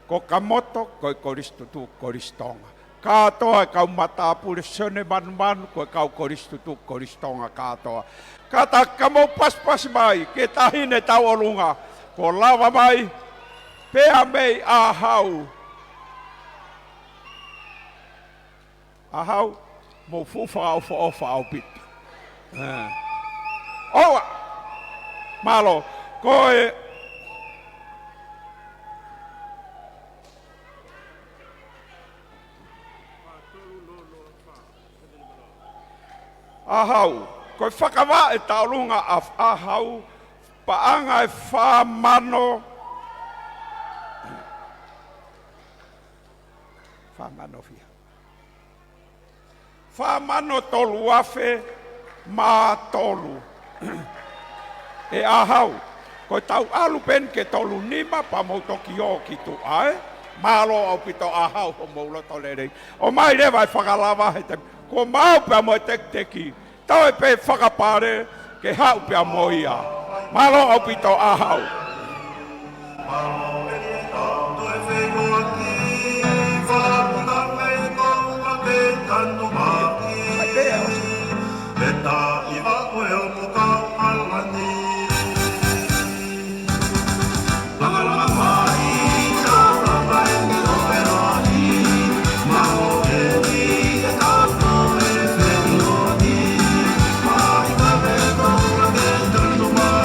Ko Kamoto, ko e kolisi tutuku kolisi Tonga. Kātoa e kau matāpule Sione Manumanu, ko e kau kolisi tutuku kolisi Tonga kātoa. Kātaki ka mou pasipasi mai ki he taʻahine tauʻolunga, kuo lava mai, pea mei ʻAhau. ʻAhau, mou fuʻu fakaʻofoʻofa ʻaupito. ʻE. ʻOua. Mālō. Ko e ʻAhau. Ko e fakavaʻe tauʻolunga ʻa ʻAhau, paʻanga ʻe fā mano, fā mano fiha. Fā mano tolu afe mā tolu. ʻE ʻAhau, ko e tau ʻalu pē eni ki he tolu nima pea mou toki ō ki tuʻa, ē? Mālō ʻaupito ʻAhau hoʻomou loto lelei. ʻOmai leva e fakalava he te, kuo mau pea mo e tekiteki. Toe pē fakapale ke haʻu pea mo ia. Mālō ʻaupito ʻAhau. Kanu mai, e taʻi vaʻo e ongo kau hala ni. Langalanga mai, taulanga eni ʻo e lani, maʻu eni e kato e feni loni, mai ka me tau la ke tanu mai.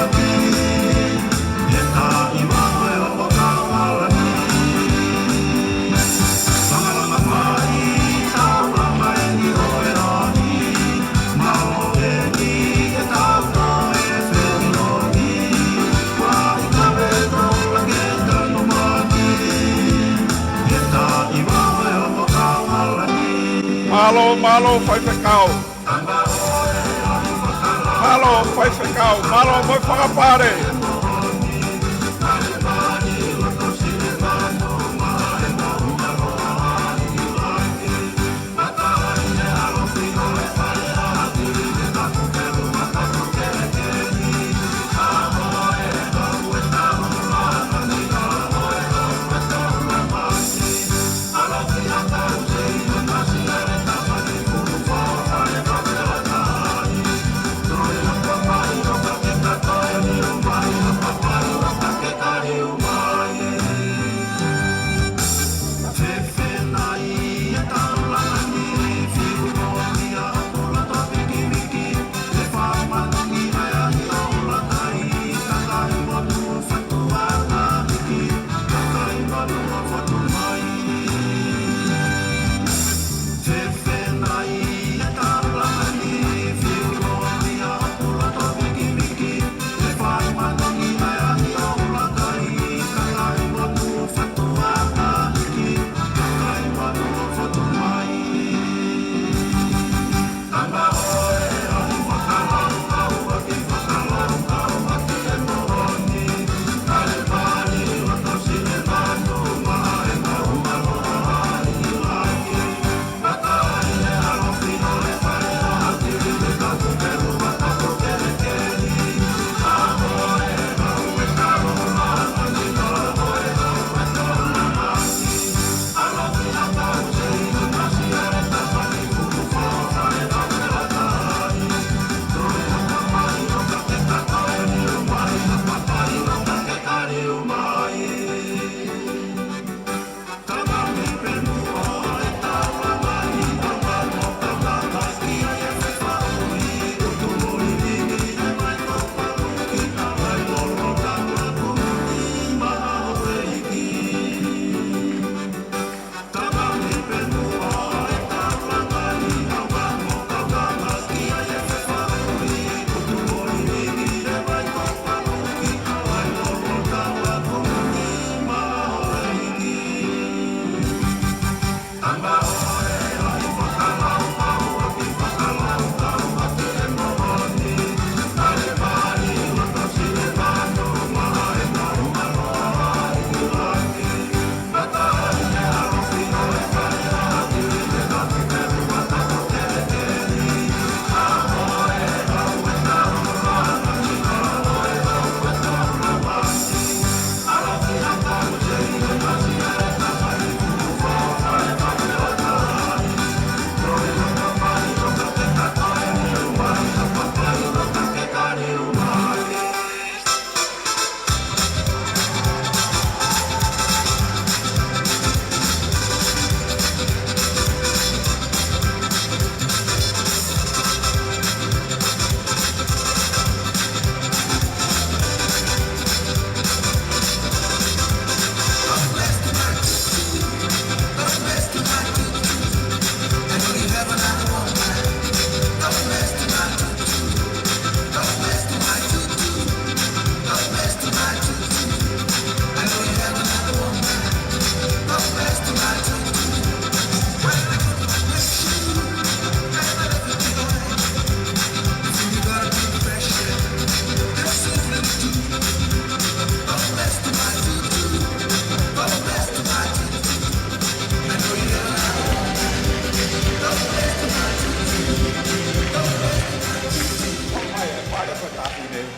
Mālō, mālō, faifekau. Mālō, faifekau. Mālō, mo e fakapale.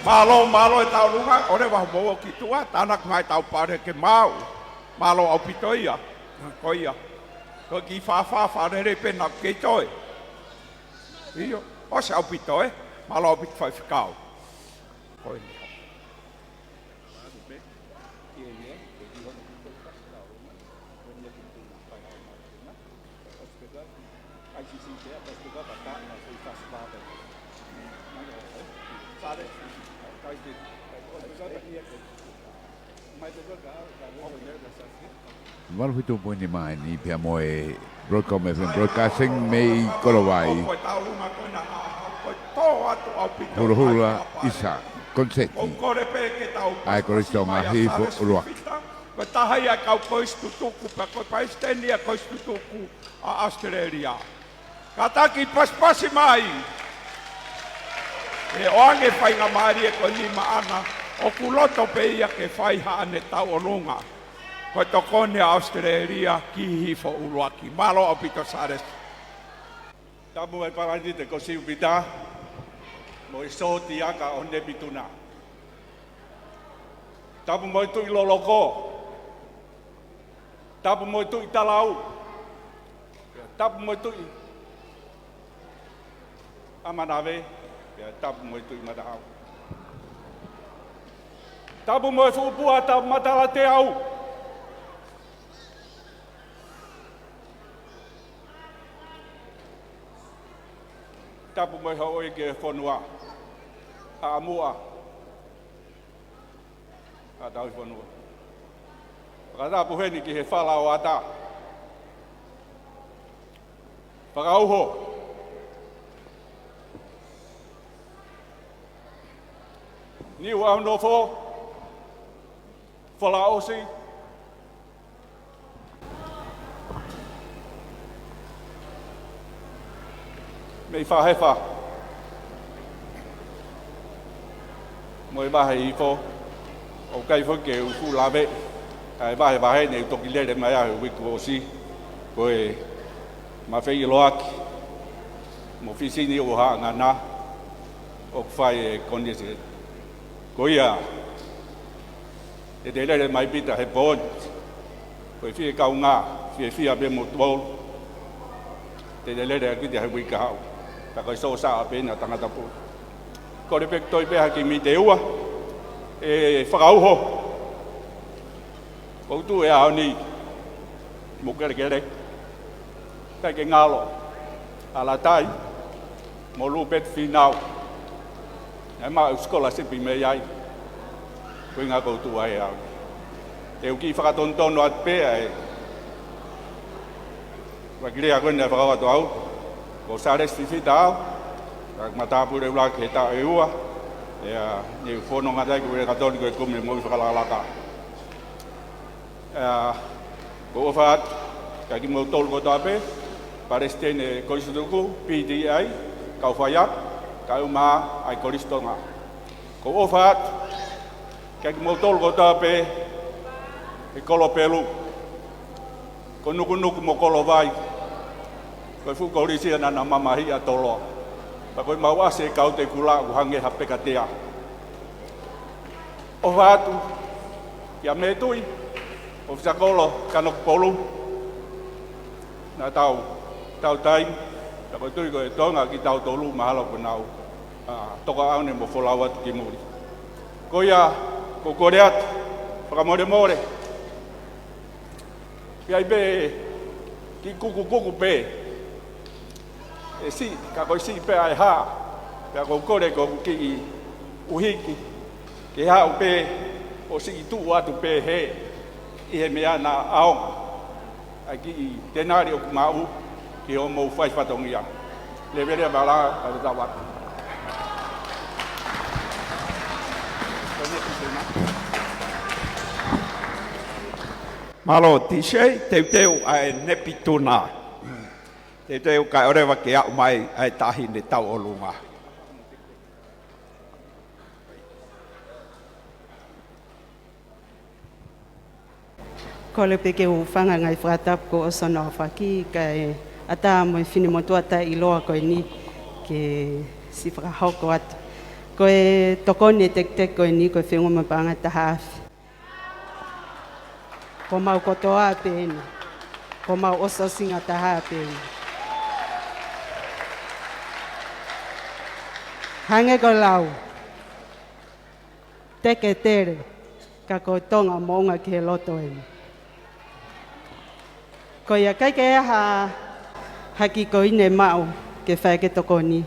Mālō, mālō e tauʻolunga, ʻoua leva hoʻomou ō ki tuʻa, tānaki mai e taupale ke maau. Mālō ʻaupito ia. Ko ia. Ko e kiʻi fāfā fālele pē naʻa ku kei toe. ʻIo, ʻosi ʻaupito ē. Mālō ʻaupito faifekau. Ko eni. Valu fitu poini mai ni pea mo e Broadcom F M Broadcasting mei Kolovai. Huluhulu ʻisa, Koniseti ʻa e Kolisi Tonga Hihifo ʻUluaki. Ko e taha ia e kau kolisi tutuku, pea ko e palesiteni ia e kolisi tutuku ʻa ʻAositelēlia. Kātaki pasipasi mai. ʻE ʻoange faingamālie ko eni maʻana, ʻoku loto pē ia ke fai haʻane tauʻolunga. Ko e tokoni ʻa ʻAositelēlia ki Hihifo ʻUluaki. Mālō ʻaupito Sālesi. Tapu mo e Palēmisi ko Siupita, mo e Sōtiaka ʻo Nepituna. Tapu mo e Tuʻi Loloko. Tapu mo e Tuʻi Talau. Tapu mo e Tuʻi ʻAmanave. Pea tapu mo e Tuʻi Matahau. Tapu mo e fuʻu pua tapu matala teau. Tapu mo e houʻeiki e fonua. ʻAmuʻa. ʻA Tauhi Fonua. Fakatapu heni ki he Fala ʻo Ata. Fakauho. Niu ʻAunofo. Falaʻosi. Mei Fahefa. Mo e Vahe Hihifo. ʻOku ʻikai foki ke u fuʻu lave. ʻA e vahevahe ne u toki lele mai ai he uike kuo ʻosi. Ko e mafai ʻiloaki. Mo Fisini ʻo Haʻangana. ʻOku fai e Koniseti. Ko ia. Te te lele mai Pita he pooni. Ko e fie kaungā, fiefia pē mo tuʻou. Te te lele ʻa Pita he uike kahaʻu. Ka ko e sōsaʻa pē ena tangata pō. Kole pē ke toe pē ha kiʻi miniti ʻe ua. ʻE Fakauho. Ko u tuʻu he ʻaho ni. Mo kelekele. ʻIkai ke ngalo. ʻAlatai. Mo Lupeti Fīnau. Naʻe maʻu e scholarship mei ai. Ko e ʻuhinga ko u tuʻu ai au. ʻE u kiʻi fakatonutonu atu pē ʻa e ʻuluaki lea ko eni naʻe fakahoko atu au. Ko Sālesi Fifita au. Ka matāpule ʻuluaki he taʻu ʻe ua. ʻIa, ne u fononga ai ko e katoni ko e kumi mo e fakalakalaka. ʻIa, ko u ʻofa atu, kia kimoutolu kotoa pē, Palesiteni Kolisi Tutuku, P T I, kau faiako, kaeʻumaʻā ʻa e Kolisi Tonga. Ko u ʻofa atu, kia kimoutolu kotoa pē, he kolo Pelu, ko Nukunuku mo Kolovai, ko e fuʻu kolisi ia naʻa na mamahiʻi ʻa Toloa. Pea ko e mau ʻasi e kau te kula ʻoku hangē ha pekatea. ʻOfa atu kia Mētui, ʻOfisa Kolo Kanokupolu, naʻa tau, tau taimi, ka ko e tui ko e Tonga kitautolu mahalo ko nau, ʻa, toka ʻaune mo folau atu ki muli. Ko ia, ko u kole atu, fakamolemole. Pea ʻi ai pē kiʻi kukukuku pē. ʻE siʻi, ka ko e siʻi pē ʻa e hā. Pea ko u kole ko u kiʻi ʻuhiki. Ke haʻu pē ʻo siʻi tuʻu atu pē he ʻi he meʻa naʻa ʻaonga. ʻA e kiʻi tenali ʻoku maʻu ki hoʻomou fai fatongia. Levelea malā, ka te tau atu. Mālō, T J, teuteu ʻa e Nepituna. Teuteu kae ʻoleva ke aʻu mai ʻa e Taʻahine Tauʻolunga. Kole pē ke u hūfanga he ngaahi fakatapu kuo ʻosi hono aofaki, kae ʻatā mo e finemotuʻa taʻeʻiloa ko eni ke siʻi fakahoko atu. Ko e tokoni e teketeke ko eni ko e feʻunga mo e paʻanga ʻe taha afe. Ko homau kotoa pē eni. Ko homau ʻosiʻosinga taha pē eni. Hangē ko e lau, teketele, ka ko Tonga moʻunga ki he loto eni. Ko ia ʻikai ke ʻi ai ha, ha kiʻi koini maʻu ke fai ke tokoni,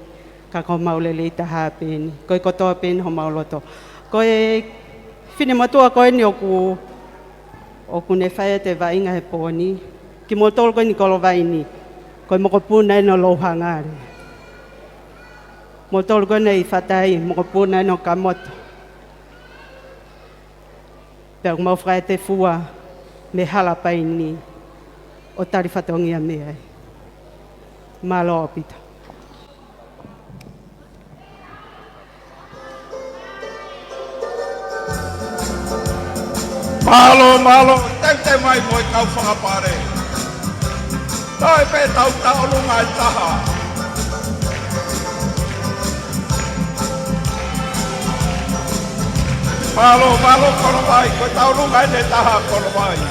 ka ko homau lelei taha pē eni. Ko e kotoa pē eni homau loto. Ko e finemotuʻa ko eni ʻoku, ʻoku ne fai atu e vaʻinga he pō ni, kimoutolu ko eni Kolovaini, ko e mokopuna eni ʻo Louhangale. Moutolu ko eni ʻi Fatai, mokopuna eni ʻo Kamoto. Pea ʻoku mau fakaetefua mei Halapaini ʻo tali fatongia mei ai. Mālō ʻaupito. Mālō, mālō, teuteu mai mo e kau fakapale. Toe pē tau tauʻolunga ʻe taha. Mālō, mālō Kolovaʻi, ko e tauʻolunga eni ʻe taha Kolovaʻi.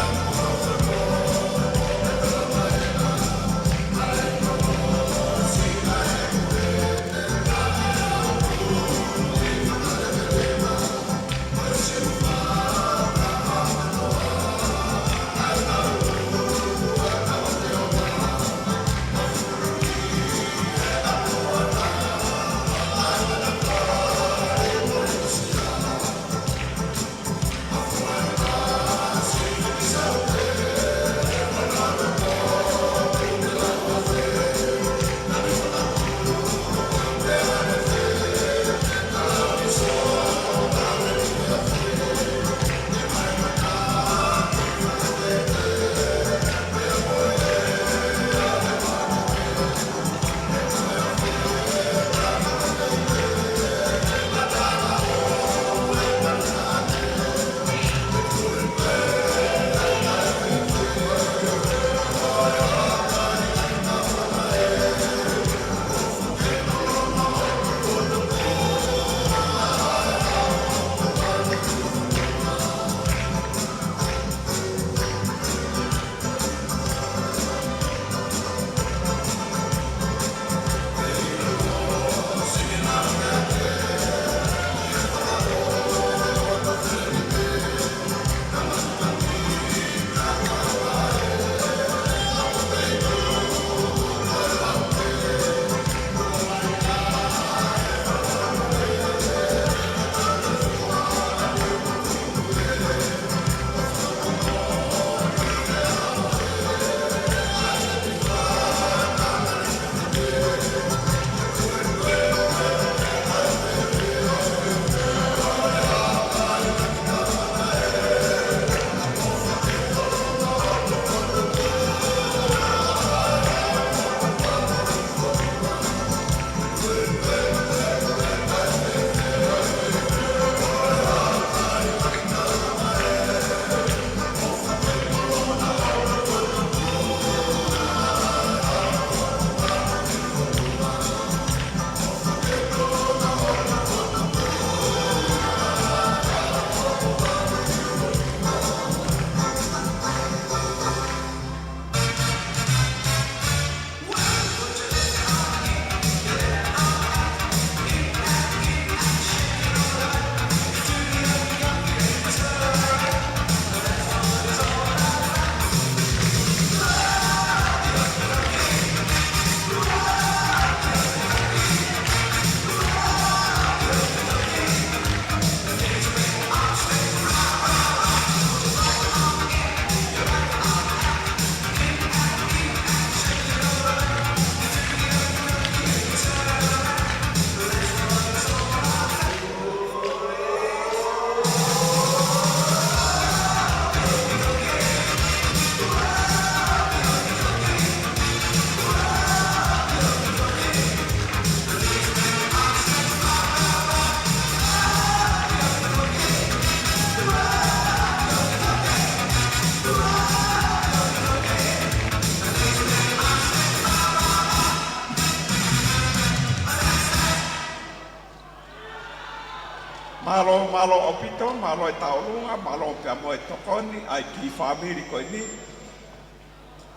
Mālō, mālō ʻaupito, mālō e tauʻolunga, mālō pea mo e tokoni ʻa e kiʻi fāmili ko eni.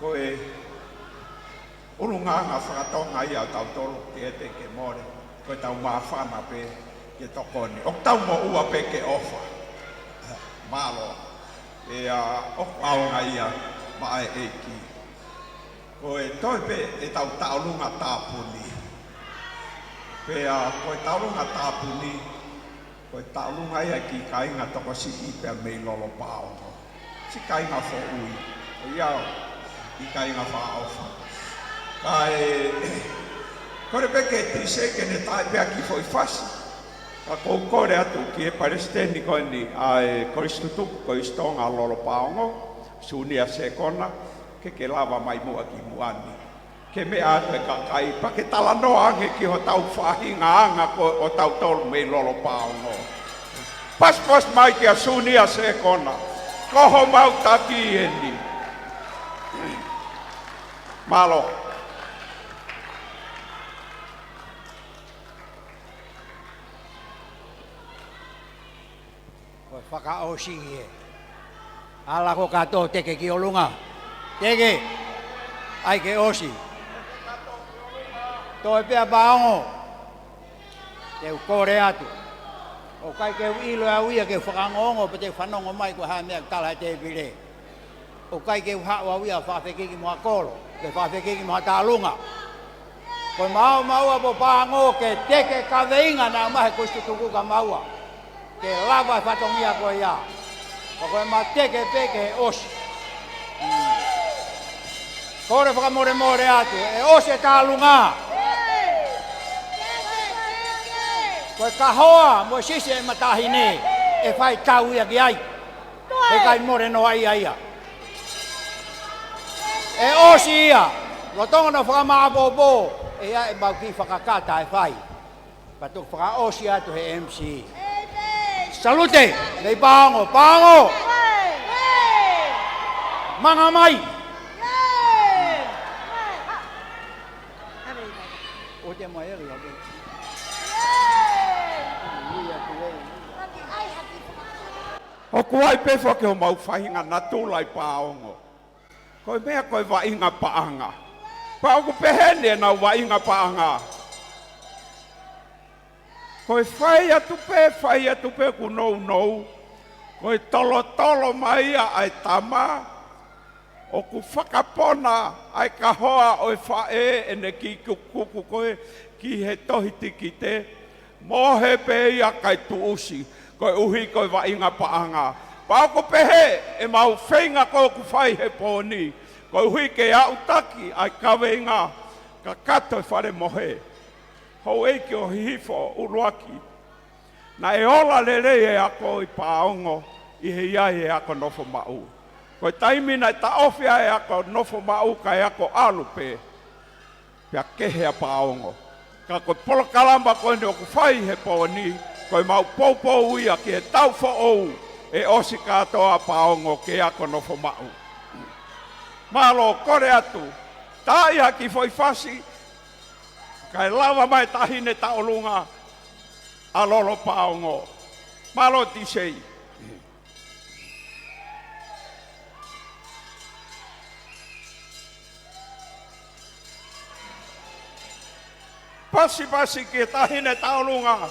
Ko e ʻulungaanga fakatonga ia ʻo tautolu, ʻikai te ke mole. Ko ʻetau māfana pē ke tokoni. ʻOku tau moʻua pē ke ʻofa. Mālō. ʻIa, ʻoku ʻaonga ia maʻa e ʻEiki. Ko e toe pē ʻetau tauʻolunga tāpuni. Pea ko e tauʻolunga tāpuni, ko e tauʻolunga ia ki he kāinga tokosiʻi pea mei Lolopaongo. Siʻi kāinga foʻui. ʻIa, siʻi kāinga fakaʻofa. Kae, kole pē ki he tisei ke ne taaʻi pē ha kiʻi foʻi fasi. Ka ʻoku ou kole atu ki he palesiteni ko eni ʻa e Kolisi Tutuku Koistonga Lolopaongo, Sunia Sekona, ke ke lava mai muʻa ki muʻa ni. Ke meʻa atu e kakai, pea ke talanoa ange ki hotau faʻahinga anga ko ē ʻo tautolu mei Lolopaongo. Pasipasi mai kia Sunia Sekona. Ko homau taki eni. Mālō. Ko e fakaʻosi ē. Ala ko kato teke ki ʻolunga. Teke. ʻAi ke ʻosi. Toe pea Paongo. Te u kole atu. ʻOku ʻikai ke u ʻilo au ia ke u fakaongoongo pe te u fanongo mai ko e hā e meʻa ʻoku tala he tēvile. ʻOku ʻikai ke u haʻu au ia fakafekiki mo ha kolo, ke fakafekiki mo ha tauʻolunga. Ko e maʻu maʻu ʻa Paongo ke teke kaveinga naʻa mau he Kolisi Tutuku ka maua. Ke lava e fatongia ko ia. Ka ko e ma teke pē ke ʻosi. Kole fakamolemole atu, ʻe ʻosi e tauʻolunga. Ko e kahoa mo e sisi e matahine, ʻe fai tau ia ki ai. He ʻikai mole noa ia ia. ʻE ʻosi ia. Lolotonga ʻenau fakamāʻopoʻopo, ʻe ʻi ai ʻemau kiʻi fakakata ʻe fai. Pea toki fakaʻosi atu he M C. Salute, mei Paongo, Paongo. Manga mai. ʻO te mai e lau. ʻOku ʻi ai pē foki homau faʻahinga natula ʻi Paongo. Ko e meʻa ko e vaʻinga paʻanga. Pea ʻoku pehē ni ʻenau vaʻinga paʻanga. Ko e fai atu pē, fai atu pē ʻoku nounou. Ko e tolotolo mai ia ʻa e tama. ʻOku fakapona ʻa e kahoa ʻo e faʻē ʻene kiʻi kukuku ko ē ki he tohi tikite. Mohe pē ia kae tuʻusi, koeʻuhi ko e vaʻinga paʻanga. Pea ʻoku pehē ʻemau feinga ko ē ʻoku fai he pō ni, koeʻuhi ke aʻutaki ʻa e kaveinga kakato e fale mohe. Houʻeiki ʻo Hihifo ʻUluaki, naʻe ola lelei e ako ʻi Paongo ʻi he ʻi ai e ako nofo maʻu. Ko e taimi naʻe taʻofi ai e ako nofo maʻu kae ako ʻalu pē, pea kehe ʻa Paongo. Ka ko e polokalama ko eni ʻoku fai he pō ni, ko ʻemau poupou ia ki he taʻu foʻou ʻe ʻosi kātoa ʻa Paongo ke ako nofo maʻu. Mālō, kole atu. Taaʻi ha kiʻi foʻi fasi, kae lava mai e taʻahine tauʻolunga ʻa Lolopaongo. Mālō tisei. Pasipasi ki he taʻahine tauʻolunga.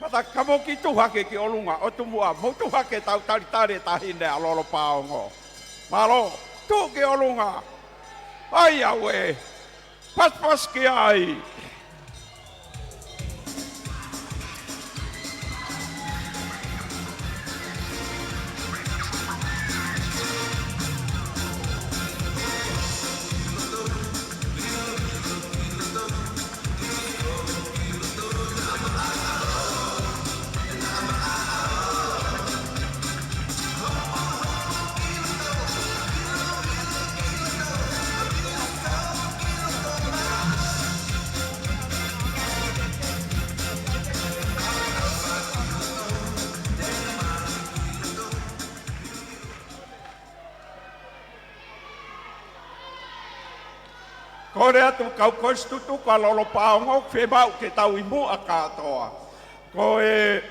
Kātaki ka mou kiʻi tuʻu hake ki ʻolunga, ʻo tuʻu muʻa, mou tuʻu hake tau talitali e taʻahine ʻa Lolopaongo. Mālō, tuʻu ki ʻolunga. ʻAi au ē. Pasipasi ki ai. Kole atu kau Kolisi Tutuku ʻa Lolopaongo, fiemaʻu ke tau ʻi muʻa kātoa. Ko e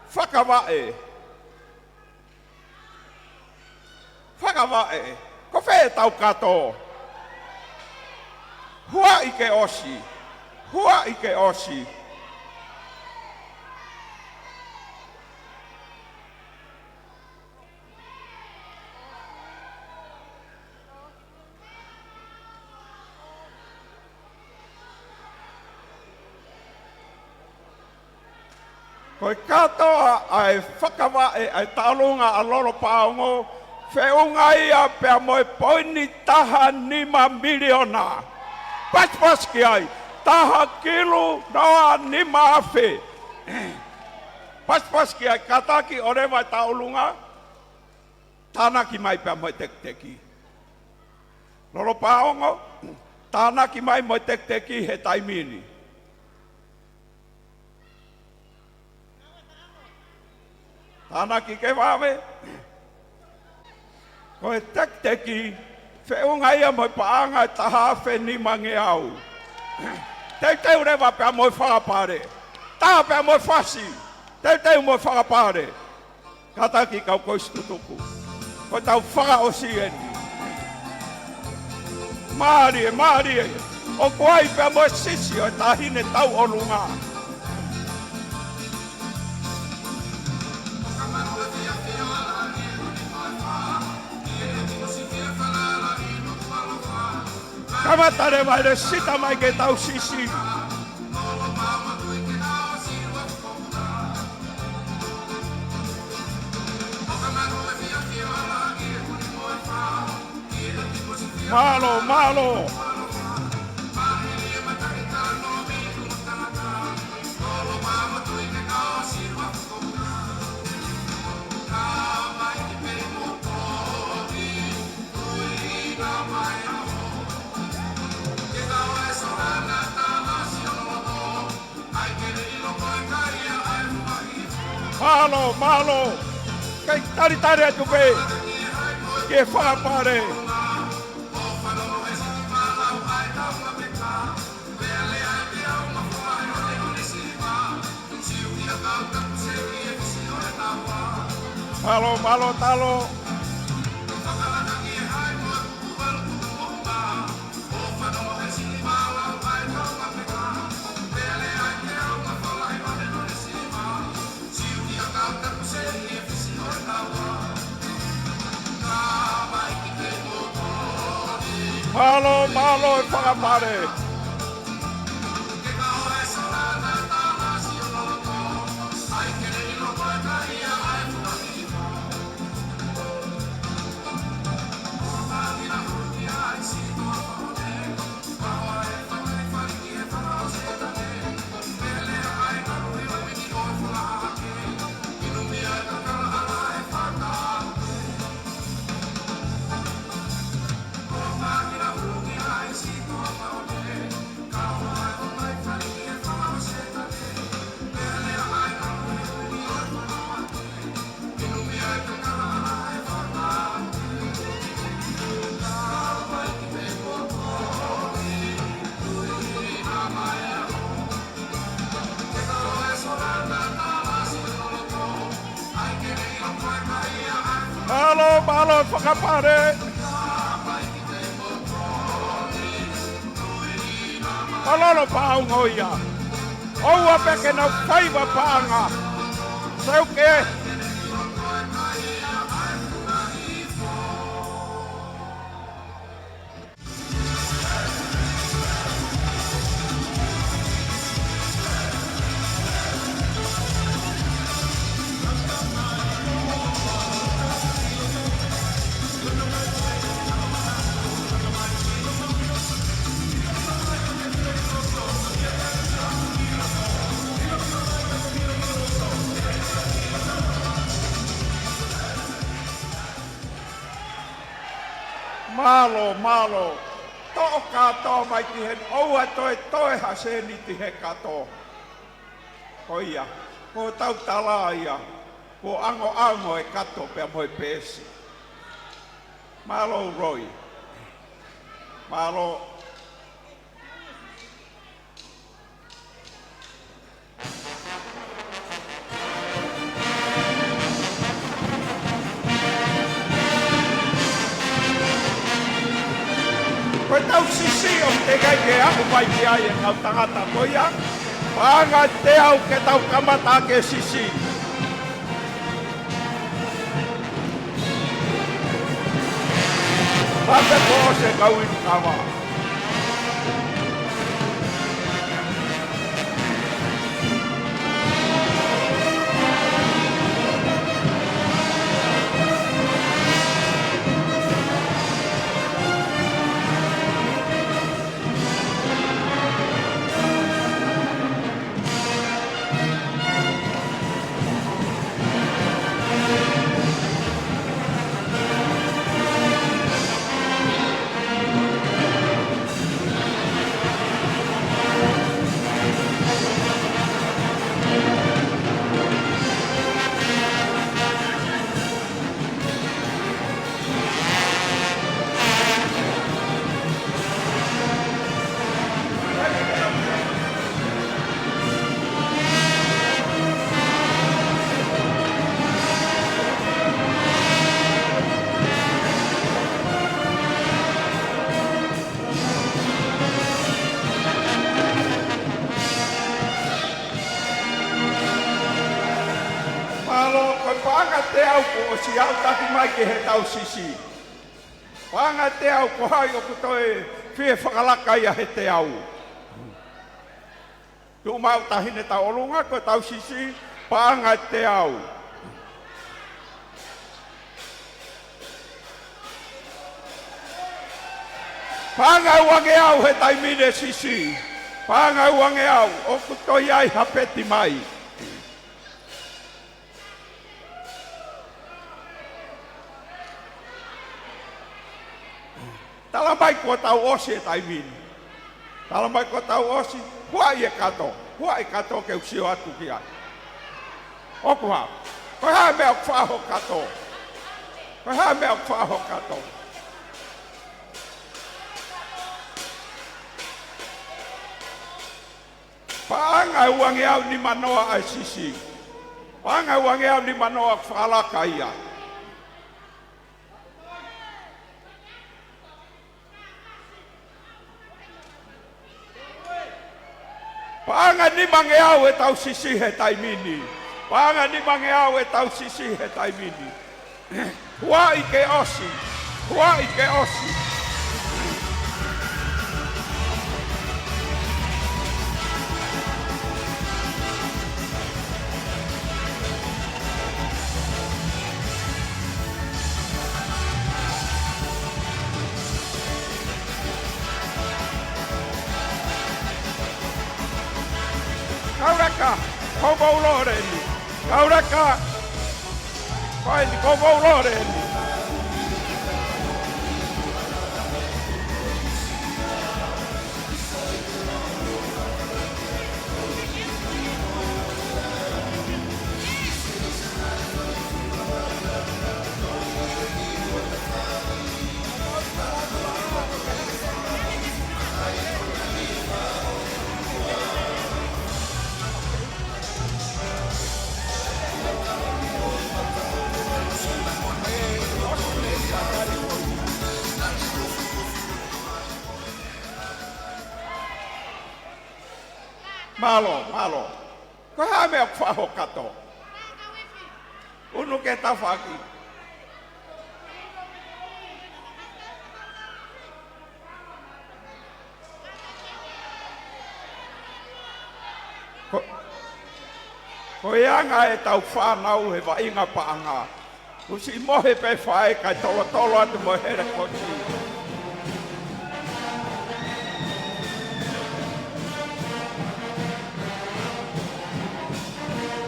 fakavaʻe. Fakavaʻe, ko fē ʻetau kato? Huaʻi ke ʻosi. Huaʻi ke ʻosi. Ko e kātoa ʻa e fakavaʻe ʻa e tauʻolunga ʻa Lolo Paongo, feʻunga ia pea mo e poini taha nima miliona. Pasipasi ki ai, taha kilu noa nima afe. Pasipasi ki ai, kātaki ʻo leva e tauʻolunga, tānaki mai pea mo e tekiteki. Lolo Paongo, tānaki mai mo e tekiteki he taimi ni. Tānaki ke vave. Ko e tekiteki, feʻunga ia mo e paʻanga ʻe taha afe nimangeau. Teuteu leva pea mo e fakapale. Taha pea mo e fasi. Teuteu mo e fakapale. Kātaki kau koisi tutuku. Ko ʻetau fakaʻosi eni. Mālie, mālie. ʻOku ʻi ai pea mo e sisi ʻo e taʻahine tauʻolunga. Kamata leva e lēsisita mai ke tau sisi. Mālō, mālō. Mālō, mālō. Kei talitali atu pē ki he fakapale. Mālō, mālō, Talo. Mālō, mālō e fakapale. Mālō, mālō e fakapale. Ko Lolo Paongo ia. ʻOua pē ke nau faiva paʻanga. Seuke. Mālō, mālō. Toʻo kātoa mai ki heni, ʻoua toe toe ha sēniti he kato. Ko ia, ko ʻetau tala ia, ko e ʻangoʻango e kato pea mo e peesi. Mālō Loi. Mālō. Teʻeki ke aʻu mai ki ai e kau tangata ko ia. Paʻanga ʻe teau ke tau kamata ʻaki e sisi. Pea te ko se kau inu kava. Mālō, ko e paʻanga ʻe teau kuo ʻosi aʻutaki mai ki he tau sisi. Paʻanga ʻe teau, ko hai ʻoku toe fie fakalaka ia he teau? Tuʻu mai ʻo taʻahine tauʻolunga, ko e tau sisi, paʻanga ʻe teau. Paʻanga ʻe uangeau he taimi ni e sisi. Paʻanga ʻe uangeau, ʻoku toe ʻi ai ha peti mai? Tala mai kuo tau ʻosi e taimi ni. Tala mai kuo tau ʻosi, huaʻi e kato. Huaʻi e kato ke u sio atu ki ai. ʻOku hā? Ko e hā e meʻa ʻoku faʻa hoko ki ai? Ko e hā e meʻa ʻoku faʻa hoko ki ai? Paʻanga ʻe uangeau nimanoa ʻa e sisi. Paʻanga ʻe uangeau nimanoa ʻoku fakalaka ia. Paʻanga ʻe nimangeau e tau sisi he taimi ni. Paʻanga ʻe nimangeau e tau sisi he taimi ni. Huaʻi ke ʻosi. Huaʻi ke ʻosi. Kauleka, kou vou lole ni. Kauleka. Ko eni, kou vou lole ni. Mālō, mālō. Ko e hā e meʻa ʻoku faʻa hoko ki ai? Unu ke tafaʻaki. Ko, ko e anga e tau fānau he vaʻinga paʻanga. Kuo siʻi mohe pē faʻē kae tolotolo atu mo e hele koti.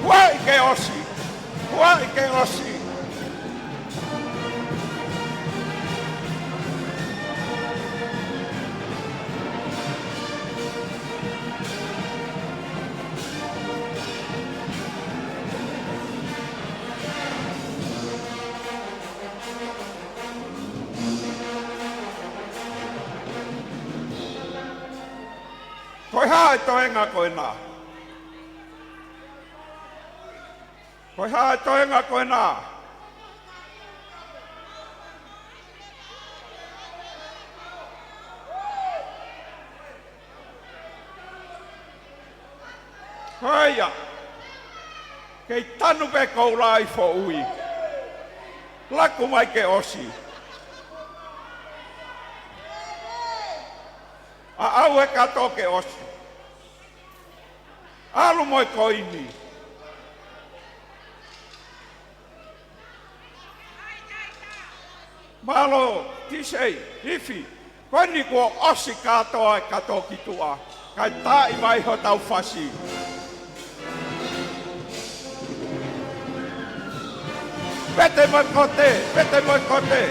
Huaʻi ke ʻosi. Huaʻi ke ʻosi. Ko e hā e toenga ko ena? Ko e hā e toenga ko ena? Ko ia, kei tanu pē koula ʻi foʻui. Laku mai ke ʻosi. ʻAʻau e kato ke ʻosi. ʻAlu mo e koini. Mālō, Tisei, Ifi, ko eni kuo ʻosi kātoa e kato ki tuʻa, kae taaʻi mai hotau fasi. Pete mo e kote, pete mo e kote.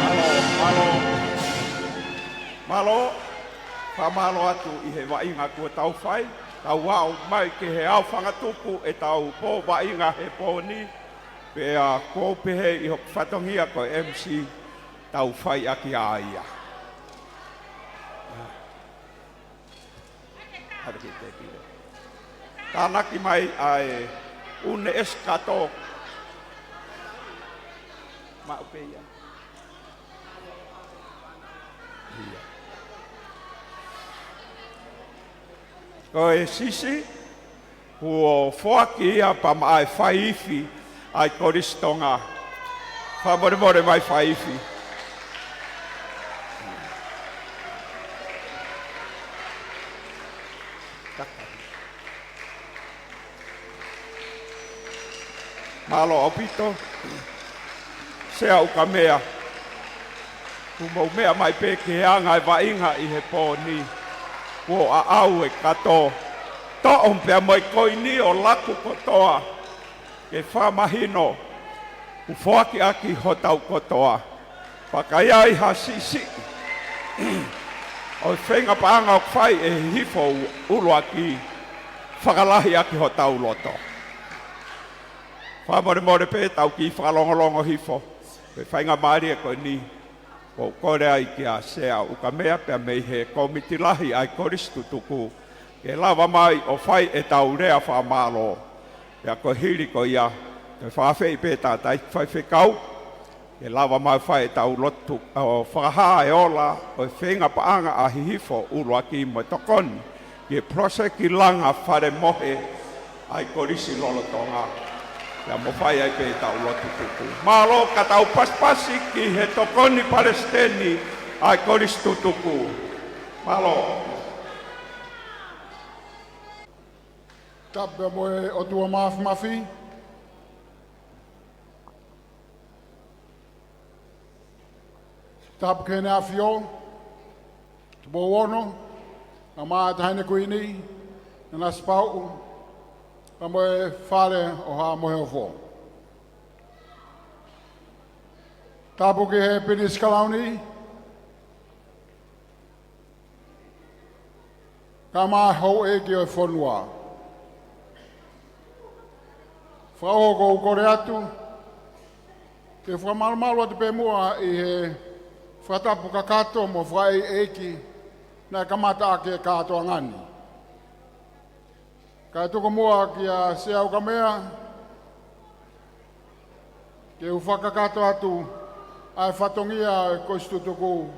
Mālō, mālō. Mālō, fakamālō atu ʻi he vaʻinga kuo tau fai, tau aʻu mai ki he aofangatuku ʻetau pō vaʻinga he pō ni, pea kou pehē ʻi hoku fatongia ko e M C, tau fai ʻaki ʻa ia. Haru ki te pile. Tānaki mai ʻa e ʻū neʻesi kato. Maʻu pē ia. Ia. Ko e sisi, kuo foaki ia pea maʻa e faiifi ʻa e Kolisi Tonga. Fakamolemole mai faiifi. Mālō ʻaupito. Sea ʻUkamea. Kuo mou meʻa mai pē ki he anga e vaʻinga ʻi he pō ni. Kuo ʻaʻau e kato. Toʻo pea mo e koini ʻo laku kotoa. Ke fakamahino, kuo foaki ʻaki hotau kotoa. Pea ka ʻi ai ha siʻisiʻi ʻo e feinga paʻanga ʻoku fai ʻe Hihifo ʻUluaki, fakalahi ʻaki hotau loto. Fakamolemole pē tau kiʻi fakalongolongo hifo, ko e faingamālie ko eni, ʻoku ou kole ai kia Sea ʻUkamea pea mei he kōmiti lahi ʻa e Kolisi Tutuku, ke lava mai ʻo fai ʻetau lea fakamālō. Pea ko e hili ko ia, ke fakaafeʻi pē tātai faifekau, ke lava mai ʻo fai ʻetau lotu, ʻo fakahā e ola ʻo e feinga paʻanga ʻa Hihifo ʻUluaki mo e tokoni ki he poloseki langa falemohe ʻa e Kolisi lolotonga. Pea mo fai ai pē ʻetau lotu tuku. Mālō, ka tau pasipasi ki he Tokoni Palesiteni ʻa e Kolisi Tutuku. Mālō. Tapu pea mo e ʻOtua Māfimafi. Tapu ki Heʻene ʻAfio, Tupou Ono, kae ʻumaʻā e Taʻahine Kuini, Nanasipauʻu, kae ʻumaʻā e Fale ʻo Haʻa Moheofo. Tapu ki he Pilinisi Kalauni, kae ʻumaʻā e houʻeiki ʻo e fonua. Fakahoko ʻoku ou kole atu, ke fakamalumalu atu pē muʻa ʻi he fakatapu kakato mo fakaʻeiʻeiki naʻe kamata ʻaki e kātoanga ni. Kae tuku muʻa kia Sea ʻUkamea, ke u fakakakato atu ʻa e fatongia ʻo e Kolisi Tutuku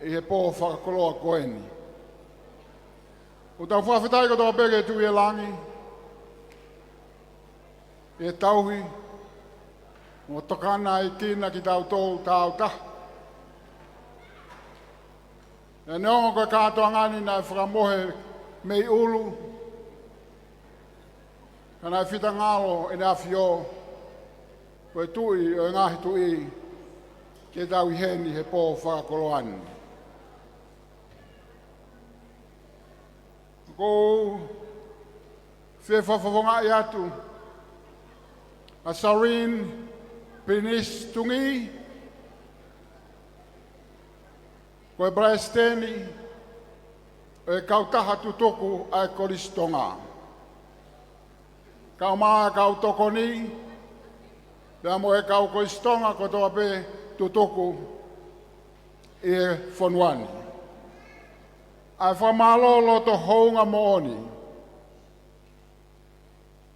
ʻi he pō fakakoloa ko eni. ʻOku tau fakafetaʻi kotoa pē ki he Tuʻi ʻi langi, ʻi he tauhi mo tokangaʻi kinautolu tāutaha. Pea neongo ko e kātoanga ni naʻe fakamohe mei ʻulu, Ka naʻe fitangalo ʻEne ʻAfio, ko e Tuʻi ʻo e ngaahi tuʻi, ke tau ʻi heni he pō fakakoloa ni. ʻOku ou fie fakafofongaʻi atu ʻa Sareen Pilinisi Tungī, ko e Palesiteni ʻo e Kautaha Tutuku ʻa e Kolisi Tonga. Kae ʻumaʻā e kau tokoni, pea mo e kau Kolisi Tonga kotoa pē tutuku ʻi he fonua ni. ʻA e fakamālō loto houngaʻia moʻoni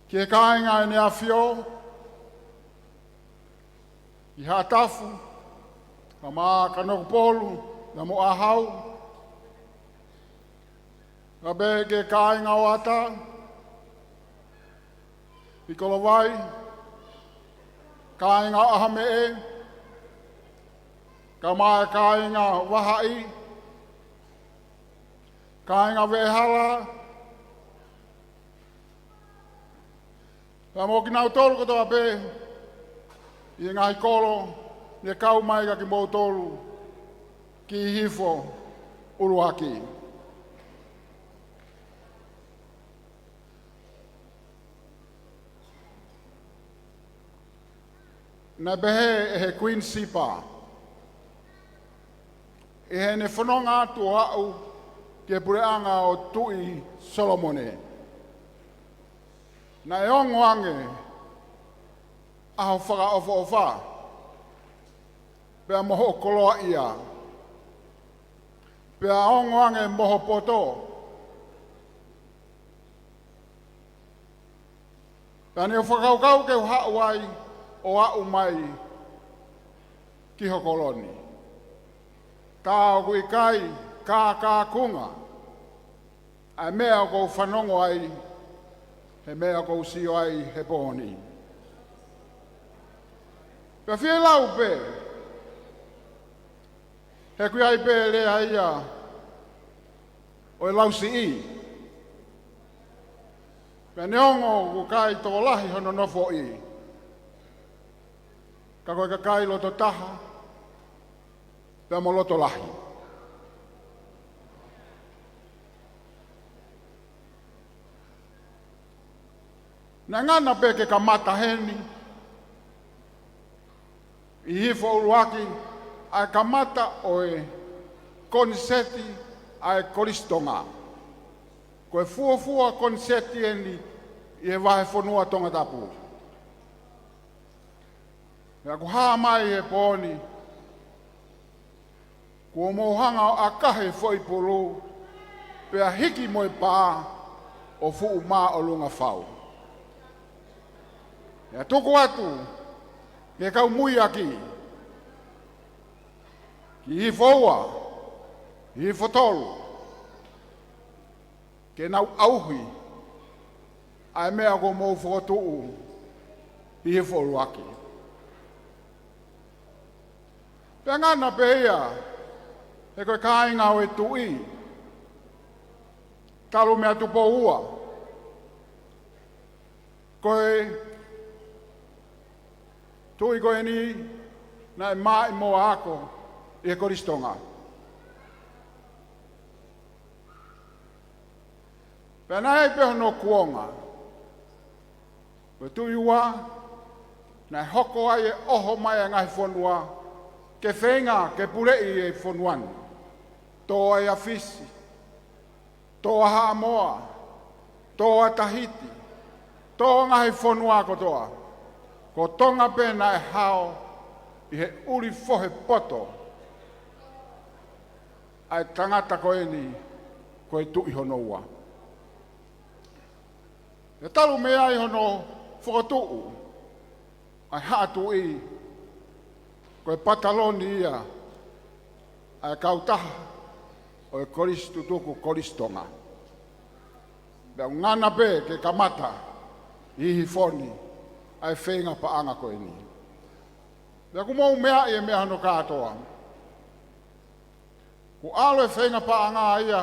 ki he kāinga ʻEne ʻAfio ʻi Haʻatafu, kae ʻumaʻā Kanokupolu, pea mo ʻAhau. Kae pehē ki he kāinga ʻo ʻAta, ʻi Kolovai, kāinga ʻo ʻAhomeʻe, kae ʻumaʻā e kāinga ʻo Vahaʻi, kāinga ʻo Veʻehala, pea mo kinautolu kotoa pē ʻi he ngaahi kolo ne kau mai kia kimoutolu ki Hihifo ʻUluaki. Naʻe pehē ʻe he Kuini Sipa, ʻi heʻene fononga atu ʻo aʻu ki he puleʻanga ʻo Tuʻi Solomone, naʻe ongo ange ʻa ho fakaʻofoʻofa, pea mo hoʻo koloaʻia, pea ongo ange mo ho poto. Pea ne u fakakaukau ke u haʻu ai ʻo aʻu mai ki ho kolo ni. Ka ʻoku ʻikai kākākunga ʻa e meʻa ʻoku ou fanongo ai he meʻa ʻoku ou sio ai he pō ni. Pea fie lau pē, he ʻoku ʻi ai pē lea ia ʻo e lausiʻi. Pea neongo ʻoku ʻikai tokolahi hono nofoʻi, ka ko e kakai loto taha, pea mo loto lahi. Naʻe ngana pē ke kamata heni, ʻi Hihifo ʻUluaki, ʻa e kamata ʻo e koniseti ʻa e Kolisi Tonga. Ko e fuofua koniseti eni ʻi he vahefonua Tongatapu. Pea ʻoku hā mai he pō ni, kuo mou hanga ʻo ʻakahi e foʻi pulu, pea hiki mo e pā ʻo fuʻu māʻolunga fau. Pea tuku atu ki he kau muiaki, ki Hihifo Ua, Hihifo Tolu, ke nau ʻauhi ʻa e meʻa ʻoku mou fokotuʻu ʻi Hihifo ʻUluaki. Pea ngana pē ia, he ko e kāinga ʻo e Tuʻi, talu meia Tupou Ua, ko e Tuʻi ko eni naʻe maʻimoa ako ʻi he Kolisi Tonga. Pea naʻe ʻi ai pē hono kuonga, ko e Tuʻi Ua, naʻe hoko ai e ʻoho mai ʻa e ngaahi fonua ke feinga ke puleʻi e fonua ni. Tō ai ʻa Fisi, tō ʻa Haʻamoa, tō ʻa Tahiti, tō ʻa e ngaahi fonua kotoa. Ko Tonga pē naʻe hao ʻi he ʻuli fohe poto ʻa e tangata ko eni, ko e Tuʻi hono ua. Pea talu mei ai hono fokotuʻu ʻa e Haʻa Tuʻi, ko e pataloni ia ʻa e kautaha ʻo e Kolisi Tutuku Kolisi Tonga. Pea ʻoku ngana pē ke kamata ʻi Hihifo ni ʻa e feinga paʻanga ko eni. Pea ʻoku mou meaʻi e meʻa hono kātoa. Kuo ʻalu e feinga paʻanga ia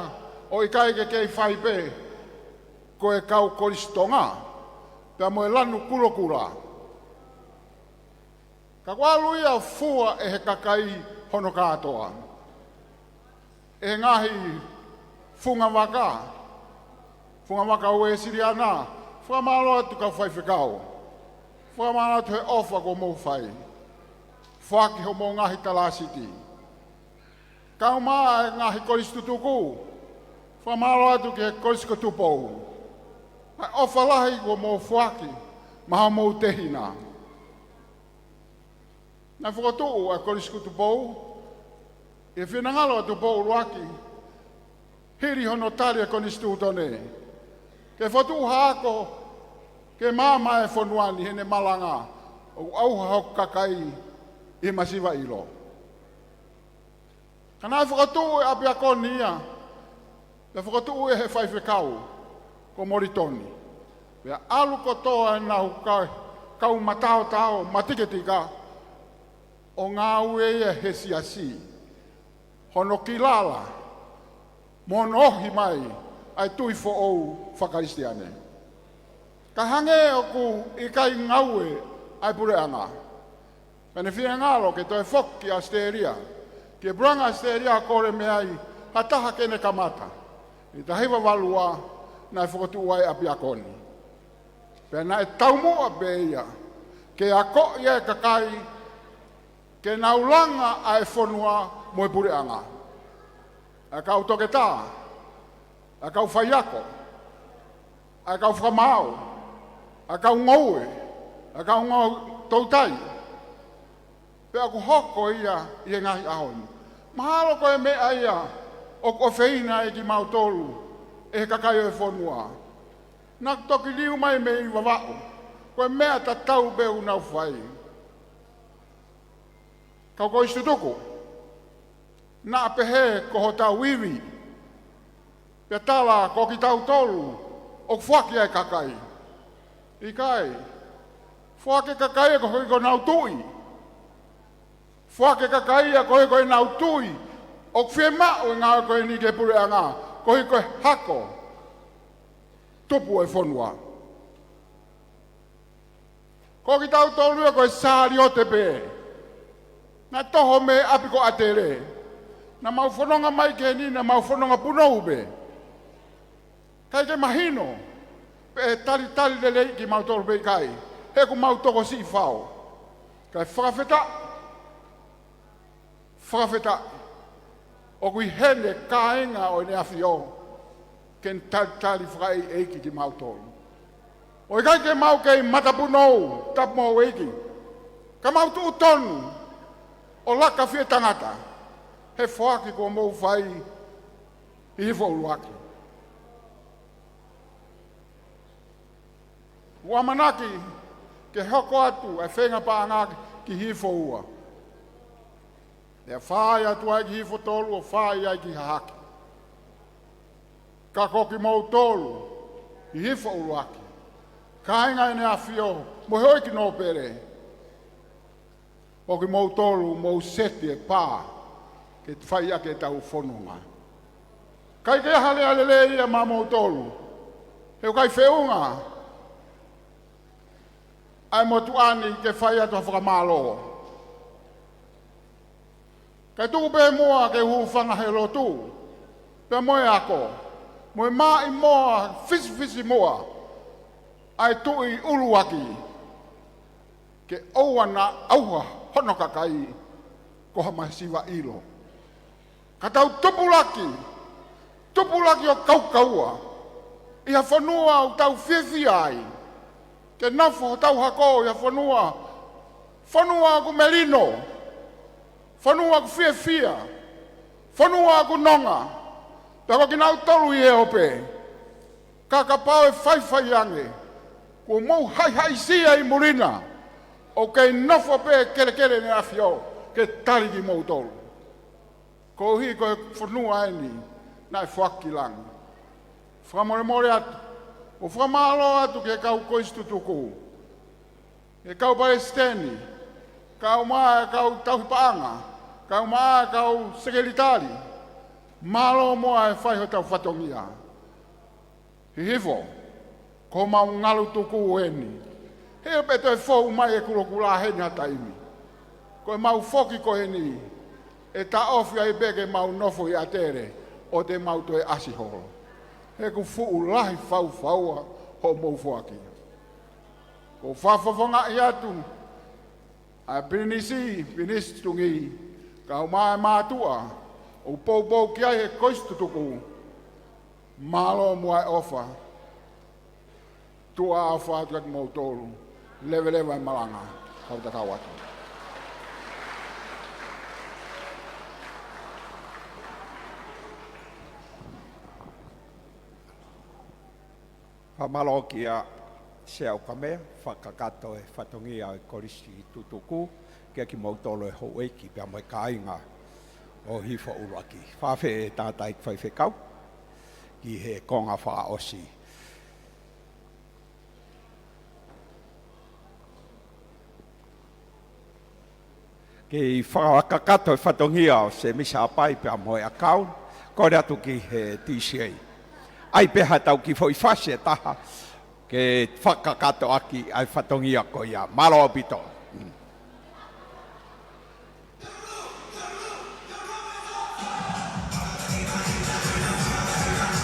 ʻo ʻikai ke kei fai pē ko e kau Kolisi Tonga, pea mo e lanu kulokula. Ka kuo ʻalu ia ʻo fua ʻe he kakai hono kātoa, ʻe he ngaahi fungavaka, fungavaka Uēsiliana. Fakamālō atu kau faifekau. Fakamālō atu he ʻofa kuo mou fai. Foaki homou ngaahi talāsiti. Kau mai e ngaahi kolisi tutuku. Fakamālō atu ki he Kolisi ko Tupou. ʻA e ʻofa lahi kuo mou foaki maʻa homou tehina. Naʻe fokotuʻu ʻa e Kolisi ko Tupou ʻi he finangalo ʻa Tupou ʻUluaki, hili hono tali ʻa e Konisitūtone, ke fokotuʻu ha ako ke maama e fonua ni heʻene malanga ʻoku ʻauha hoku kakai ʻi he masiva ʻilo. Ka naʻe fokotuʻu e ʻapiako ni ia, pea fokotuʻu ʻe he faifekau ko Molitoni, pea ʻalu kotoa ʻenau ka-, kau mataotao matiketika ʻo ngāue ia he siasi, hono kilala mo hono ohi mai ʻa e tui foʻou faka-Kalisitiane. Ka hangē ʻoku ʻikai ngāue ʻa e puleʻanga, pea ne finangalo ke toe foki ki ʻAositelēlia, ki he puleʻanga ʻAositelēlia ʻo kole mei ai ha taha ke ne kamata. ʻI he taha hiva valu ua naʻe fokotuʻu ai e ʻapiako ni. Pea naʻe taumuʻa pē ia ke akoʻi e kakai ke nau langa ʻa e fonua mo e puleʻanga. ʻA e kau toketā, ʻa e kau faiako, ʻa e kau fakamaau, ʻa e kau ngoue, ʻa e kau ngoue toutai. Pea ʻoku hoko ia ʻi he ngaahi ʻaho ni. Mahalo ko e meʻa ia ʻoku ʻofeina ai kimautolu ʻe he kakai ʻo e fonua. Naʻa ku toki liu mai mei Vavaʻu, ko e meʻa tatau pē ʻoku nau fai. Kau kolisi tutuku, naʻa pehē ko hotau ivi, pea tala ko kitautolu ʻoku foaki ʻa e kakai. ʻIkai. Foaki e kakai ia koeʻuhi ko ʻenau tui. Foaki e kakai ia koeʻuhi ko ʻenau tui ʻoku fiemaʻu e ngāue ko eni ki he puleʻanga, koeʻuhi ko e hako tupu e fonua. Ko kitautolu ia ko e saliote pē. Naʻe toho mei ʻapi ko ʻAtele. Naʻa mau fononga mai ki heni, naʻa mau fononga punou pē. ʻIkai ke mahino pe ʻe talitali lelei kimautolu pe ʻikai, he ʻoku mau tokosiʻi fau. Kae fakafetaʻi, fakafetaʻi, ʻoku ʻi heni e kāinga ʻo ʻEne ʻAfio ke ne talitali fakaʻeiʻeiki kimautolu. ʻO ʻikai ke mau kei matapunou, tapu mo houʻeiki, ka mau tuʻu tonu ʻo laka fie tangata he foaki kuo mou fai ʻi Hihifo ʻUluaki. ʻOku ʻamanaki ke hoko atu e feinga paʻanga ki Hihifo Ua. ʻE fai atu ai ki Hihifo Tolu ʻo fai ai ki Hahake. Ka ko kimoutolu, Hihifo ʻUluaki, kāinga ʻEne ʻAfio mo e houʻeiki nōpele, ʻo kimoutolu mou seti e pā ke fai ʻaki ʻetau fononga. ʻIkai ke ʻi ai ha lea lelei ia maʻamoutolu, he ʻoku ʻikai feʻunga ʻa e motuʻa ni ke fai atu ha fakamālō. Kae tuku pē muʻa ke u hūfanga he lotu, pea mo e ako, mo e maʻimoa fisifisimuʻa ʻa e Tuʻi ʻUluaki, ke ʻoua naʻa ʻauha hono kakai ko ha masiva ʻilo. Ka tau tupulaki, tupulaki ʻo kaukaua ʻi ha fonua ʻoku tau fiefia ai, ke nofo hotau hako ʻi ha fonua, fonua ʻoku melino, fonua ʻoku fiefia, fonua ʻoku nonga, pea ko kinautolu ʻi he ope. Ka kapau ʻe faifai ange, kuo mou haʻihaʻisia ʻi muli na, ʻoku kei nofo pē kelekele ʻEne ʻAfio ke tali kimoutolu. Koeʻuhi ko e fonua eni naʻe foaki ki langi. Fakamolemole atu, ʻo fakamālō atu ki he kau kolisi tutuku, ki he kau palesiteni, kau mai e kau tauhi paʻanga, kau mai e kau sekelitali. Mālō muʻa e fai hotau fatongia. Hihifo, Ko homau ngalu tuku eni. He ʻe pē toe fou mai e kulokula heni ha taimi. Ko ʻemau foki ko eni, ʻe taʻofi ai pē ke mau nofo ʻi ʻAtele, ʻo te mau toe ʻasi holo. He ʻoku fuʻu lahi faufaua hoʻomou foaki. ʻOku ou fakafofongaʻi atu ʻa e Pilinisi, Pilinisi Tutungi, kae ʻumaʻā e mātuʻa ʻoku poupou ki ai he kolisi tutuku. Mālō muʻa e ʻofa. Tuʻa ʻofa atu kiate kimoutolu. Leveleva e malanga. Kau tatau atu. Fakamālō kia Sea ʻUkamea, fakakakato e fatongia ʻo e kolisi tutuku, kia kimoutolu e houʻeiki pea mo e kāinga ʻo Hihifo ʻUluaki. Fakafeʻiloaki e tangataʻeiki faifekau ki he konga fakaʻosi. Kei fakakakato e fatongia ʻo Semisi Haʻapai pea mo e ʻakauni, kole atu ki he D J. ʻAi pē haʻatau kiʻi foʻi fasi ʻe taha, ke fakakakato ʻaki ʻa e fatongia ko ia. Mālō ʻaupito.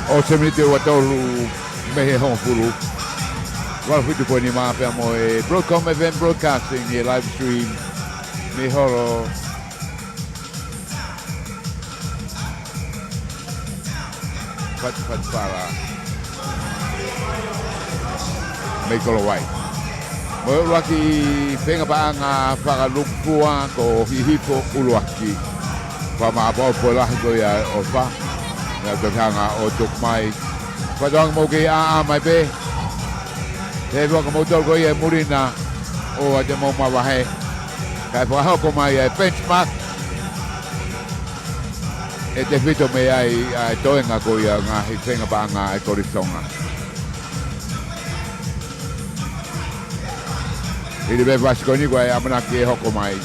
ʻOsi e miniti ʻe ua tolu mei he hongofulu. Valu fitu poini nima pea mo e Broadcom F M Broadcasting ʻi he live stream mei holo Fatu Fatu Pala mei Kolowai. Mo e ʻuluaki feinga paʻanga fakalukufua ko Hihifo ʻUluaki. Fakamāʻopoʻopo lahi ko ia ʻo e ʻofa. Naʻa tau hanga ʻo tuku mai. Fatu anga mo ke ʻā mai pē. He fakamoutolu ko ia ʻi muli na ʻo ʻa te mau mavahe. Kae fakahoko mai e benchmark. ʻE tefito mei ai ʻa e toenga ko ia ngaahi feinga paʻanga ʻa e Kolisi Tonga. Hili pē fasi ko eni ko e ʻamanaki ʻe hoko mai.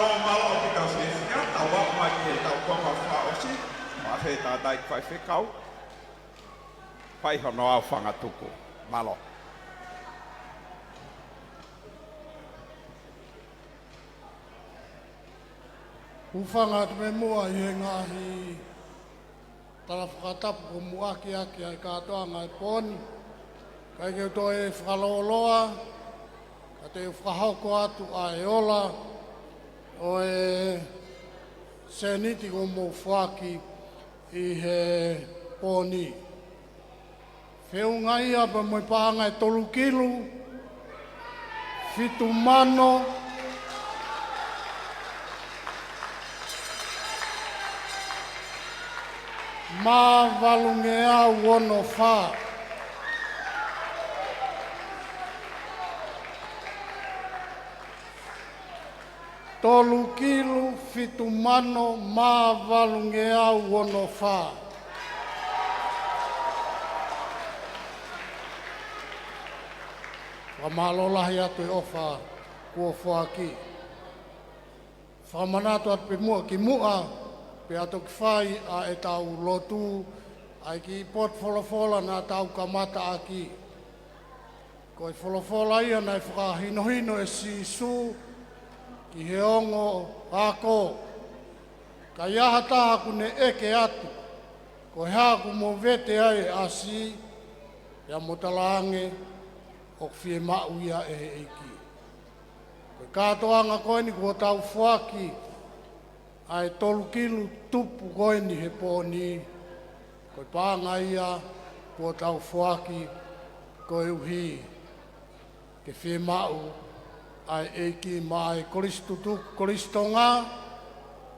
Mālō ʻaupito Siaisiaʻi, tau aʻu mai ki heʻetau konga fakaʻosi, mo e fakafetaʻi ki he faifekau. Fai hono aofangatuku. Mālō. Hūfanga atu pē muʻa ʻi he ngaahi tala fakatapu kuo mou ʻaki ʻaki ʻa e kātoanga ʻo e pō ni. Kae ke u toe fakalōloa, ka te u fakahoko atu ʻa e ola ʻo e sēniti kuo mou foaki ʻi he pō ni. Feʻunga ia pea mo e paʻanga ʻe tolu kilu, fitu mano, mā valungeau ono fā. Tolu kilu, fitu mano, mā valungeau ono fā. Fakamālō lahi atu e ʻofa kuo foaki. Fakamanatu atu pē muʻa ki muʻa, pea toki fai ʻa ʻetau lotu, ʻa e kiʻi potu folofola naʻa tau kamata ʻaki. Ko e folofola ia naʻe fakahinohino ʻe Sīsū ki he ongo ako. Ka ʻi ai ha taha ʻoku ne ʻeke atu, ko e hā ʻoku mou vete ai e ʻasi, pea mo talaange, ʻoku fiemaʻu ia ʻe he ʻEiki. Ko e kātoanga ko eni kuo tau foaki, ʻa e tolu kilu tupu ko eni he pō ni, ko e paʻanga ia kuo tau foaki koeʻuhi ke fiemaʻu ʻa e ʻEiki maʻa e Kolisi Tutuku Kolisi Tonga,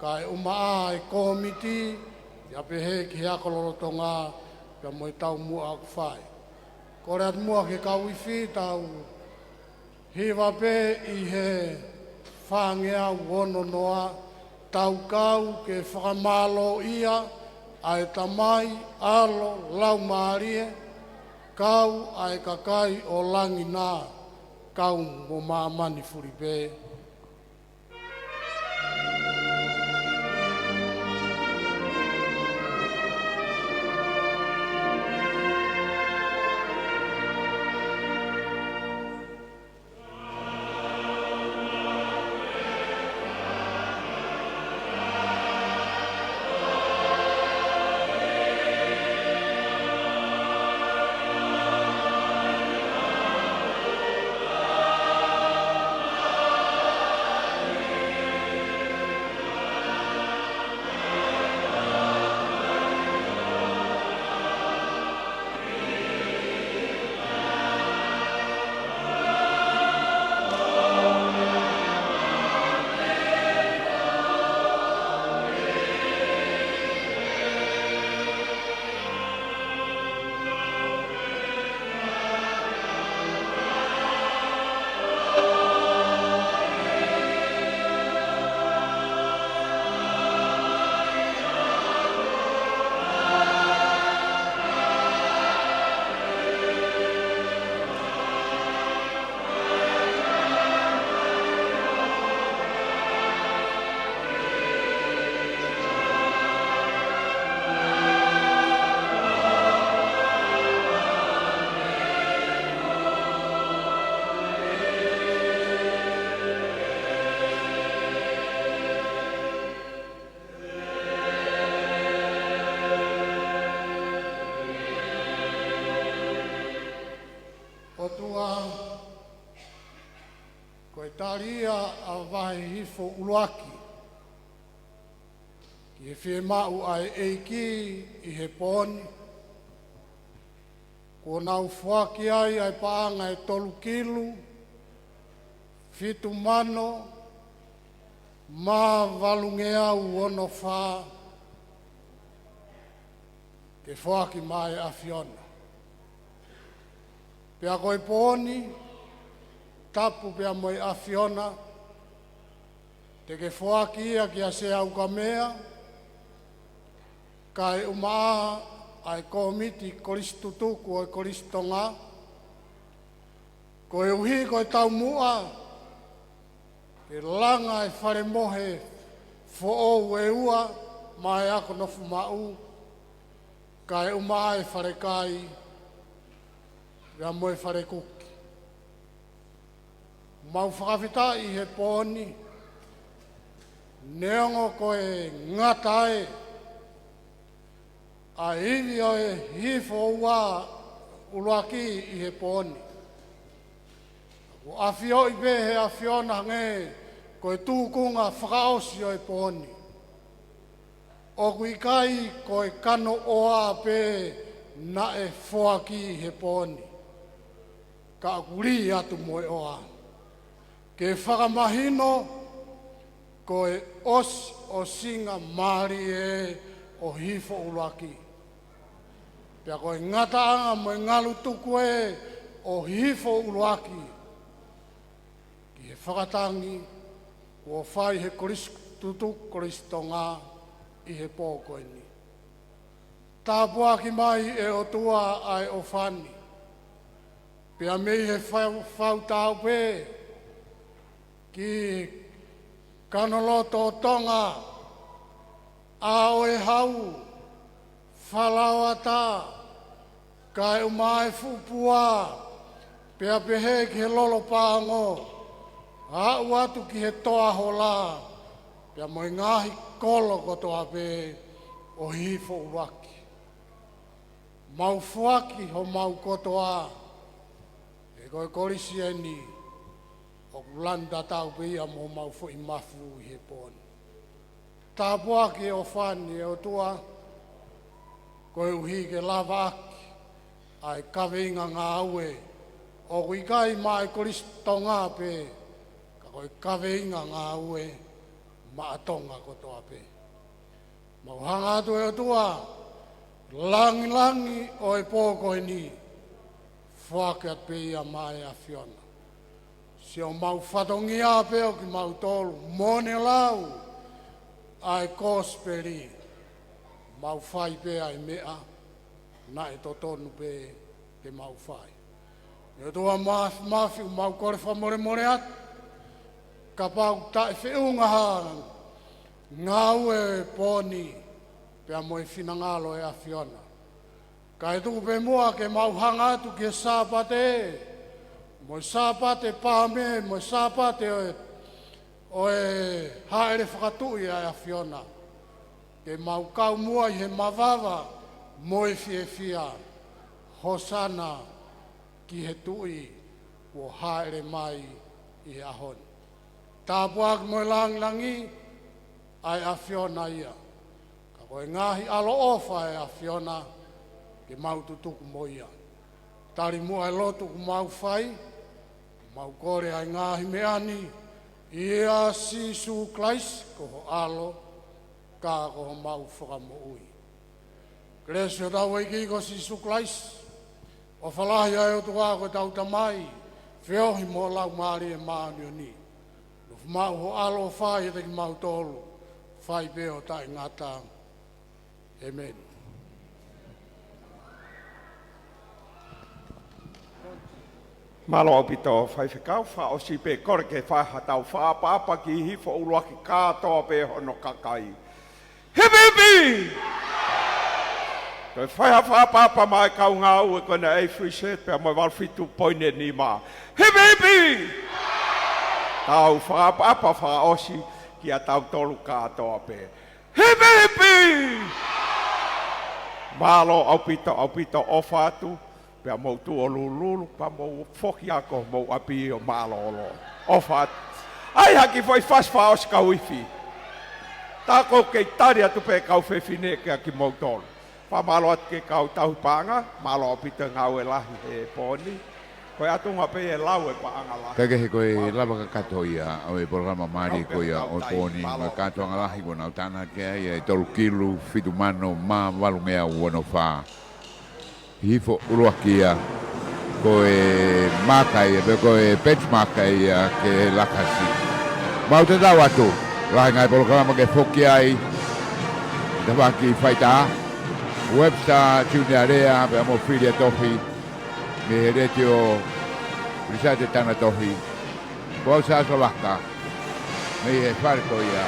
kae ʻumaʻā e kōmiti, pea pehē ki he ako lolotonga, pea mo e taumuʻa ʻoku fai. Kole atu muʻa ki he kau ifi, tau hiva pē ʻi he fāngeau ono noa, tau kau ke fakamālōʻia ʻa e Tamai, ʻAlo, Laumālie, kau ʻa e kakai ʻo langi na, kau mo māmani fuli pē. ʻOtua, ko e tali ia ʻa e vahe hifo ʻuluaki ki he fiemaʻu ʻa e ʻEiki ʻi he pō ni, kuo nau foaki ai ʻa e paʻanga ʻe tolu kilu, fitu mano, mā valungeau ono fā, ke foaki maʻa e ʻAfiona. Pea ko e pō ni, tapu pea mo e ʻAfiona, te ke foaki ia kia Sea ʻUkamea, kae ʻumaʻā ʻa e kōmiti Kolisi Tutuku ʻo e Kolisi Tonga, koeʻuhi ko e taumuʻa, Ke langa e fale mohe foʻou ʻe ua maʻa e ako nofomaʻu, kae ʻumaʻā e falekai pea mo e fale kuki. Mau fakafetaʻi he pō ni, neongo ko e ngata ē ʻa e ivi ʻo e hihifo ʻuluaki ʻi he pō ni. Kuo ʻafioʻi pē he ʻAfiona hangē ko e tūkunga fakaʻosi ʻo e pō ni. ʻOku ʻikai ko e kanoʻoa pē naʻe foaki he pō ni, ka ʻoku lī atu mo e ʻoa. Ke fakamahino ko e ʻosiʻosinga mālie ʻo e hihifo ʻuluaki. Pea ko e ngataʻanga mo e ngalu tuku ē ʻo e hihifo ʻuluaki ki he fakatangi kuo fai he Kolisi, Tutuku Kolisi Tonga ʻi he pō ko eni. Tāpuaki mai ʻe ʻOtua ʻa e ʻofa ni, pea mei he fau, fau tau pē ki Kanoloto Tonga, ʻAoehau, Falaoata, kae ʻumaʻā e fuʻu pua, pea pehē ki he lolo pāongo, aʻu atu ki he toahola, pea mo e ngaahi kolo kotoa pē ʻo e hihifo ʻuluaki. Mau foaki homau kotoa, he ko e kolisi eni ʻoku lanu tatau pē ia mo homau foʻi mafu ʻi he pō ni. Tāpuaki e ʻofa ni ʻe ʻOtua, koeʻuhi ke lavaʻaki ʻa e kaveinga ngāue ʻoku ʻikai maʻa e Kolisi Tonga pē, ka ko e kaveinga ngāue maʻa Tonga kotoa pē. Mau hanga atu ʻe ʻOtua, langilangi ʻo e pō ko eni, foaki atu pē ia maʻa e ʻAfiona. Siʻomau fatongia pē ʻo kimautolu, mo ne lau ʻa e kosipeli, mau fai pē ʻa e meʻa naʻe totonu pē ke mau fai. ʻE ʻOtua Māfimafi, ʻoku mau kole fakamolemole atu, kapau taʻefeʻunga ha ngāue ʻo e pō ni pea mo e finangalo ʻo e ʻAfiona. Kae tuku pē muʻa ke mau hanga atu ki he Sāpate, mo e Sāpate Paame, mo e Sāpate ʻo e, ʻo e hāʻele fakatuʻi ʻa e ʻAfiona. Ke mau kau muʻa ʻi he mavava mo e fiefia. Hosana ki he Tuʻi kuo hāʻele mai ʻi he ʻaho ni. Tāpuaki mo e langilangi ʻa e ʻAfiona ia. Ka ko e ngaahi ʻaloʻofa ʻa e ʻAfiona ke mau tutuku mo ia. Tali muʻa e lotu ʻoku mau fai, mau kole ʻa e ngaahi meʻa ni ʻia Sīsū Kalaisi ko ho ʻAlo, ka ko homau Fakamoʻui. Kelesi ʻa hotau ʻEiki ko Sīsū Kalaisi, ʻofa lahi ʻa e ʻOtua ko hotau Tamai, feohi mo e Laumālie Māʻoniʻoni, nofomaʻu ho ʻAlo ʻo fai ʻiate kimautolu, fai pē ʻo taʻengata. ʻĒmeni. Mālō ʻaupito faifekau, fakaʻosi pē kole ke fai haʻatau fakaʻapaʻapa ki he hihifo ʻuluaki kātoa pē hono kakai. Hipi hipi! Toe fai ha fakaʻapaʻapa maʻa e kau ngāue ko ena ʻa e free set pea mo e valu fitu poini nima. Hipi hipi! Tau fakaʻapaʻapa fakaʻosi kiate kitautolu kātoa pē. Hipi hipi! Mālō ʻaupito, ʻaupito, ʻofa atu, pea mou tuʻu ʻo lulululu, pea mou foki ʻa homou ʻapi ʻo mālōlō. ʻOfa atu. ʻAi ha kiʻi foʻi fasi fakaʻosi kau ifi. Tā ʻoku kei tali atu pē kau fefine kia kimoutolu. Fakamālō atu ki he kau tauhi paʻanga, mālō ʻaupito e ngāue lahi he pō ni. Ko e ʻatunga pē e lau e paʻanga lahi. Kae kehe ko e lava kakato ia ʻo e polokalama mālie ko ia ʻo e pō ni, mo e kātoanga lahi kuo nau tānaki ai e tolu kilu fitu mano mā valungeau ono fā. Hihifo ʻuluaki ia, ko e maaka ia, pe ko e benchmark ia ki he Lakasi. Mau tatau atu, lahi e ngaahi polokalama ke foki ai, tafaʻaki faitā, Webster Junior Lea, pea mo Filia Tofi, mei he Letiō Ulisate Tanatofi. Ko au Sāsua Vaka, Mei he fale ko ia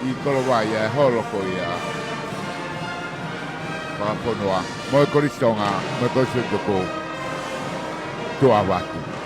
ʻi Kolovai ʻa e holo ko ia fakafonua mo e Kolisi Tonga mo e Kolisi Tutuku, Tuʻa Vatu.